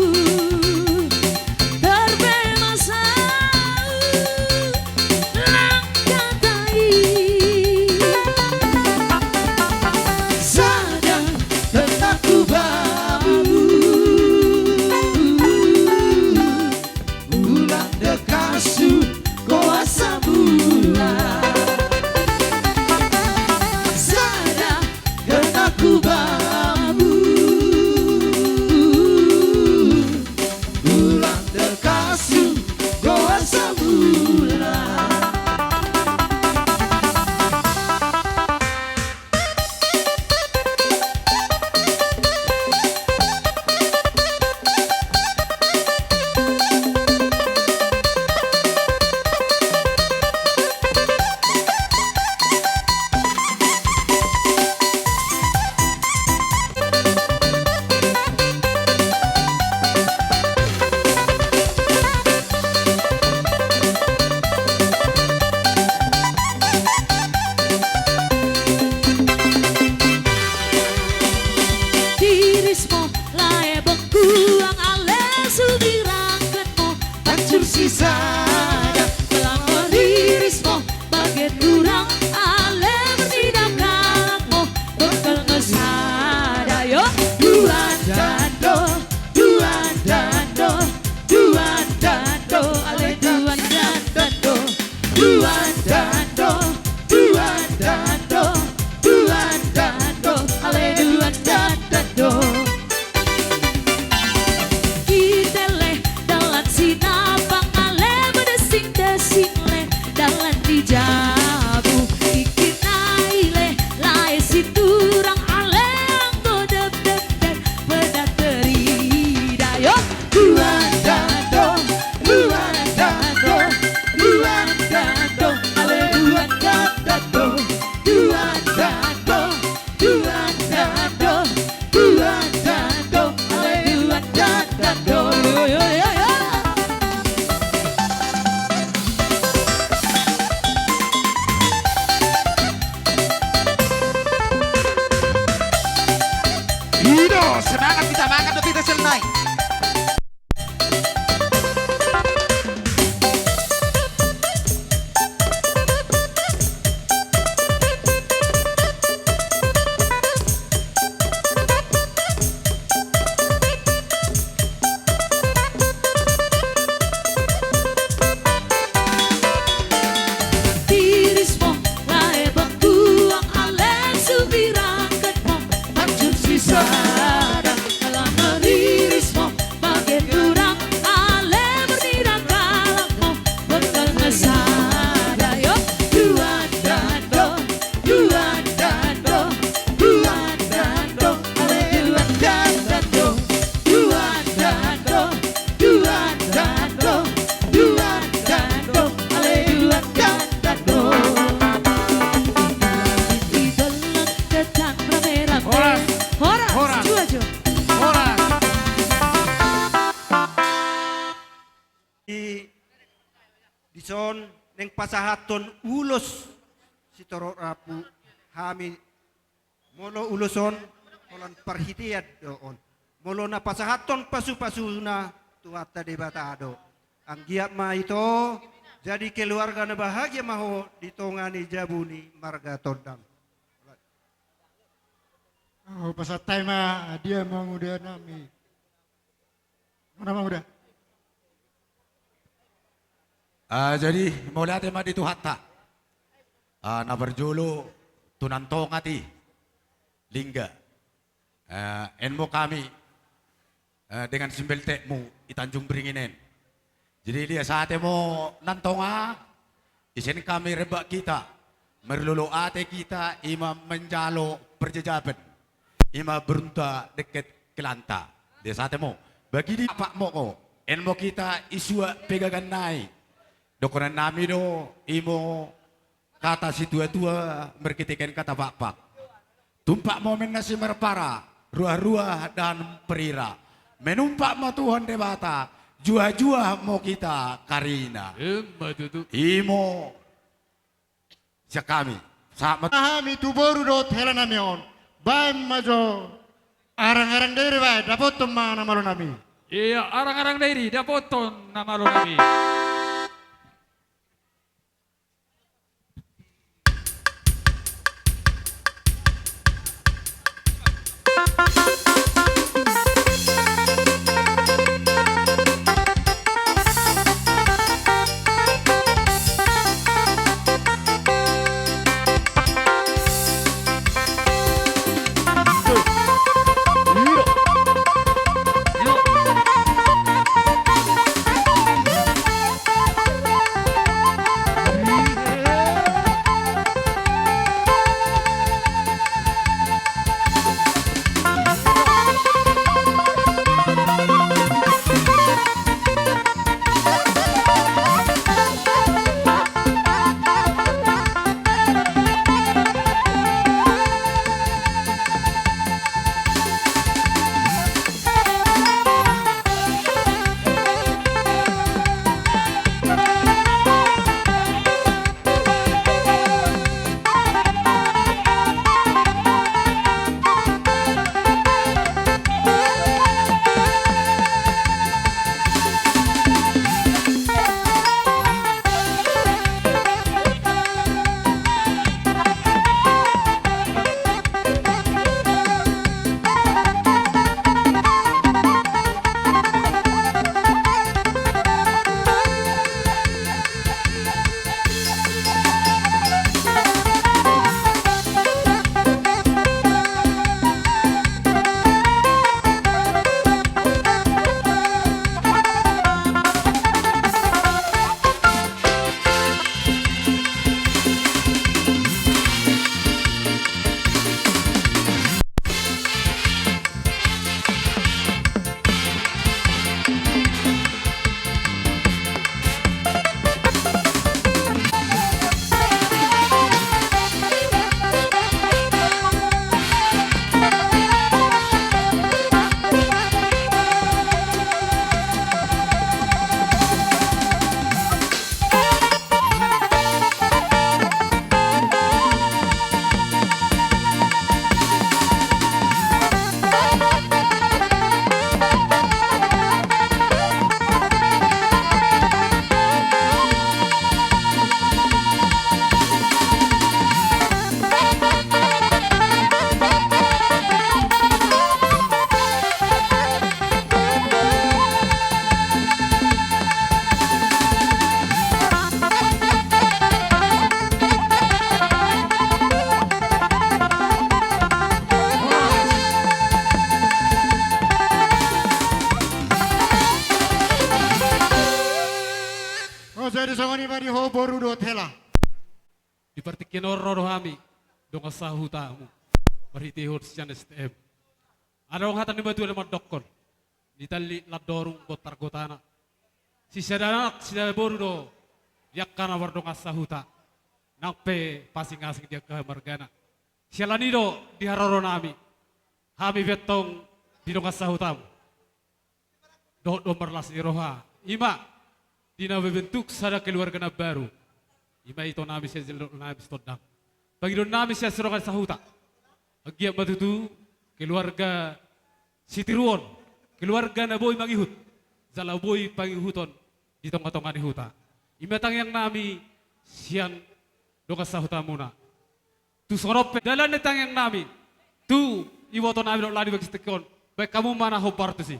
Dison naeng pasahathon ulos sitorop rambu hami. Molo ulos on holan parhitean do on. Molo na pasahathon pasupasuna Tuhanta Debata do. Anggiat ma ito jadi keluarga na bahagia ma ho di tonga ni jabu ni marga Tondang. Hupasahat hami ma dia manguda nami. Mana manguda? Ah, jadi mauliate ma di Tuhanta. Ah, na parjolo tu Nantonga ti, Lingga. Eh, enmot hami, eh, dengan simbeltekmu di Tanjung Beringin en. Jadi lias ate mo Nantonga, ise hami rembak hita, marlolo ate hita, ima manjalo parjajapan, ima berunta deket kelanta. Lias ate mo. Bagi di apa mo ko, enmot hita isuak pegagan nai. Dohonon nami do, imo kata situatua marhitehon kata pakpak. Tumpak ma omen na simarpara, ruah-ruah dan perira. Manumpak ma Tuhan Debata, juah-juah ma hita karina. Ima tutu. Imo sian hami. Sahat ma hami tu boru dohot hela nami on. Baen ma jo arang-arang dairi baen, dapothon ma na malo nami. Ia, arang-arang dairi, dapothon na malo nami. Oh, jadi songon i ma di ho boru dohot hela. Di partingkian on ro do hami dongan sahutamu marhitehon sian S T M. Adong hata ni natuatua mandokkon, ditallik landorung bontar gotana. Sisada anak sisada boru do di angka na mardongan sahuta, nang pe pasingasing di angka margana. Siala ni i do di haroro nami, hami pe antong di dongan sahutamu. Dohot do marlas ni roha, ima di na mambentuk sada keluarga na baru. I ma ito nami sian jolo nami Sitondang. Pangidoan nami sian sadongan sahuta. Anggiat ma tutu keluarga sitiruon, keluarga na boi mangihut, jala boi pangihuton di tonga-tonga ni huta. I ma tangiang nami sian dongan sahutamuna. Tu songon on pe dalan ni tangiang nami tu iboto nami dohot lae di bagas tingki on. Baen hamu ma na hombar tusi.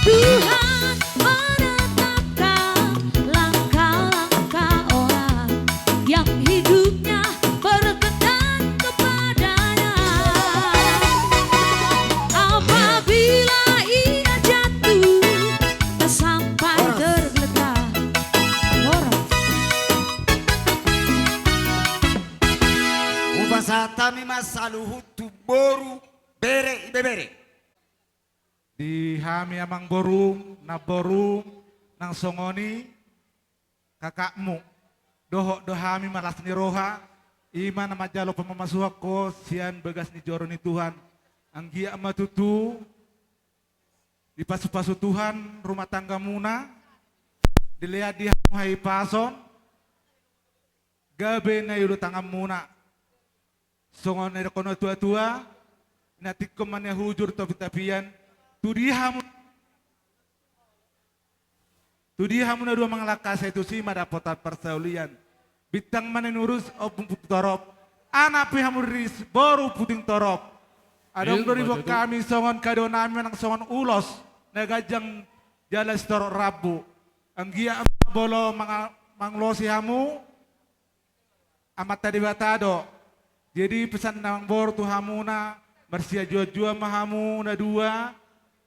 Tuhan menetapkan langkah-langkah orang yang hidupnya berkenan kepada-Nya. Apabila ia jatuh, tak sampai tergeletak. Horas. Hupasahat hami ma saluhut tu boru, bere, ibebere. Di hami amangborum, namborum, nang songon i kakakmu. Dohot do hami ma las ni roha, i ma na manjalo pamasuhan ho sian bagas ni joro ni Tuhan. Anggiat ma tutu dipasu-pasu Tuhan rumah tanggamuna, dilehon di hamu hahipason, gabe na i ulu tanganmuna. Songon na nidok ni natua-tua, na tingkos ma nian hujur topi-tapian, tu dia hamu, tu dia hamu na dua mangalangka, sai tusi ma dapotan parsaulian. Bintang ma na niurusi ombun puting torop, anak pe hamu riris boru puting torop. Adong do diboan hami songon kado nami manang songon ulos na ganjang jala sitorop rambu. Anggiat ma molo manga-, mangulosi hamu, Amanta Debata do. Jadi pesan ni amangboru tu hamuna, marsianjuan-juan ma hamu na dua,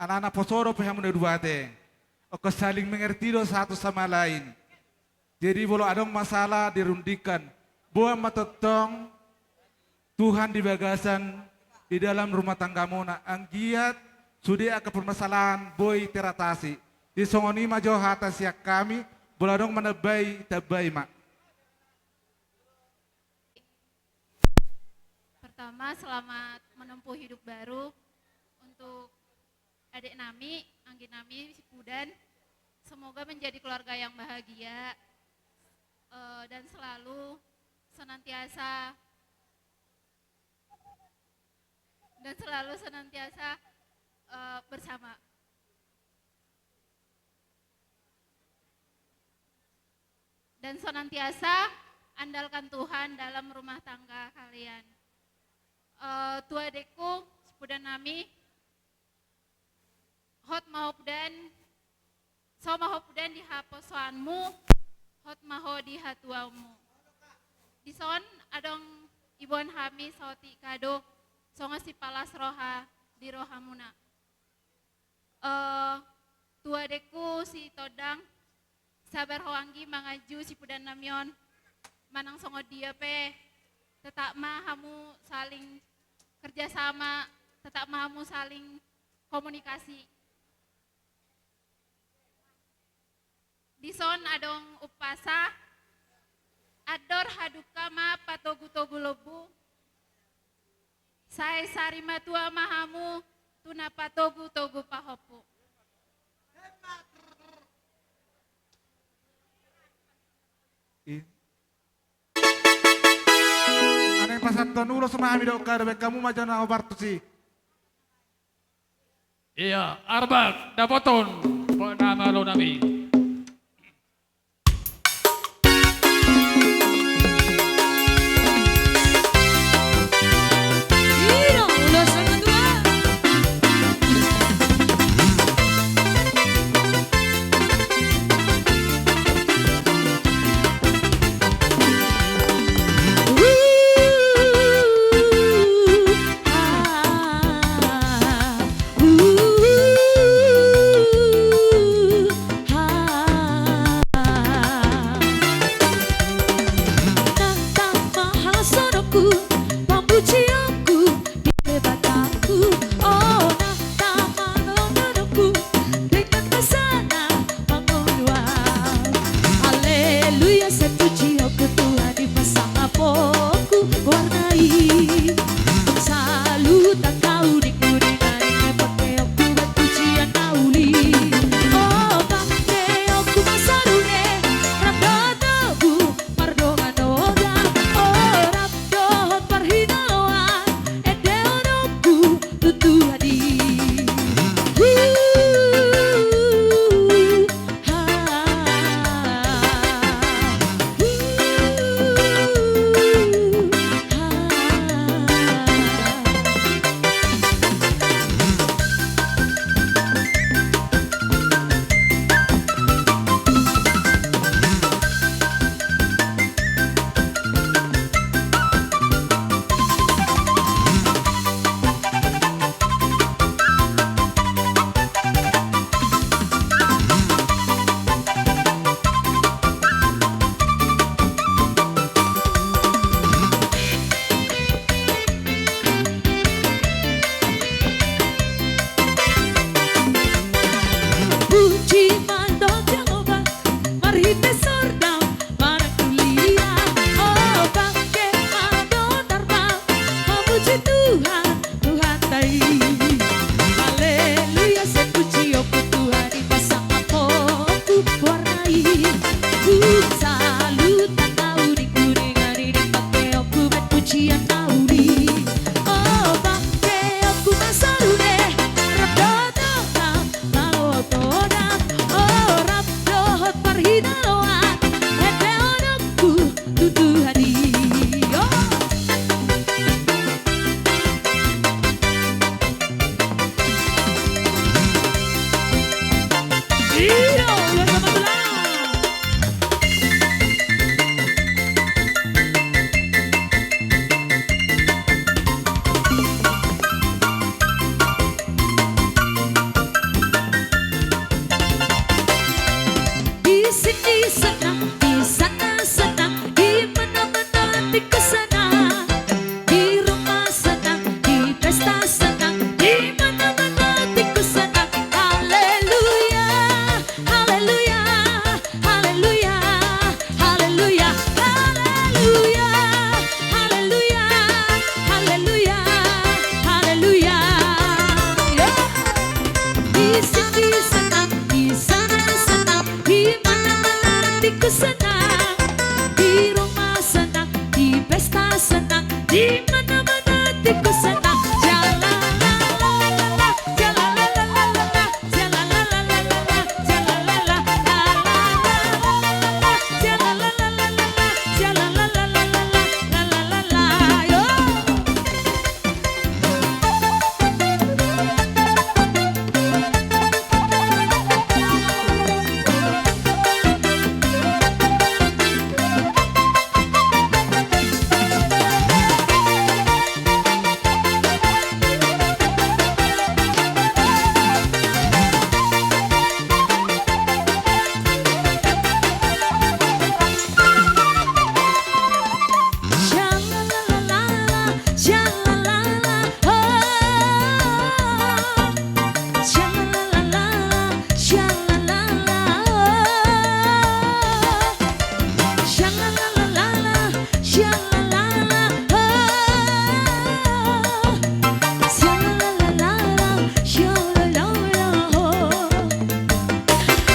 alana poso dope hamu na dua ate. Ingkon saling mengerti do satu sama lain. Jadi molo adong masalah dirundingkan, boan ma tongtong Tuhan di bagasan, di dalam rumah tanggamuna, anggiat sude angka permasalahan boi teratasi. Jadi songon i ma jo hata sian hami, molo adong manambai, tambai ma. Pertama, selamat menempuh hidup baru untuk adik nami, anggi nami, si Pudan. Semoga menjadi keluarga yang bahagia, eh, dan selalu senantiasa, dan selalu senantiasa, eh, bersama. Dan senantiasa andalkan Tuhan dalam rumah tangga kalian. Eh, tu adekku, si Pudan nami, hot ma ho Pudan, so ma ho Pudan di haposoanmu, hot ma ho di hatuaonmu. Dison adong diboan hami saotik kado, songon sipalas roha di rohamuna. Eh, tu adekku si Tondang, sabar ho anggi manganju si Pudan nami on, manang songon dia pe, tetap ma hamu saling kerjasama, tetap ma hamu saling komunikasi. Dison adong umpasa, andor hadungka ma patogu-togu lombu, sai sari matua ma hamu tu na patogu-togu pahompu. I. Naeng pasahathon ulos ma hami dohot kado, baen hamu ma jo na hombar tusi. Ia, Arbak, dapothon na malo nami. Warna i. Salutan hau di kuningan i, pangkeonku bahen pujian na uli. O pangkeonku ma sarude, rap dohot tobu, mardongan oda. O rap dohot parhinaloan, endehononku tu Tuhan i. Puji ma dohot Jahowa, marhite sordam manang tulia. O pangke ma dohot arba, mamuji Tuhan, Tuhanta i. Haleluya, sai pujionku Tuhan i, pasangapku warna i. Salutan hau di kuningan i, pangkeonku bahen pujian na uli. O pangkeonku ma sarude, rap dohot tobu, mardongan oda. O rap dohot parhinaloan, endehononku tu Tuhan i. O. Iyo, luar sama tulang. Di sini senang, di sana senang, di mana-mana hatiku senang. Di rumah senang, di pesta senang, di mana-mana hatiku senang. Haleluya, haleluya, haleluya, haleluya, haleluya, haleluya, haleluya, haleluya. Yo. Di sini senang, di sana senang, di mana-mana hatiku senang. Di rumah senang, di pesta senang, di mana-mana hatiku senang. Jalalalala, jalalalala, jalalalala, jalalalala, jalalalala, jalalalala, jalalalala. Yo.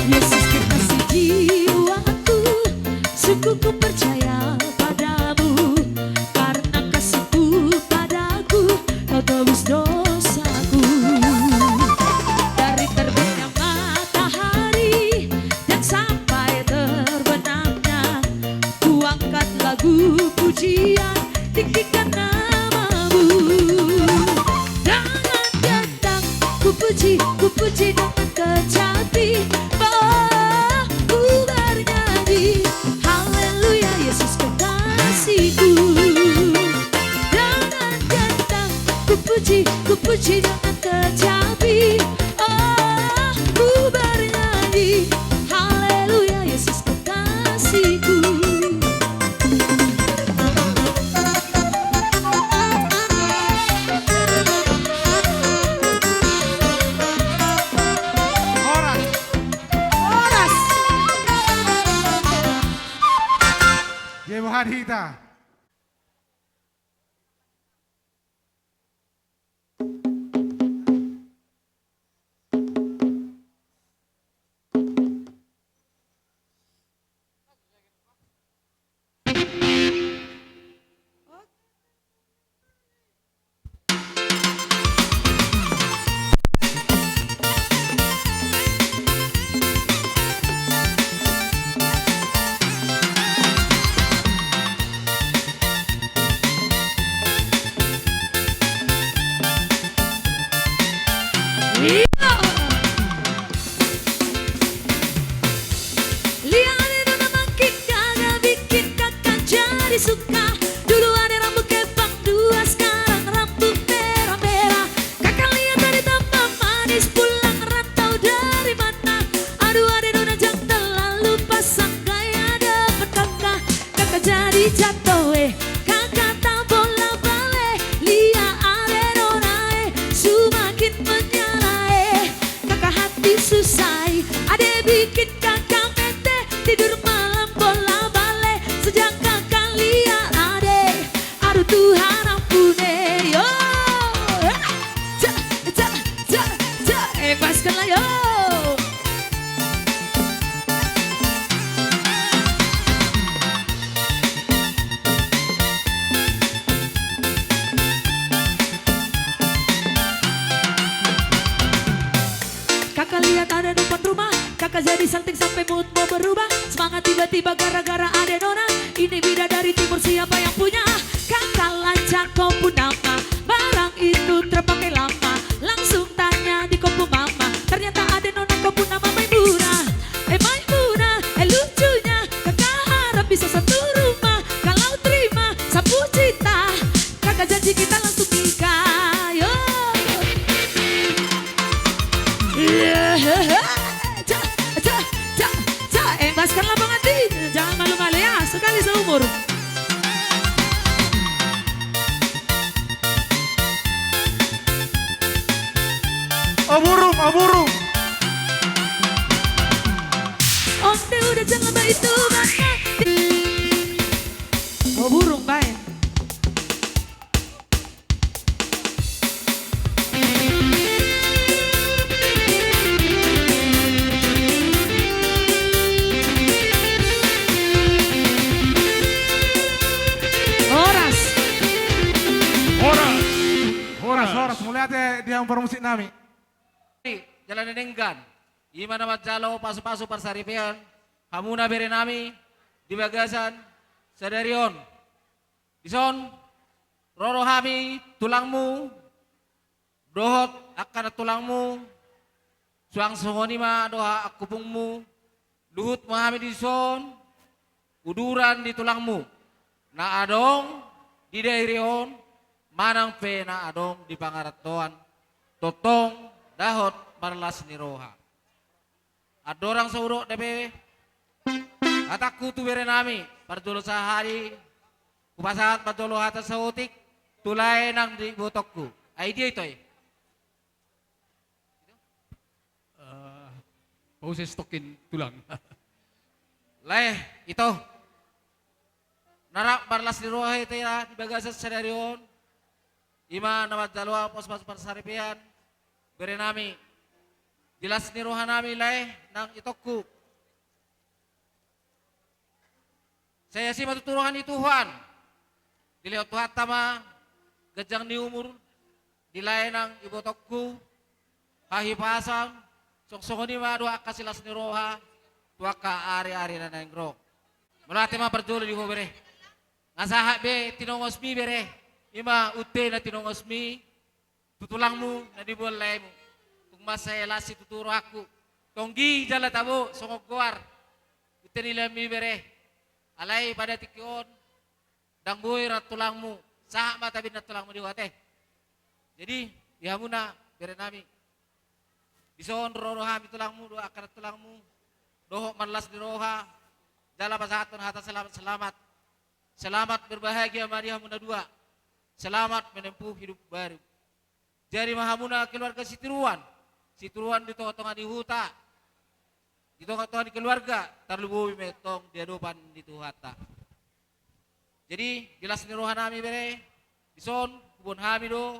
Yesus kekasih jiwaku, sungguh ku percaya padamu, karena kasihmu padaku, kau tebus dosaku. Dari terbitnya matahari dan sampai terbenamnya, ku angkat lagu pujian, tinggikan namamu. Dengan gentang ku puji, ku puji dengan kecapi. Oh, ku bernyanyi, haleluya, Yesus kekasihku. Dengan gentang ku puji, ku puji dengan kecapi. Oh, ku bernyanyi, haleluya, Yesus kekasihku. Horas. Horas. Dia buat hita. Une, yo. Eh, ja, ja, ja, ja. Eh, pas kan lah, yo. Kakak lihat ada depan rumah, kakak jadi salting sampai mood mau berubah. Semangat tiba-tiba gara-gara ada nona. Ini bidadari timur, siapa yang punya? Kakak lacak, kau pun nama, barang itu terpakai lama. Langsung tanya di kau pun mama, ternyata ada nona kau pun nama Maimunah. Eh Maimunah, eh lucunya, kakak harap bisa satu rumah. Kalau terima, sapu cinta. Kakak janji kita langsung nikah, yo. Iya, hehe. Ca, ca, ca, ca. Eh, baskan lapangan, Din. Jangan malu-malu ya, sekali seumur. O burung, o burung. Onde udah jangan itu banget. O burung, bae. Horas. Horas. Horas, horas. Mauliate di hamu parmusik nami. Jala na denggan. Ima na manjalo pasu-pasu parsaripeon hamuna bere nami di bagasan sadari on. Dison, ro do hami tulangmu, dohot angka nantulangmu, suang songon i ma dohot angka ompungmu, luhut ma hami dison, uduran di tulangmu, na adong di Dairi on, manang pe na adong di pangarantoan, tongtong dohot marlas ni roha. Andorang so hudok dope hatangku tu bere nami, parjolo sahali hupasahat parjolo hata saotik tu lae nang di ibotongku. Ai dia ito i? Eh, pauses tokin tulang. Lae, ito. Na rap marlas ni roha hita di bagasan sadari on. Ima na manjalo pasu-pasu parsaripeon bere nami. Di las ni roha nami lae nang itongku. Sai asi ma tutu roha ni Tuhan. Dilehon Tuhanta ma ganjang ni umur di lae nang ibotongku, hahipason, songon i ma dohot angka silas ni roha tu angka ari-ari na naeng ro. Mauliate ma parjolo di ho bere. Nga sahat be tinongosmi bere, ima unte na tinongosmi tu tulangmu na niboan laemu. Tung mansai las situtu rohangku. Tonggi jala tabo songon goar unte nilehonmi bere. Alai pada tingki on ndang boi ra tulangmu, sahat ma tabi na tulangmu di ho ate. Jadi di hamuna bere nami, dison ro do hami tulangmu dohot angka nantulangmu, dohot marlas ni roha, jala pasahathon hata selamat-selamat. Selamat berbahagia ma di hamu na dua. Selamat menempuh hidup baru. Jadi ma hamuna keluarga Sitiruan, Sitiruan di tonga-tonga ni huta, di tonga-tonga ni keluarga, tarlumobi ma tong di adopan ni Tuhanta. Jadi di las ni roha nami bere, dison huboan hami do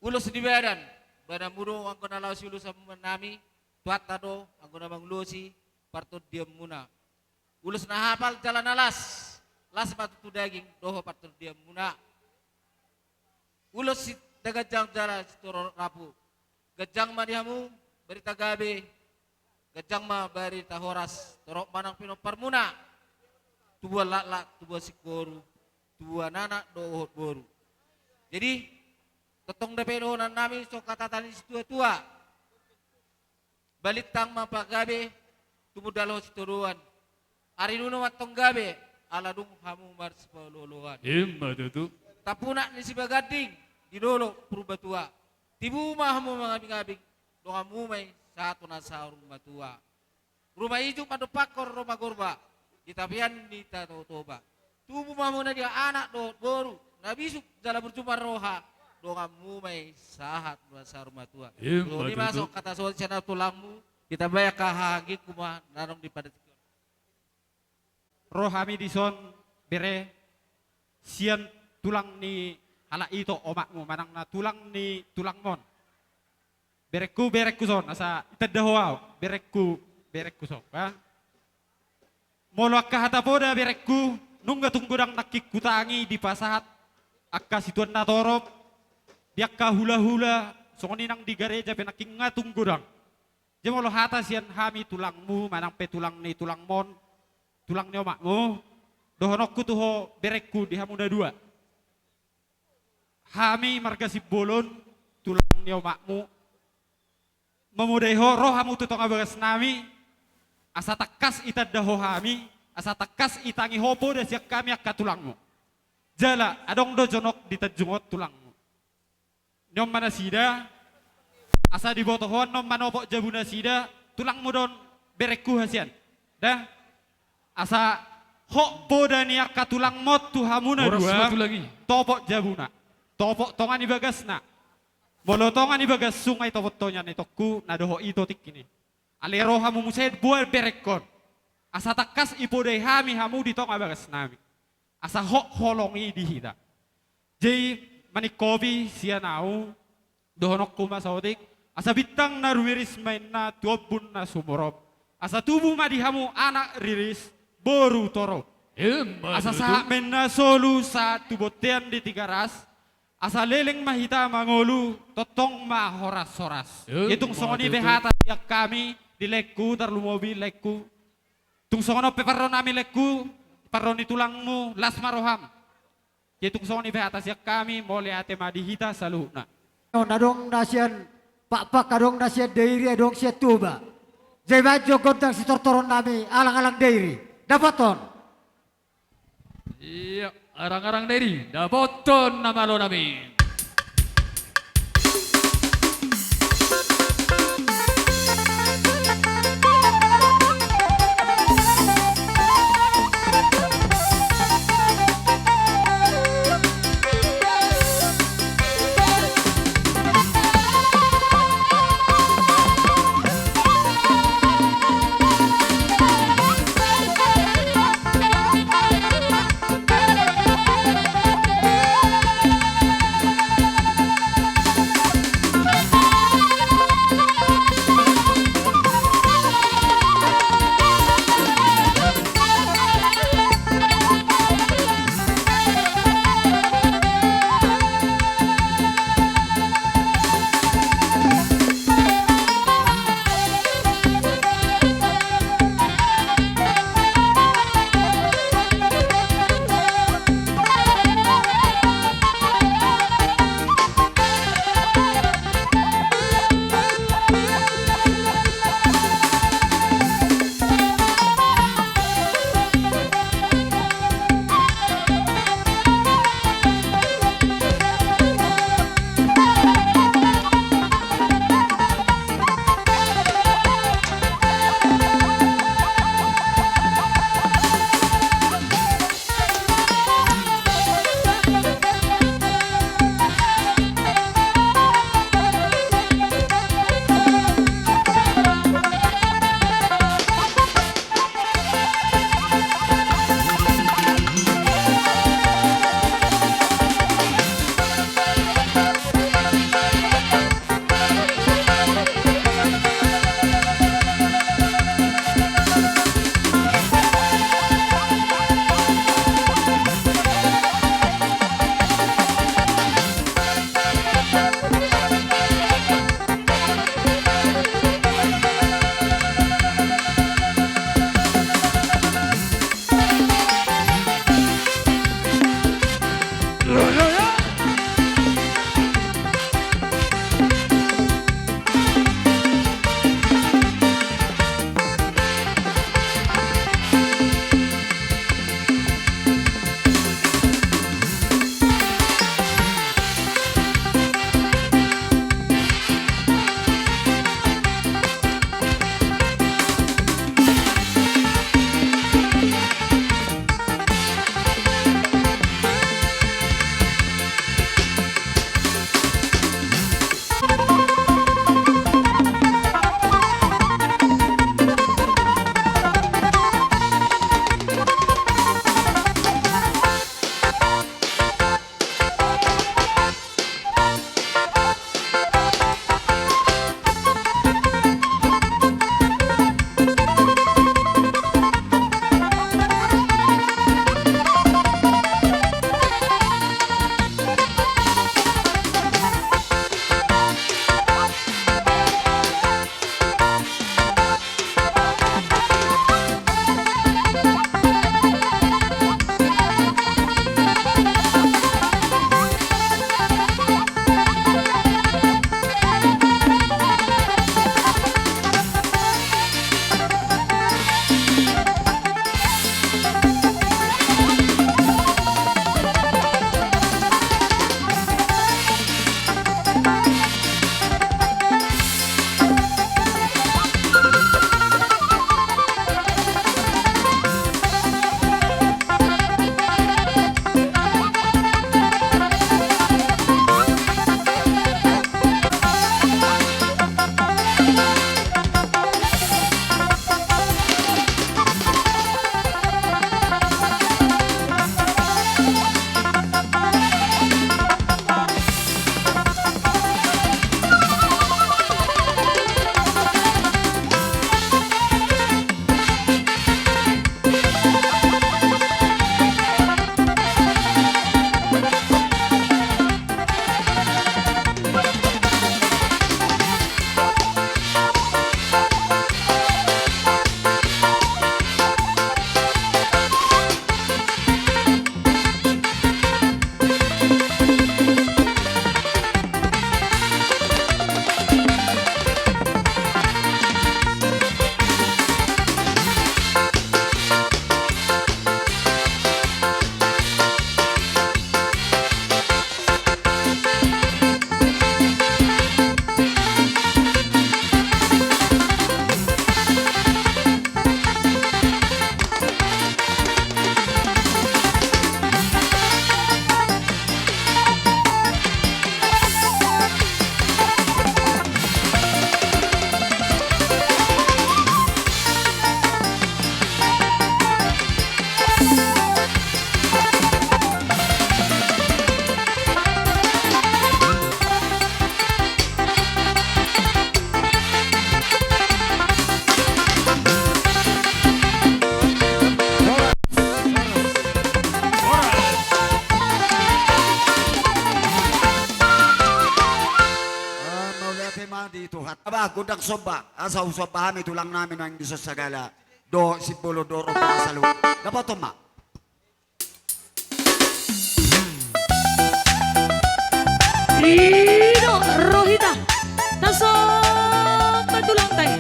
ulos di badan, badanmu do anggo na laho siulosan nami, Tuhanta do anggo na mangulosi partondianmuna. Ulos na hapal jala na las, las ma tutu daging dohot partondianmuna. Ulos si-, na ganjang jala sitorop rapu. Ganjang ma di hamu barita gabe, ganjang ma barita horas, torop ma nang pinomparmuna. Tubuan laklak, tubuan singkoru, tubuan anak dohot boru. Jadi tongtong dope dohonon nami songon hata ni situa-tua. Balintang ma pagabe, tumundalhon sitadoan. Arinuna ma antong gabe, ala dung hamu marsipaolo-oloan. Ima tutu. Tampunak ni Sibaganding di Dolok Purbatua. Tibu ma hamu mangabing-abing, donganmu ma i sahat tu na saur matua. Ruma ijuk mandompakkon ruma gorba di tapian ni Danau Toba. Tubu ma hamu na dia anak dohot boru, na bisuk jala burju marroha, donganmu ma i sahat tu na saur matua. Ima tutu. Songon i ma songon hata saotik sian ahu tulangmu, ditambai angka hahaanggiku ma na adong di pada tingki on. Ro hami dison bere, sian tulang ni halak ito, omakmu, manang na tulang ni tulangmon. Berengku, berengku son, asa itanda ho au, berengku, berengku son, ha? Molo angka hata poda, berengku, nunga tung godang nangkin hutangi dipasahat angka situan na torop, di angka hula-hula, songon i nang di gareja pe nangkin nga tung godang. Jadi molo hata sian hami tulangmu, manang pe tulang ni tulangmon, tulang ni omakmu, dohononku tu ho berengku di hamu na dua. Hami marga Simbolon, tulang ni omakmu, mamodai ho ro hamu tu tonga bagas nami, asa tangkas itanda ho hami, asa tangkas itangi ho poda sian hami angka tulangmu. Jala adong do jonok di Tanjung on tulangmu. Nion ma nasida, asa diboto ho annon manopot jabu nasida, tulangmu do on berengku hasian. Da? Asa hot poda ni angka tulangmon tu hamu na dua, topot jabuna, topot tonga ni bagasna. Molo tonga ni bagas sungai topot tonga ni tongku, na dohot ito tingki ni. Alai ro hamu muse boan berengkon. Asa tangkas ipodai hami hamu di tonga bagas nami. Asa hot holong i di hita. Jadi maningkopi sian au, dohononku ma saotik, asa bintang na rumiris ma inna tu ombun na sumurop. Asa tubu ma di hamu anak riris, boru torop. Asa sahat ma inna solu sahat tu bontean di Tigaras. Asa leleng ma hita mangolu, tongtong ma horas-horas. Jadi tung songon i pe hata sian hami di laengku, tarlumobi laengku. Tung songon on pe parro nami laengku, parro ni tulangmu, las ma roham. Jadi tung songon i pe hata sian hami, mauliate ma di hita saluhutna. On adong na sian Pakpak, adong na sian Dairi, adong sian Toba. Jadi baen jo gondang sitortoron nami, alang-alang Dairi. Dapothon. Ia, arang-arang Dairi, dapothon na malo nami. Aba, gondang somba, asa husomba hami tulang nami naeng di son sagala. Dohot simbolo dohot rombongan saluhut. Dapoton ma. I do rohita, tarsomba tulangta i.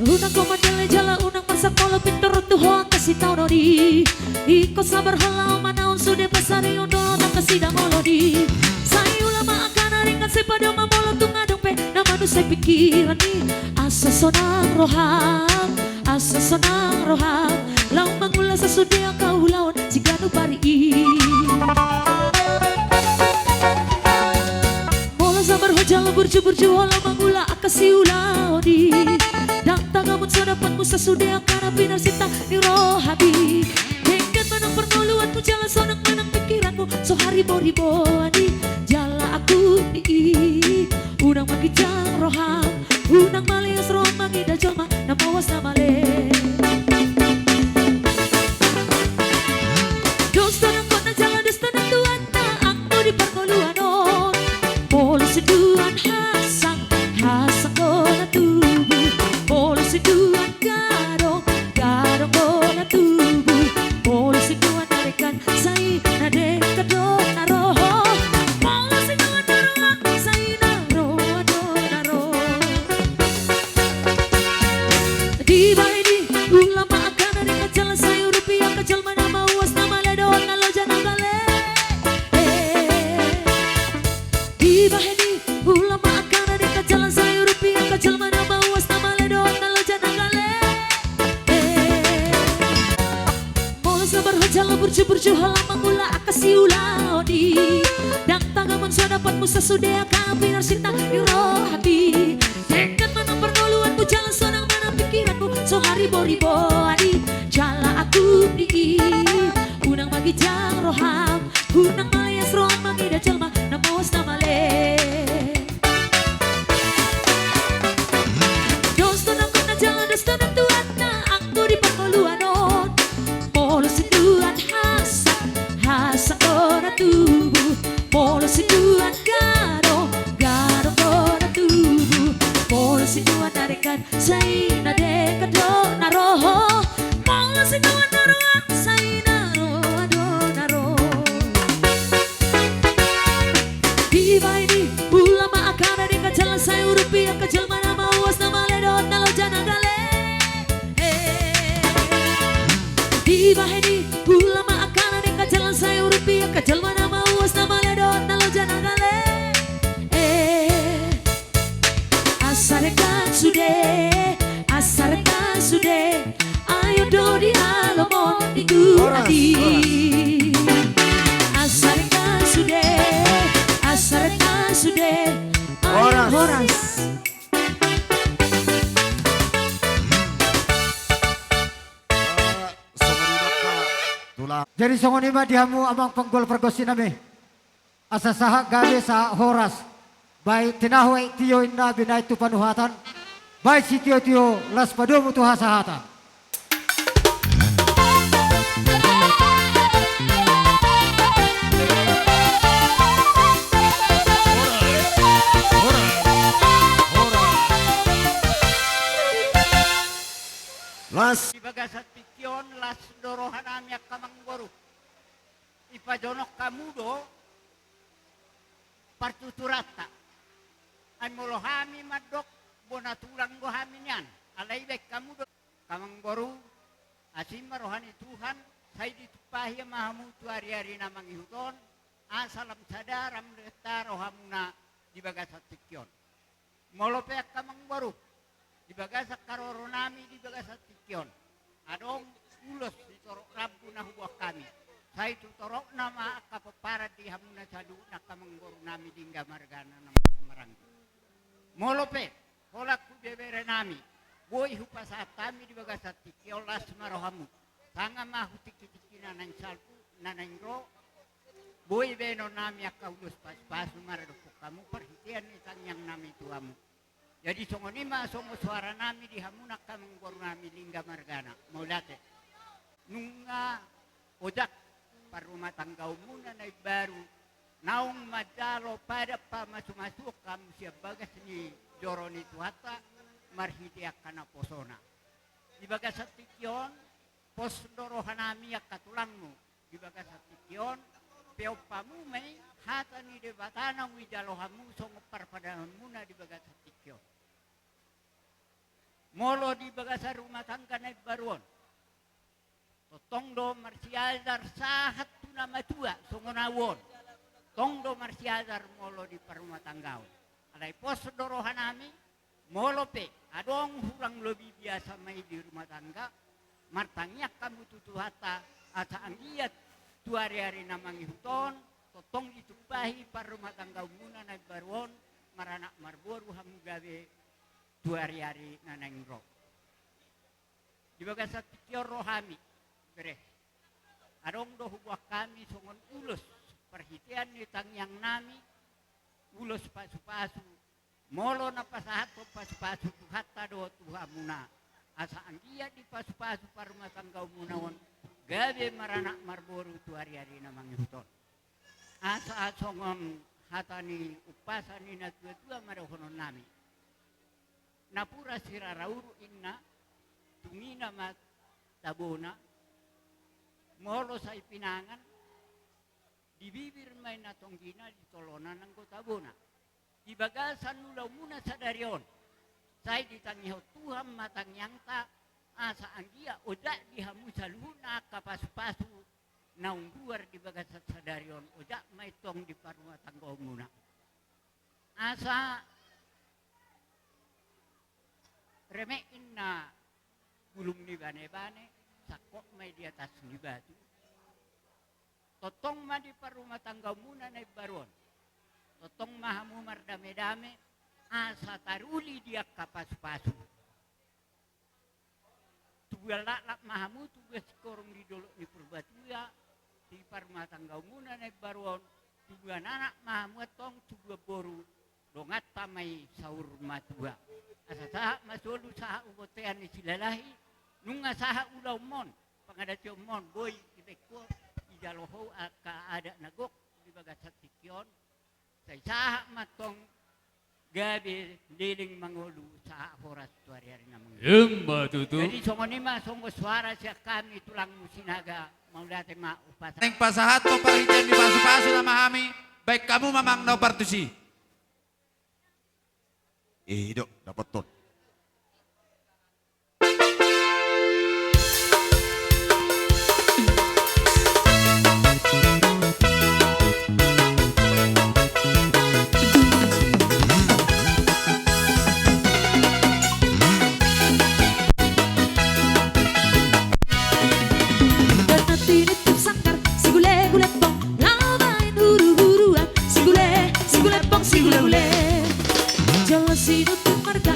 Unang ho mandele jala unang marsak molo pintor tu ho angka sitaonon i. Ingkon sabar hela manaon sude pasarion dohot angka sidangolon i. Sai ula ma angka na ringan, sai padomu molo tung adong pe na manusai pingkiran i. Asa sonang roham, asa sonang roham, laho mangula sasude angka ulaon siganup ari i. Molo sabar ho jala burju-burju ho laho mangula angka siulaon i, ndang tagamon so dapotmu sasude angka na pinarsinta ni roham i. Denggan manang parngoluanmu jala sonang manang pingkiranmu, so hariboriboan i jala angkup ni i. Unang mangijang roham, unang maleas roham mangida jolma na mauas na male. Dos do nang hona jala dos do nang tuanna anggo di parngoluan on. Molo sinduan hasang, hasang do na tubu. Molo sinduan gadong, gadong do na tubu. Molo sinduan na denggan, sai na denggan do na ro. Molo sinduan na roa, sai na roa do na ro. Dibahen i, ula ma angka na denggan jala sai urupi angka jolma na mauas na male dohot na loja na gale. Dibahen i, ula ma angka na denggan jala sai urupi angka jolma na mauas na male dohot na loja na gale. Molo sabar ho jala burju-burju ho laho mangula angka siulaon i, ndang tagamon so dapotmu sasude angka pinarsinta ni roham i. Denggan manang parngoluanmu jala sonang manang pingkiranmu, so hariboriboan i jala angkup ni i. Unang mangijang roham, unang maleas roham mangida jolma na mauas na male. Dos do nang hona jala dos do nang tuanna anggo di parngoluan on. Molo sinduan hasang, hasang do na tubu. Molo sinduan gadong, gadong do na tubu. Molo sinduan na denggan, sai na denggan do na ro. Molo sinduan na roa, sai na roa do na ro. Dibahen i, ula ma angka na denggan jala sai urupi angka jolma na mauas na male dohot na loja na gale. Dibahen i, ula ma angka na denggan jala sai urupi angka jolma na mauas na male dohot na loja na gale. Asa denggan sude, asa denggan sude, ayo do di halomon ni Tuhan i. Horas, horas. Asa denggan sude, asa denggan sude, ayo. Horas. Horas. Ah, songon i ma, tulang. Jadi songon i ma di hamu amang panggual pargonsi nami. Asa sahat gabe sahat horas. Baen tinahu aek tio inna binaen tu panuhatan. Baen sitiotio las padomu tu hasahatan. Las. Di bagasan tingki on las do roha nami angka amangboru. Dipajonok hamu do partuturanta. Ai molo hami mandok bona tulang do hami nian, alai baen hamu do. Angka amangboru, asi ma roha ni Tuhan, sai ditumpahi ma hamu tu ari-ari na mangihut on, asa lam sada lam renta rohamuna di bagasan tingki on. Molo pe angka amangboru, di bagasan haroro nami di bagasan tingki on, adong ulos sitorop rambu na huboan hami. Sai tu toropna ma angka pomparan di hamuna saluhutna angka amangboru nami Dingga margana na maranggi. Molo pe holan tu bebere nami, boi hupasahat hami di bagasan tingki on, las ma rohamu. Sanga ma tu tingki-tingki na naeng salpu, na naeng ro, Boi baenon nami angka ulos pasupasu maradophon hamu parhitean ni tangiang nami tu hamu. Jadi songon i ma songon suara nami di hamu angka amangboru nami Lingga margana. Mauliate. Nunga ojak parrumatanggaonmuna na imbaru, naung manjalo padan pamasumasuon hamu sian bagas ni joro ni Tuhanta marhite angka naposona. Di bagasan tingki on, pos do roha nami angka tulangmu. Di bagasan tingki on, peop hamu ma i hata ni Debata naung dijalo hamu songon parpadananmuna di bagasan tingki on. Molo di bagasan rumah tangga na imbaru on, tongtong do marsiajar sahat tu na matua songon au on. Tong do marsiajar molo di parrumatanggaon. Alai pos do roha nami, molo pe adong hurang lobi biasa ma i di rumah tangga, martangiang hamu tu Tuhanta asa anggiat tu ari-ari na mangihut on, tongtong ditumpahi parrumatanggaonmuna na imbaru on, maranak marboru hamu gabe tu ari-ari na naeng ro. Di bagasan tingki on ro hami, bere. Adong do huboan hami songon ulos parhitean ni tangiang nami, ulos pasupasu, molo na pasahathon pasupasu Tuhanta do tu hamuna, asa anggiat dipasupasu parrumatanggaonmuna on, gabe maranak marboru tu ari-ari na mangihut on. Asa songon hata ni umpasa ni na tua-tua ma dohonon nami. Napuran sirara uru inna, tungina ma tabona, molo sai pinangan, di bibir ma inna tonggina, di tolonan anggo tabona. Di bagasan ulaonmuna sadari on, sai ditangihon Tuhan ma tangiangta, asa anggiat ojak di hamu saluhutna angka pasupasu naung ruar di bagasan sadari on, ojak ma i tong di parrumatanggaonmuna. Asa remek inna bulung ni bane-bane, sangkot ma i di atas ni batu. Tongtong ma di parrumatanggaonmuna na imbaru on, tongtong ma hamu mardame-dame, asa taruli di angka pasupasu. Tubuan laklak ma hamu, tubuan singkoru di dolok ni Purbatua, di parrumatanggaonmuna na imbaru on, tubuan anak ma hamu antong, tubuan boru, donganta ma i saur matua. Asa sahat ma solu sahat tu bontean ni Silalahi, nunga sahat ulaonmon, pangadationmon, boi dibaen ho, dijalo ho angka adat na gok di bagasan tingki on, sai sahat ma antong gabe leleng mangolu sahat horas tu ari-ari na mangihut. Ima tutu. Jadi songon i ma songon suara sian hami tulangmu Sinaga, mauliate ma umpasa. Naeng pasahathon parhitean ni pasupasu nama hami, baen hamu ma amang na hombar tusi. I do, dapothon. Sigulegule pong, laho baen huruhuruan. Sigule, sigule pong, sigulegule. Jolo sinutu marga,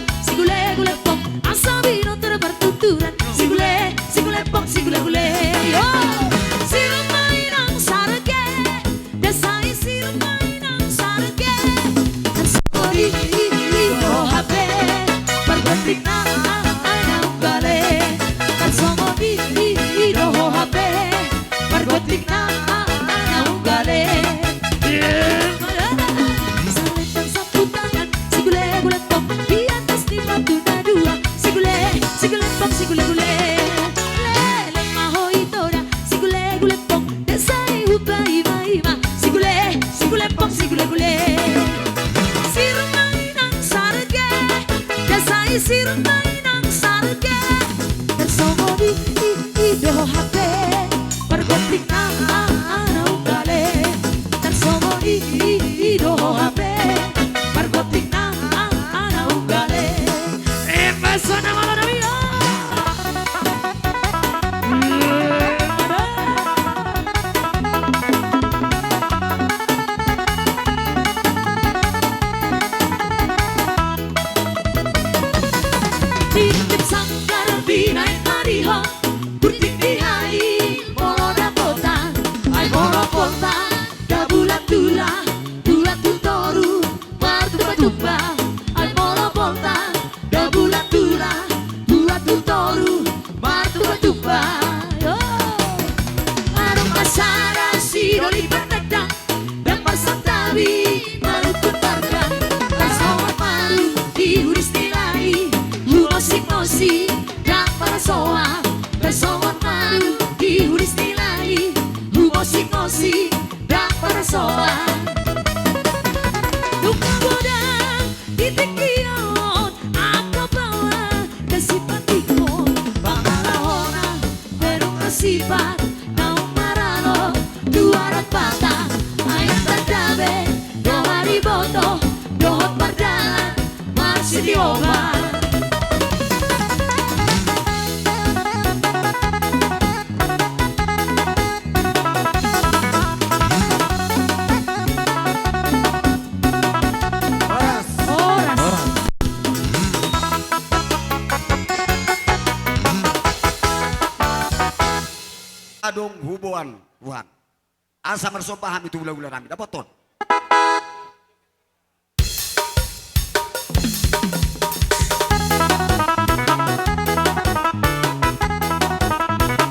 Tioba. Horas. Horas. Adong huboan Tuhan. Asa marsomba hami tu hulahula nami, dapothon.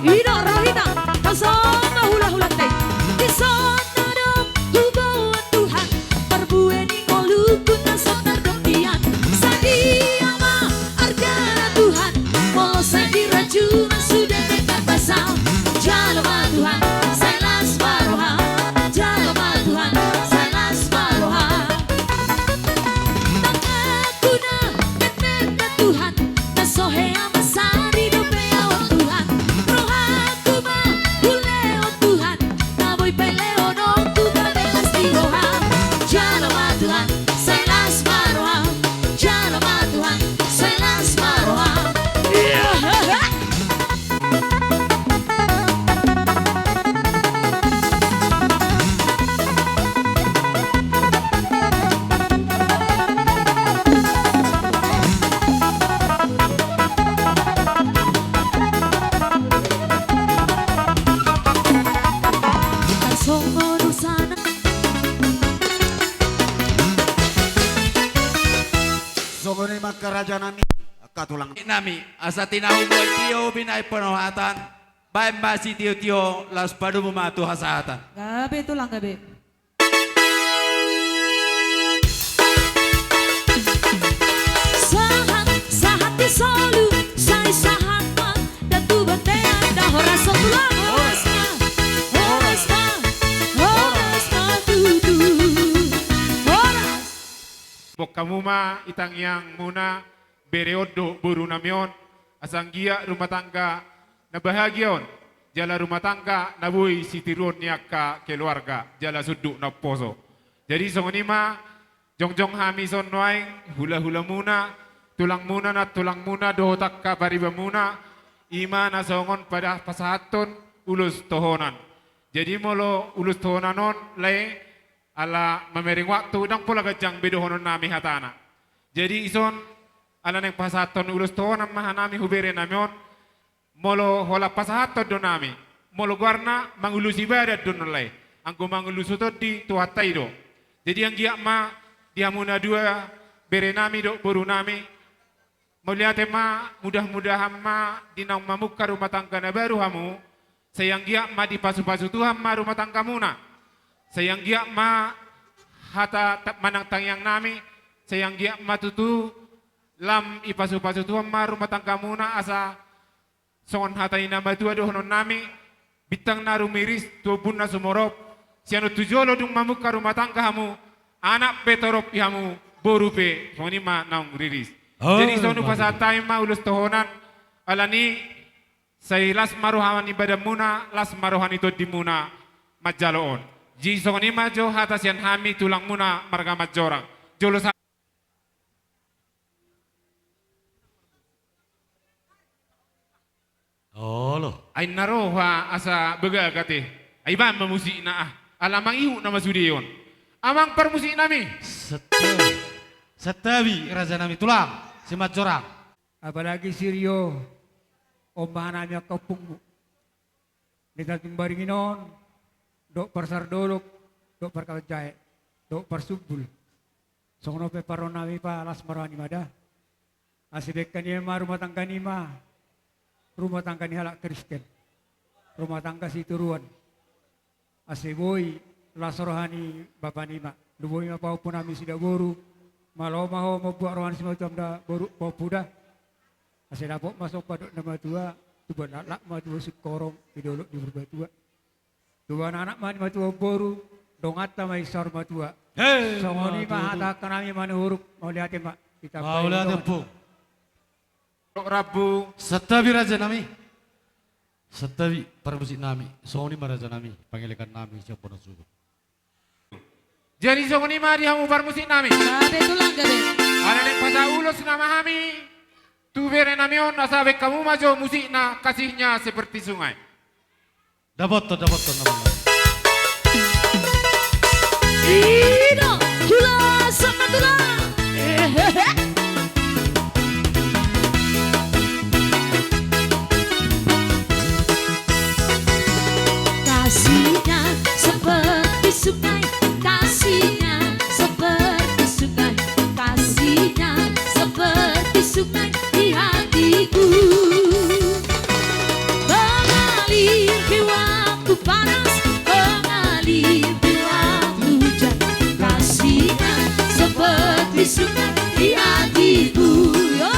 Ina rohina, pasama hulahula te. Di sana do huboan Tuhan, parbue ni ngolungku na so tardok dian. Sadia ma argana Tuhan, molo sai di rajuna sude denggan basa. Jalo ma Tuhan, sai las ma roha. Jalo ma Tuhan, sai las ma roha. Tanganku na mendenda Tuhan, na so hea masari dope ahu Tuhan. Rohangku ma hulehon Tuhan, na boi pelehononku gabe las di roha. Jalo ma Tuhan, sai las ma roha. Jalo ma Tuhan, sai las ma roha. Iya. Songon usaha. Songon i ma angka raja nami, angka tulang nami, asa tinahu boi tio binahen panohatan, bahen ma sitiotio, laos padomu ma tu hasahatan. Gabe tulang, gabe. Sahat, sahat di solu, sai sahat ma, da tu bontean da. Horas ma tulang, horas ma, horas ma, horas ma tutu. Horas. Boan hamu ma i tangiangmuna, bere on dohot boru nami on, asa anggiat rumah tangga na bahagia on, jala rumah tangga na boi sitiruon ni angka keluarga, jala sundut na umposo. Jadi songon i ma, jongjong hami son nuaeng, hulahulamuna, tulangmuna, nantulangmuna, dohot angka paribamuna, i ma na songon pada pasahathon ulos tohonan. Jadi molo ulos tohonan on, lae, ala mamereng waktu, ndang pola ganjang be dohonon nami hatana. Jadi ison, ala naeng pasahathon ulos tohonan ma hanami hu bere nami on, molo holan pasahathon do nami, molo goarna mangulusi badan do na lae, anggo mangulusi tondi Tuhanta i do. Jadi anggiat ma di hamu na dua, bere nami dohot boru nami, mauliate ma, mudah-mudahan ma di naung mamungka rumah tangga na baru hamu, sai anggiat ma dipasupasu Tuhan ma rumah tanggamuna. Sai anggiat ma hata ta-, manang tangiang nami, sai anggiat ma tutu lam ipasupasu Tuhan ma rumah tanggamuna, asa songon hata ni na matua dohonon nami, bintang na rumiris tu ombun na sumorop, sian on tu jolo dung mamungka rumah tangga hamu, anak pe torop di hamu, boru pe, songon i ma naung riris. Oh, jadi songon i, bagus. Pasahat hami ma ulos tohonan, alani sai las ma roha ni badanmuna, las ma roha ni tondimuna manjalo on. Jadi songon i ma jo hata sian hami tulangmuna marga Manjorang. Jolo sa- Olo. Ai na roha asa begaga te. Ai baen ma musikna ah. Ala mangihut nama sude on. Amang parmusik nami. Santabi. Santabi raja nami tulang. Si Manjorang. Apalagi si Rio. Ombah nami angka ompungmu. Di Tanjung Baringin on, dohot Pasar Dolok, dohot Parkabanjahe, dohot Parsumbul. Songon on pe parroha nami, pa las ma roha nima da. Asa dengkan i ma rumah tangga nima, rumah tangga ni halak Kristen. Rumah tangga sitiruon. Asa boi las roha ni bapa nima. Lumobi ma pahompu nami sidaboru. Malo ma ho mambuat roha ni simatuam da boru, pahompu da. Asa dapot ma somba dohot na matua, tubuan laklak ma tubu singkoru, di dolok di Purbatua. Tubuan anak ma ni matua boru, donganta ma i saur matua. Hei, songon i ma tutu. Hata angka nami Manurung, mauliate ma. Mauliate, Ompung. Rambu. Santabi raja nami. Santabi parmusik nami. Songon i ma raja nami, pangelekan nami sian Wonosobo. Jadi songon i ma di hamu parmusik nami. Gabe tulang, gabe. Ala naeng pasahat ulos nama hami tu bere nami on, asa baen hamu ma jo musikna, Kasihnya Seperti Sungai. Dapothon, dapothon nama. Ida, tulang, sama tulang. Ehehe. Kasihnya seperti sungai, kasihnya seperti sungai, kasihnya seperti sungai di hatiku. Mengalir di waktu panas, mengalir di waktu hujan, kasihnya seperti sungai di hatiku. Yo.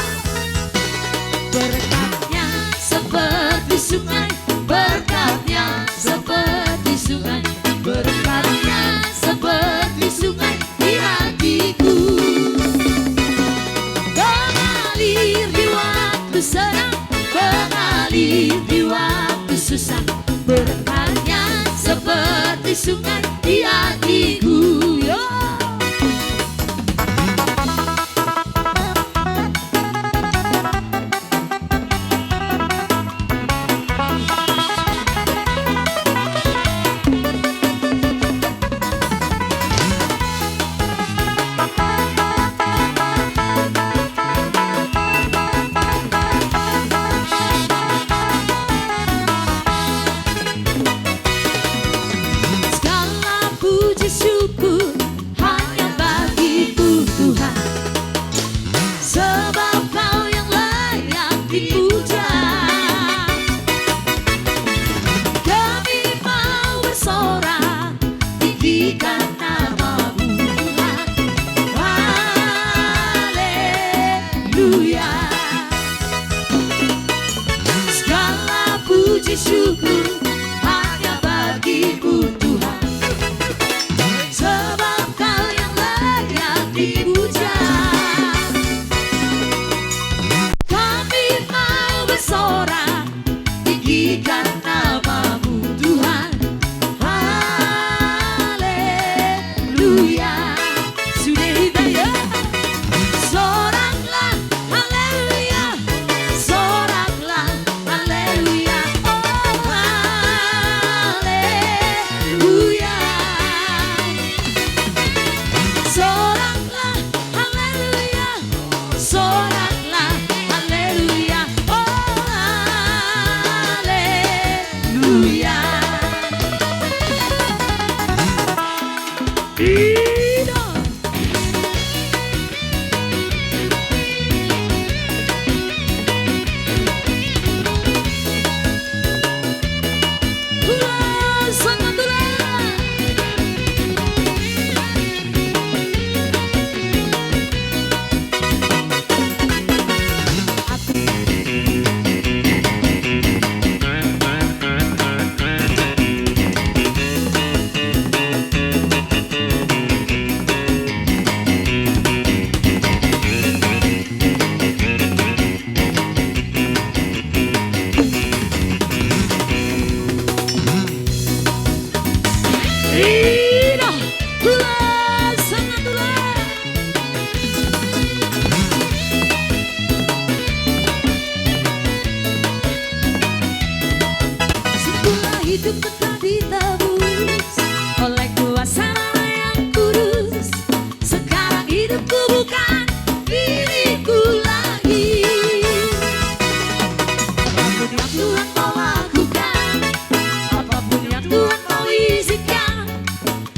Berkatnya seperti sungai, berkatnya seperti sungai, berkatnya seperti sungai di hatiku. Mengalir di waktu senang, mengalir di waktu susah, berkatnya seperti sungai di hatiku. Yo. Segala puji syukur hanya bagi-Mu Tuhan, sebab Kau yang layak dipuja. Kami mau bersorak, tinggikan nama-Mu Tuhan. Haleluya. Segala puji syukur hanya bagi-Mu Tuhan, sebab Kau yang layak dipuja. Kami mau bersorak, tinggikan nama-Mu Tuhan. Haleluya. Sude hita, yo. Soraklah, haleluya. Soraklah, haleluya. Oh, haleluya. Soraklah, haleluya. Soraklah, haleluya. Oh, haleluya. Ida. Tulang, sama tulang. Ida, tulang, sama tulang. Semula hidupku telah ditebus oleh kuasa Roh yang Kudus. Sekarang hidupku bukan milikku lagi. Apapun yang Tuhan mau lakukan, apapun yang Tuhan mau izinkan,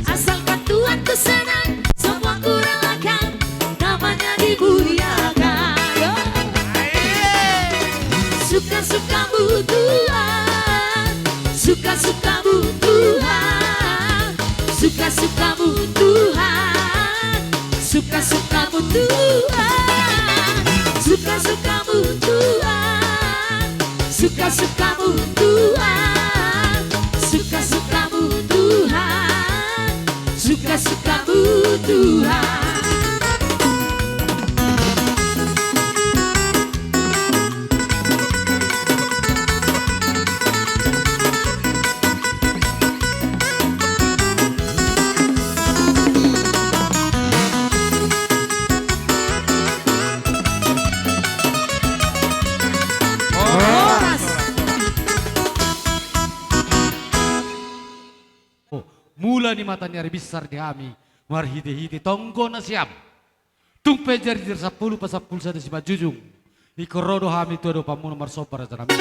asalkan Tuhan ku senang, semua ku relakan, nama-Nya dimuliakan. Yo. Suka-suka-Mu Tuhan, suka-suka-Mu Tuhan, suka-suka-Mu Tuhan, suka-suka-Mu Tuhan, suka-suka-Mu Tuhan, suka-suka-Mu Tuhan, suka-suka-Mu Tuhan, suka-suka-Mu Tuhan. mula ni mata ni ari binsar di hami marhitehite tonggo nasiam. Tung pe jarjir sampulu pasampulu sada simanjujung, ingkon ro do hami tu adopanmuna marsomba, rajanami.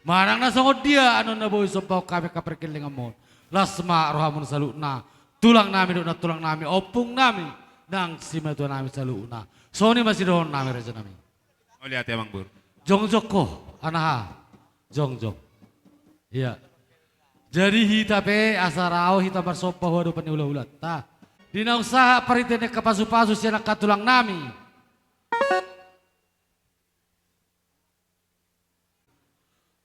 Manang na songon dia annon na boi sombahon hami angka pargellenganmon, las ma rohamuna saluhutna, tulangnami dohot nantulangnami, ompungnami nang simatuanami saluhutna. Songon i ma sidohononnami, rajanami. Mauliate, Amangboru. Jongjong ho, anaha. Jongjong. Ia. Jadi hita pe asa ro hita marsomba tu adopan ni hulahulanta, di naung sahat parhitean ni angka pasupasu sian angka tulangnami.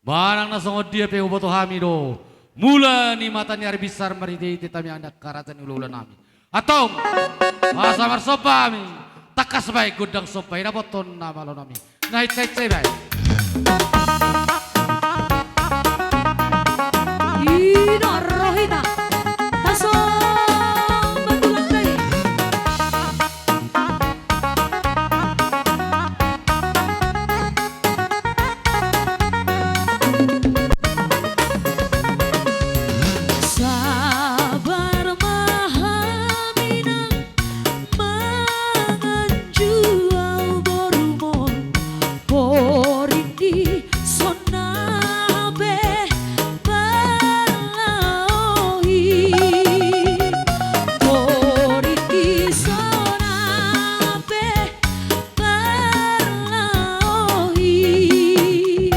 Manang na songon dia pe huboto hami do mula ni mata ni ari binsar marhitehite tamiang ni angka raja ni hulahulanami. Antong, asa marsomba hami, tangkas bahen gondang somba i, dapothon na malo nami. Na hinsa-hinsa i bahen. I do ro hita. Tarsomba tulang nami. Sabar ma hami nang manganju au borumon, porindison na hape parlao i. Porindison na hape parlao i.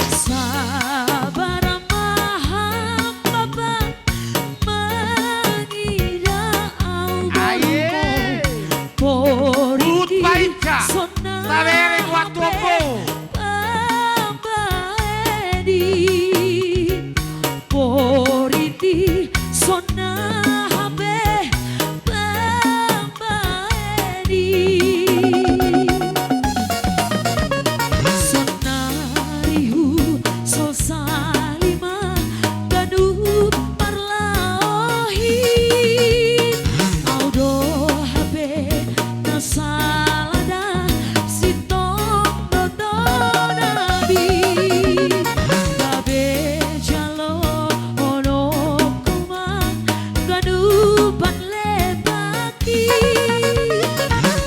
Sabar ma hamu bapa, mangida au borumon, porindison na hape pambahen i. Porindison na hape pambahen i. Saonari hu so sali ma ganup parlao i. Au do hape na sala da sintong do tona bi. Gabe jalo onokku ma ganupan lepak i.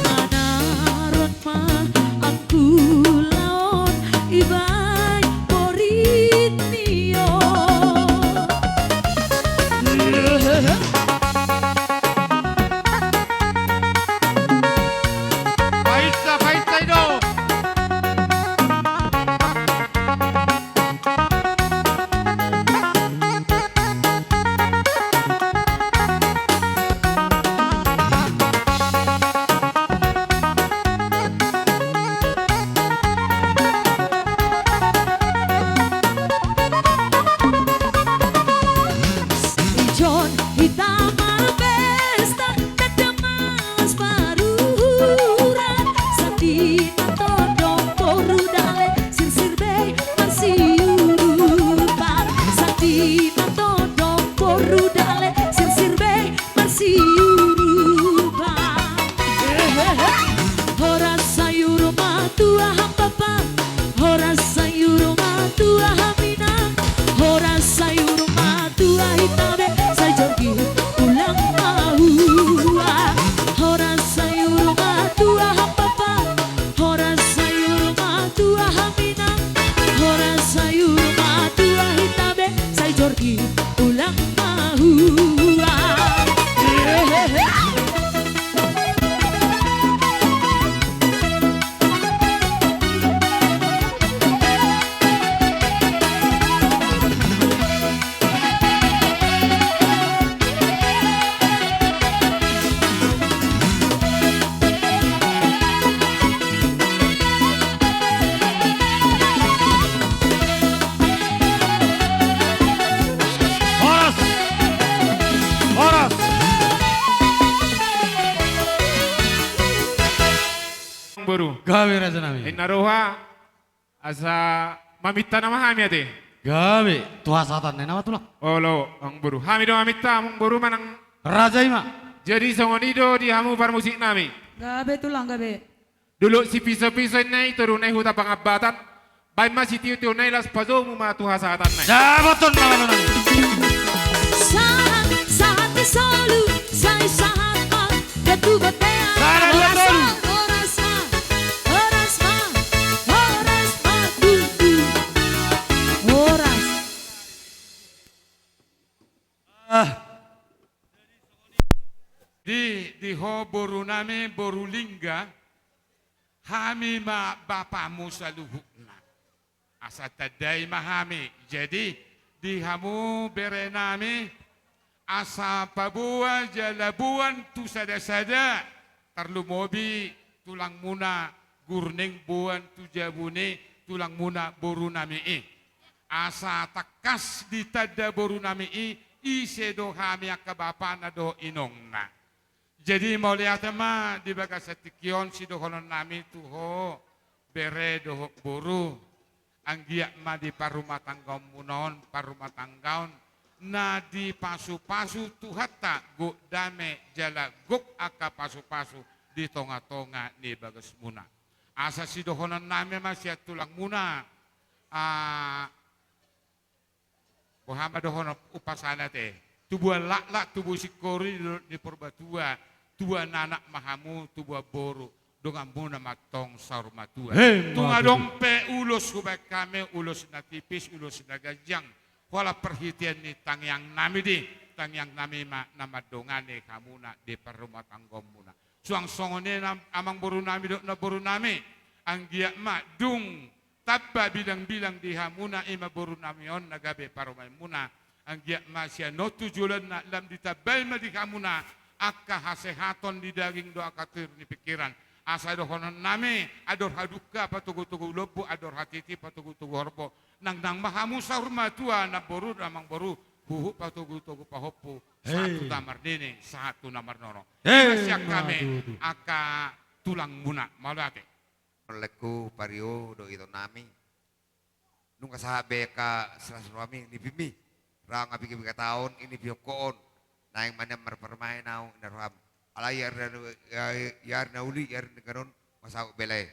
Manaron ma angku laon ibaen porit ni on. Painta, painta i do. Ijon hita marpesta, ndada malas paruhuran, sandina tondong boru dale, sirsir be marsiurupan, sandina tondong boru dale, sirsir be marsiurupan. Horas sayur matua hamba pa, horas sayur matua hami nang, horas sayur matua hita be, sai jorgi ulang mahua. Horas sayur matua hamba pa, horas sayur matua hami nang, horas sayur matua hita be, sai jorgi ulang mahua. Horas! Horas! Boru. Gabe, rajanami. Inna roha, asa maminta nama hami ate. Gabe, tu hasahatan ni nama tulang. Olo, Amangboru. Hami do maminta, Amangboru, manang. Raja i ma. Jadi songon i do di hamu parmusik nami. Gabe, tulang, gabe. Dolok Sipisopiso inna i, toru na i Huta Pangambatan. Baen ma sitiotio nai, laos pajomu ma tu hasahatanna i. Dapoton ma molo nai. Sahat, sahat ni solu, sai sahat ma, datu batea. Sada, dua, tolu. Horas ma, horas ma, horas ma, horas ma, du, du. Horas. Ah. Di, di ho boru nami, boru Lingga, hami ma bapamu saluhutna. Asa tandai ma hami. Jadi, di hamu bere nami, asa paboa jala boan tu sada-sada, tarlumobi tulangmuna gurning boan tu jabu ni tulangmuna boru nami i. Asa tangkas ditanda boru nami i, ise do hami angka bapana dohot inongna. Jadi mauliate ma di bagasan tingki on sidohonon nami tu ho, bere dohot boru, anggiat ma di parrumatanggaonmuna on, parrumatanggaon na dipasu-pasu Tuhanta, gok dame jala gok angka pasu-pasu di tonga-tonga ni bagasmuna. Asa sidohonon nami ma sian tulangmuna, ah, boha ma dohonon umpasana te. Tubuan laklak, tubuan singkoru di dolok ni Purbatua, tubuan anak ma hamu, tubuan boru, donganmuna ma antong saur matua. Emma tutu. Tung adong pe ulos hubaen hami, ulos na tipis, ulos na ganjang. Holan parhitean ni tangiang nami di, tangiang nami ma na mandongani hamuna di parrumatanggaonmuna. Suang songon i na amangboru nami dohot namboru nami, anggiat ma dung tamba bilang-bilang di hamuna i ma boru nami on na gabe parumaenmuna, anggiat ma sian on tu joloanna lam ditambai ma di hamuna angka hasehaton di daging dohot angka tohir ni pingkiran. Asa dohonon nami, andor hadungka patogu-togu lombu, andor hatiti patogu-togu horbo. Nang, nang ma hamu saur matua, namboru, amangboru, huhut patogu-togu pahompu, sahat tu na marnini, sahat tu na marnono. Emma tutu. I ma sian hami angka tulangmuna, mauliate. Lelengku Pario dohot ito nami. Nunga sahat be angka silas rohami, nipimi. Ra nga piga-piga taon i nipihon ho on. Naeng ma nian marparumaen ahu, inna roham. Alai i ari na, i ari na uli, i ari na denggan on, nga saut be lae.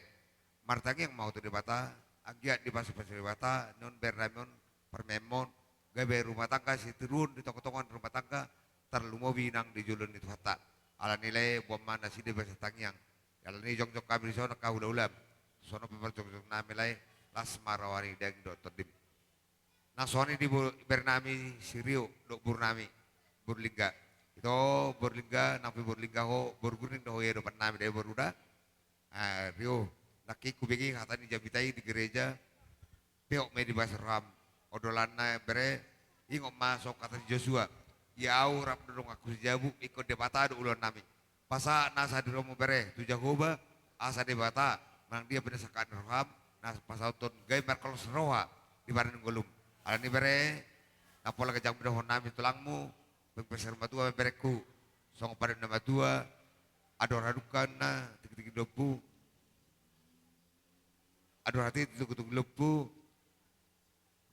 Martangiang ma ho tu Debata, anggiat dipasu-pasu Debata, nion bere nami on, parumaenmon, gabe rumah tangga sitiruon di tonga-tonga ni rumah tangga, tarlumobi nang di jolo ni Tuhanta. Alani i lae, boan ma nasida basa tangiang. Alani i jongjong hami dison angka hula-hulam. Songon on pe parjongjong nami lae, las ma roha ni daging dohot tondim. Nang songon i di bo-, bere nami si Rio, dohot boru nami, boru Lingga. Ito, boru Lingga, nang pe boru Lingga ho, boru Gurning do ho i adopan nami da, boru da. Ah, Rio, nangkin hubege hata ni jamita i di gereja, peop ma i di bagasan roham. Ondolanna bere, ingot ma songon hata ni Josua. Ia ahu rap do donganku sijabu, ingkon Debata do ulaon nami. Pasahat nasa di rohamu bere, tu Jahowa, asa Debata, manang dia pe na sangkap ni roham, na pasahathon gabe marhoras roha di badan ni ngolum. Alani bere, na pola ganjang ma dohonon nami tulangmu, pengpeng saur matua ma berengku, songon pande ni na matua, andor hadungka na tingki-tingki lombu, andor hatiti tingki-tingki lombu,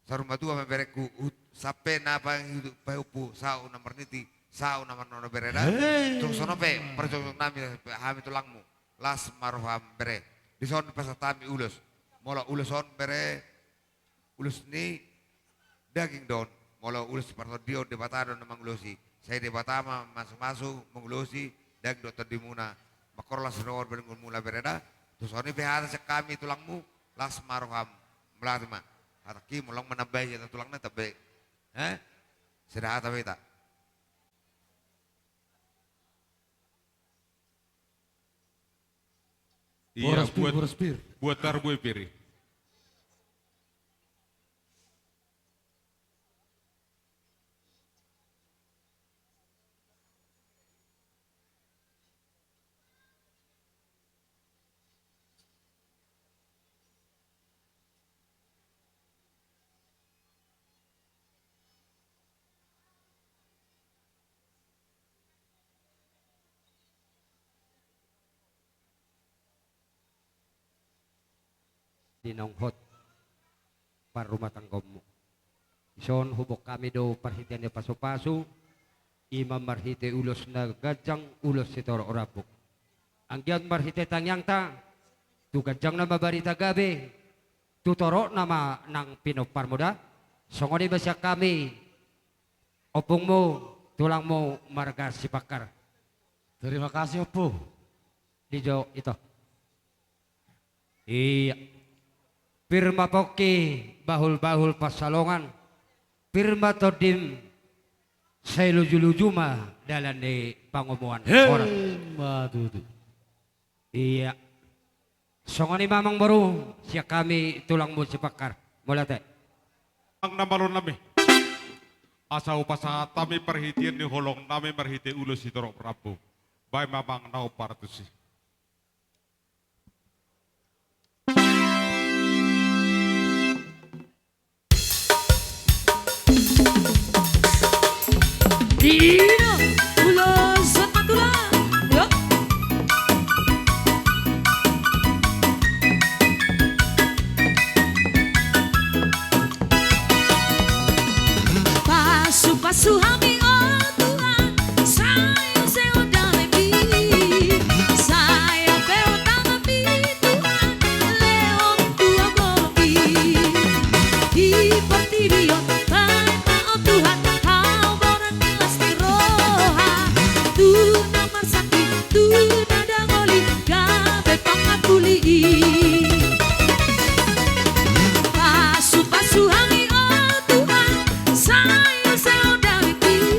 saur matua ma berengku, ut-, sampe na pahompu, sahat tu na marnini, sahat tu na marnono bere da. Hei. Tung songon on pe, parjongjong nami, hami tulangmu, las ma roham bere. Dison pasahat hami ulos. Molo ulos on bere, ulos ni daging do on. Molo ulos partondion, Debata do na mangulosi. Sai Debata ma masu-masu, mangulosi, daging dohot tondimuna. Marhoras roha di badan ni ngolumuna bere da. Tung songon i pe hata sian hami tulangmu, las ma roham. Mauliate ma. Hatangki, molo manambai hita tulangna, tambai. Eh? Sada hata ma hita. Iya, boras pir, buat, boras pir. Buat tarbue pir i. Di naung hot parrumatanggaonmu. Dison huboan hami do parhitean ni pasu-pasu, i ma marhite ulos na ganjang, ulos sitorop rambuk. Anggiat marhite tangiangta, tu ganjangna ma barita gabe, tu torop nama nang pinomparmu da. Songon i ma sian hami ompungmu, tulangmu marga Sipakkar. Terima kasih, Ompu. Di jo ito. Iya. Pir ma pongki bahul-bahul pansalongan. Pir ma tondim sai luju-luju ma dalan ni pangomoan. Hei, horas. Ma tutu. Iya. Songon i ma amangboru, sian hami tulangmu Sipakkar. Mauliate. Amang na malo nami. Asa hupasahat hami parhitean ni holong nami marhite ulos sitorop rambu. Baen ma amang na hombar tusi. Dino, ulos sian Matula. Yo. Pasu-pasu hami, o Tuhan, sai sehat damai. Sai pe hotangapmi, Tuhan, lehon tu agomi. Di portibi on, baen ma, o Tuhan, hamoraon ni las ni roha. Tu na marsakit, tu na dangoli, gabe pangapuli i. Pasu-pasu hami, o Tuhan, sai sehat damai.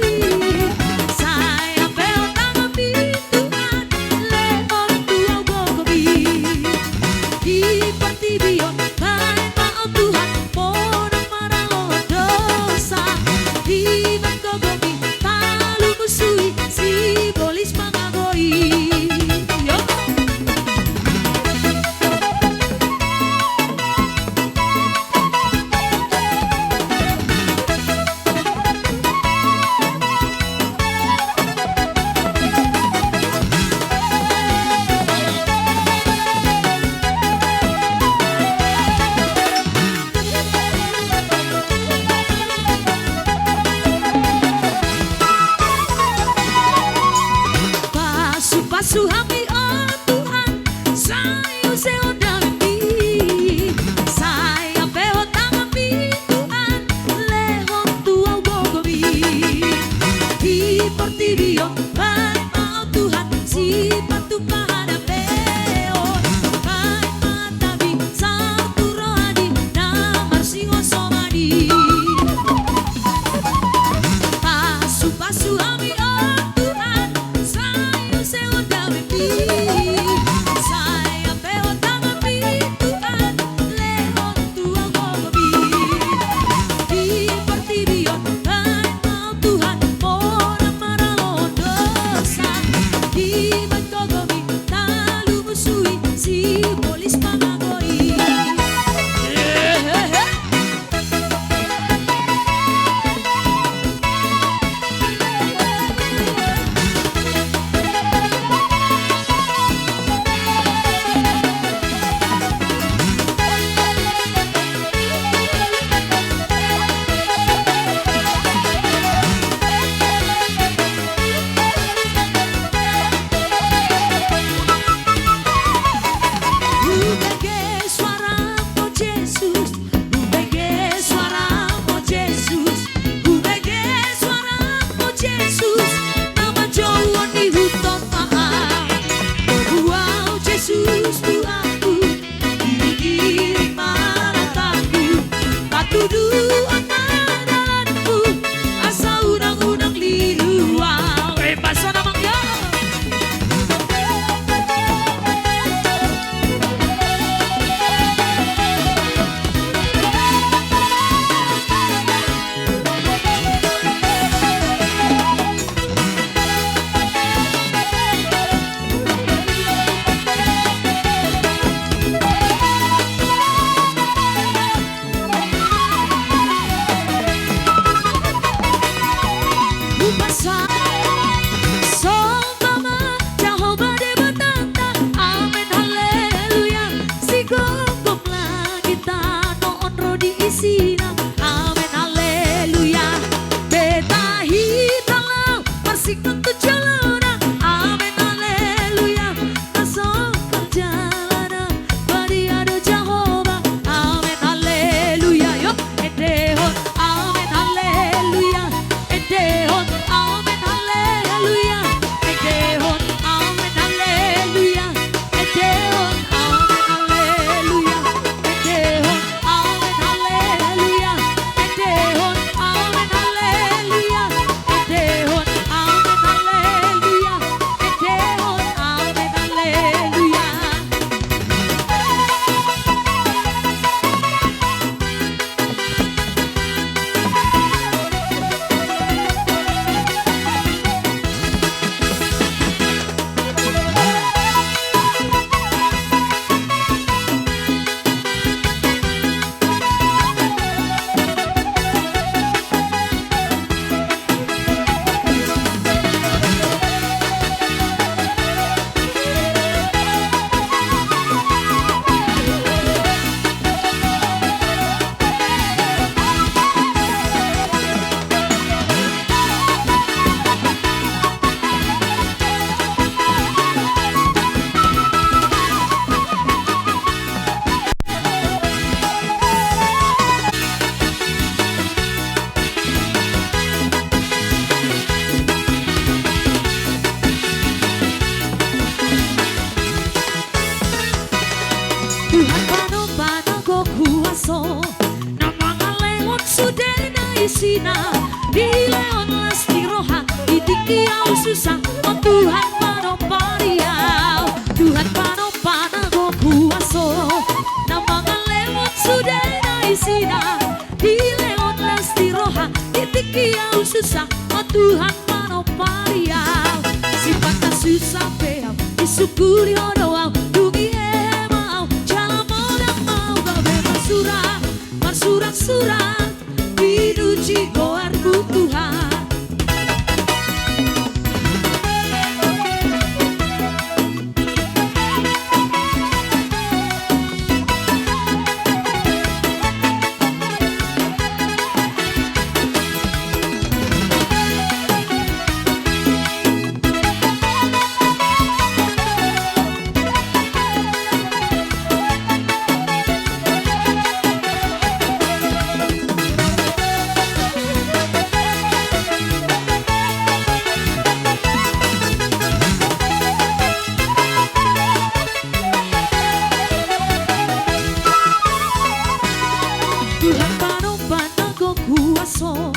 Dilehon las ni roha, di tingki ahu susa, o Tuhan panompa di ahu. Tuhan panompa na gok huaso, na mangalehon sude na isina. Dilehon las ni roha, di tingki ahu susa, o Tuhan panompa di ahu. Sipata susa pe ahu, disungkun i do ahu, dung i ema ahu, jala modom ahu gabe marsurak, marsurak-surak, pinuji goarmu Tuhan. Tuhan panompa na gok huaso,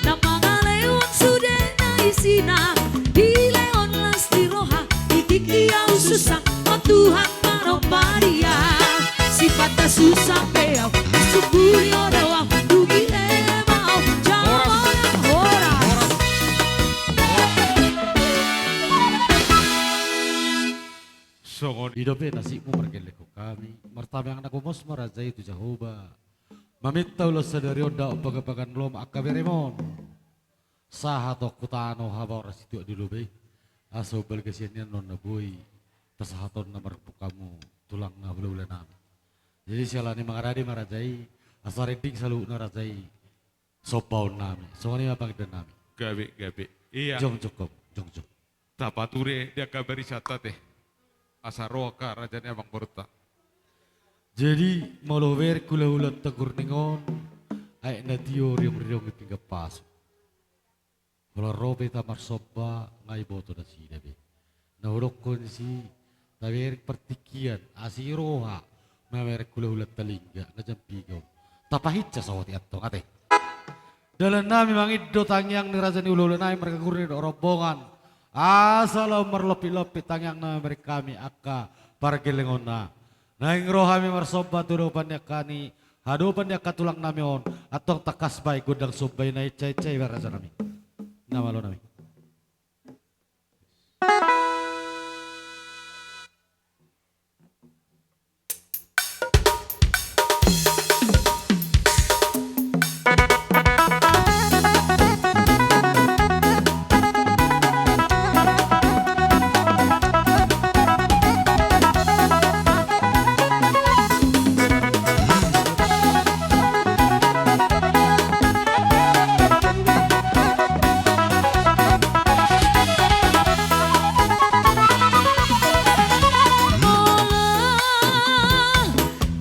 na mangalehon sude na isina. Dilehon las ni roha, di tingki ahu susa, o Tuhan panompa di ahu. Sipata susa pe ahu, disungkun i do ahu, dung i ema ahu, jala modom ahu. Horas. Songon i dope nasibmu pargellenghon hami, martamiang na gomos ma raja i tu Jahowa. Maminta ulaon sadari on dohot pagapagan lomo angka berem on, sahat tu tano habaoran situak di lobei, asa umbalga sian i annon na boi pasahaton na marpuk hamu tulang na hulahula nami. Jadi siala ni mangarade ma raja i, asa rinding saluhutna raja i sombaon nami. Songon i ma pangidoan nami. Gabe, gabe. Ia. Jongjong hamu, jongjong. Tapature di angka barisan ta ate, asa ro angka raja ni amangborunta. Jadi molo bereng hulahula Togor Ningon, aek na tio riong-riong i pinggan pasu. Molo ro pe hita marsomba, nga iboto nasida be. Na hudokkon disi, tabereng partingkian, asi roha, mamereng hulahula Talingga, na jam piga on. Tapahinsa saotik antong ate. Dalan nami mangido tangiang ni raja ni hulahula nami marga Gurneng dohot rombongan. Asa laho marlompit-lompit tangiangna mamereng hami angka pargellengonna. Naeng ro hami marsomba tu adopan ni angka ni, adopan ni angka tulang nami on, antong tangkas bahen gondang somba i na enca-enca i ba raja nami. Na malo nami.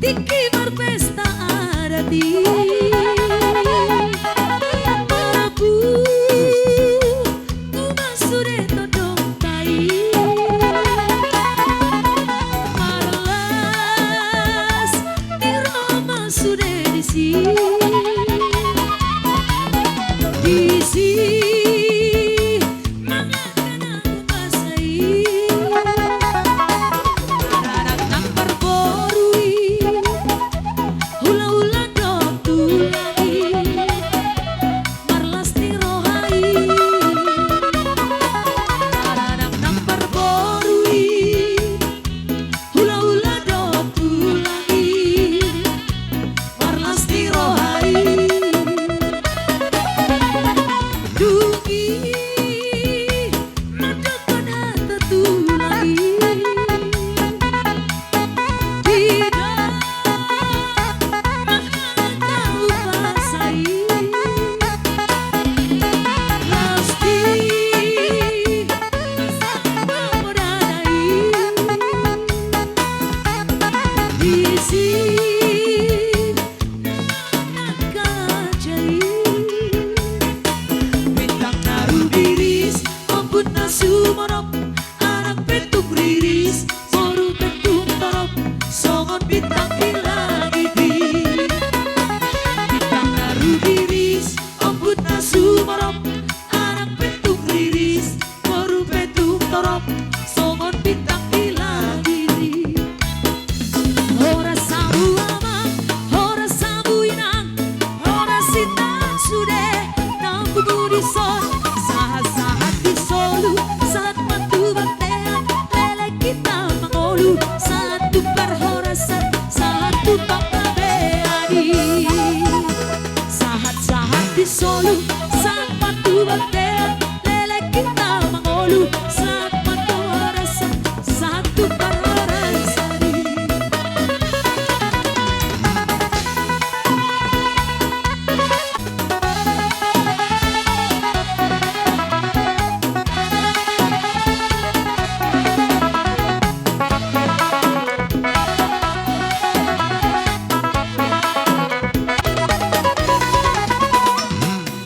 Tingki marpesta adat i, marabut tu ma sude tondongta i. Marlas ni roha ma sude disi. Disi mangan na basa i. Anak na marboru i, hulahula dohot tulang i, marlas ni roha i. Anak na marboru i, hulahula dohot tulang i, marlas ni roha i. Dung Sahat-sahat di solu, sahat ma tu bontean, leleng hita mangolu, sahat tu parhorasan, sahat tu panggabean i. Sahat-sahat di solu, sahat ma tu bontean, leleng hita mangolu, sahat ma tu parhorasan, sahat tu parhorasan i.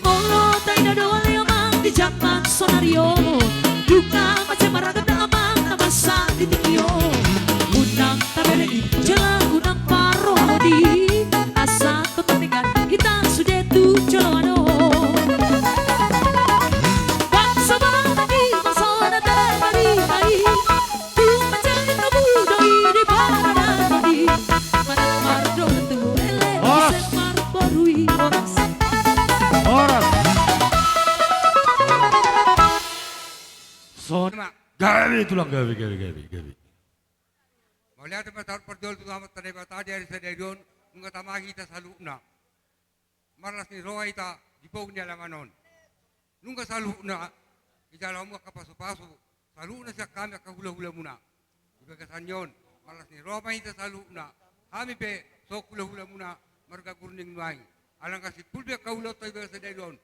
Molo taida do ale amang di jaman sonari on, dung na mansai maragam na amang na marsak di tingki on. Unang tabereng i jala unang parrohahon i, asa tongtong denggan hita sude tu joloan on. Bangso Batak i, bangso na tarima i, tu manjadi tobu do i di paradaton i. Manang mardolan tu ele, horas, ise marboru i, horas. Horas. Songon i ma. Gabe tulang, gabe, gabe, gabe, gabe. Mauliate ma saur parjolo tu Amanta Debata di ari sadari on, nunga tama hita saluhutna. Marlas ni roha hita di pogu ni alaman on. Nunga saluhutna dijalo hamu angka pasupasu, saluhutna sian hami angka hulahulamuna. Di bagasan ni on, marlas ni roha ma hita saluhutna. Hami pe songon hulahulamuna marga Gurning nuaeng. Ala nga simpul be angka ulaonta di bagasan sadari on,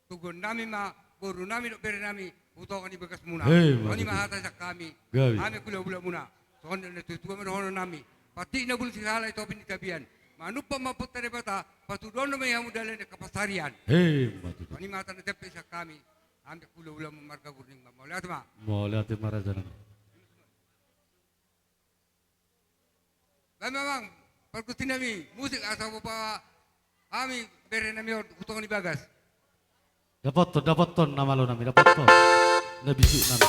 toguonnami ma borunami dohot berenami tu tonga ni bagasmuna. Songon i ma hata sian hami. Hami hulahulamuna. Songon na tuatua ma dohononnami. Patik na bulung sihala i topi ni tapian. Manumpak ma Amanta Debata, patuduhon ma i hamu dalan ni angka pansarian. Songon i ma hata na jampe sian hami. Hami hulahulamuna marga Gurning ma. Mauliate ma. Mauliate ma rajanami. Baen ma amang, pargonsinami, musik asa hupaboa hami berenami on tu tonga ni bagas. Dapothon, dapothon na malonami, dapothon na bisuknami.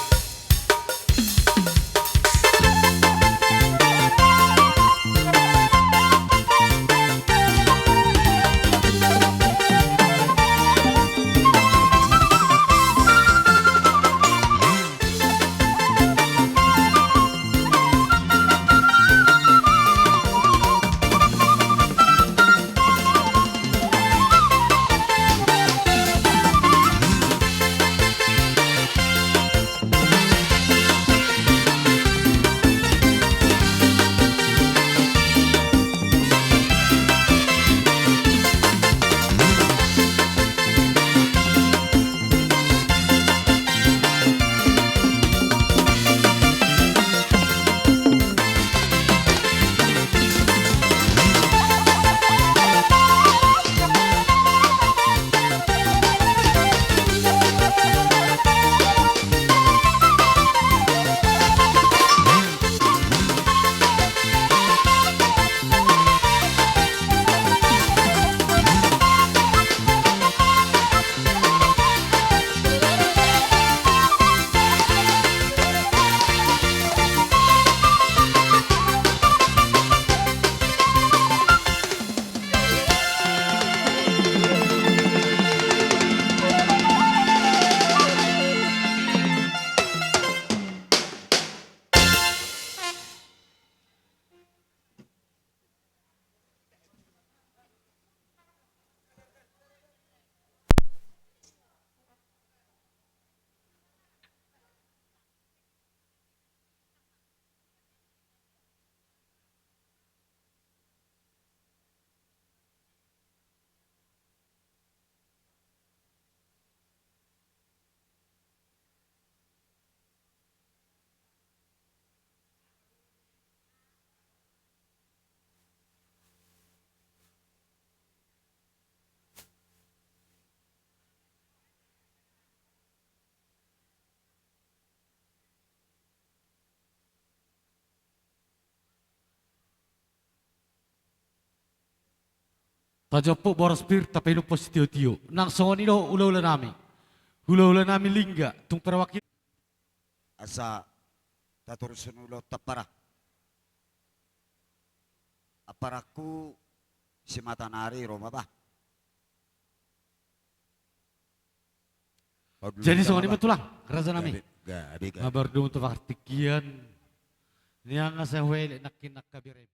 Tajomput boras pir, tapainumpon sitiotio. Nang songon i do hulahulanami. Hulahulanami Lingga, tung perwakilan. Asa tatorushon ulaonta, ampara. Amparanku, si Matanari ro ma bah. Jadi songon i ma tulang, raja nami. Gabe, gabe, gabe. Mardomu tu partingkian. Nian asa huelek nangkin angka bere.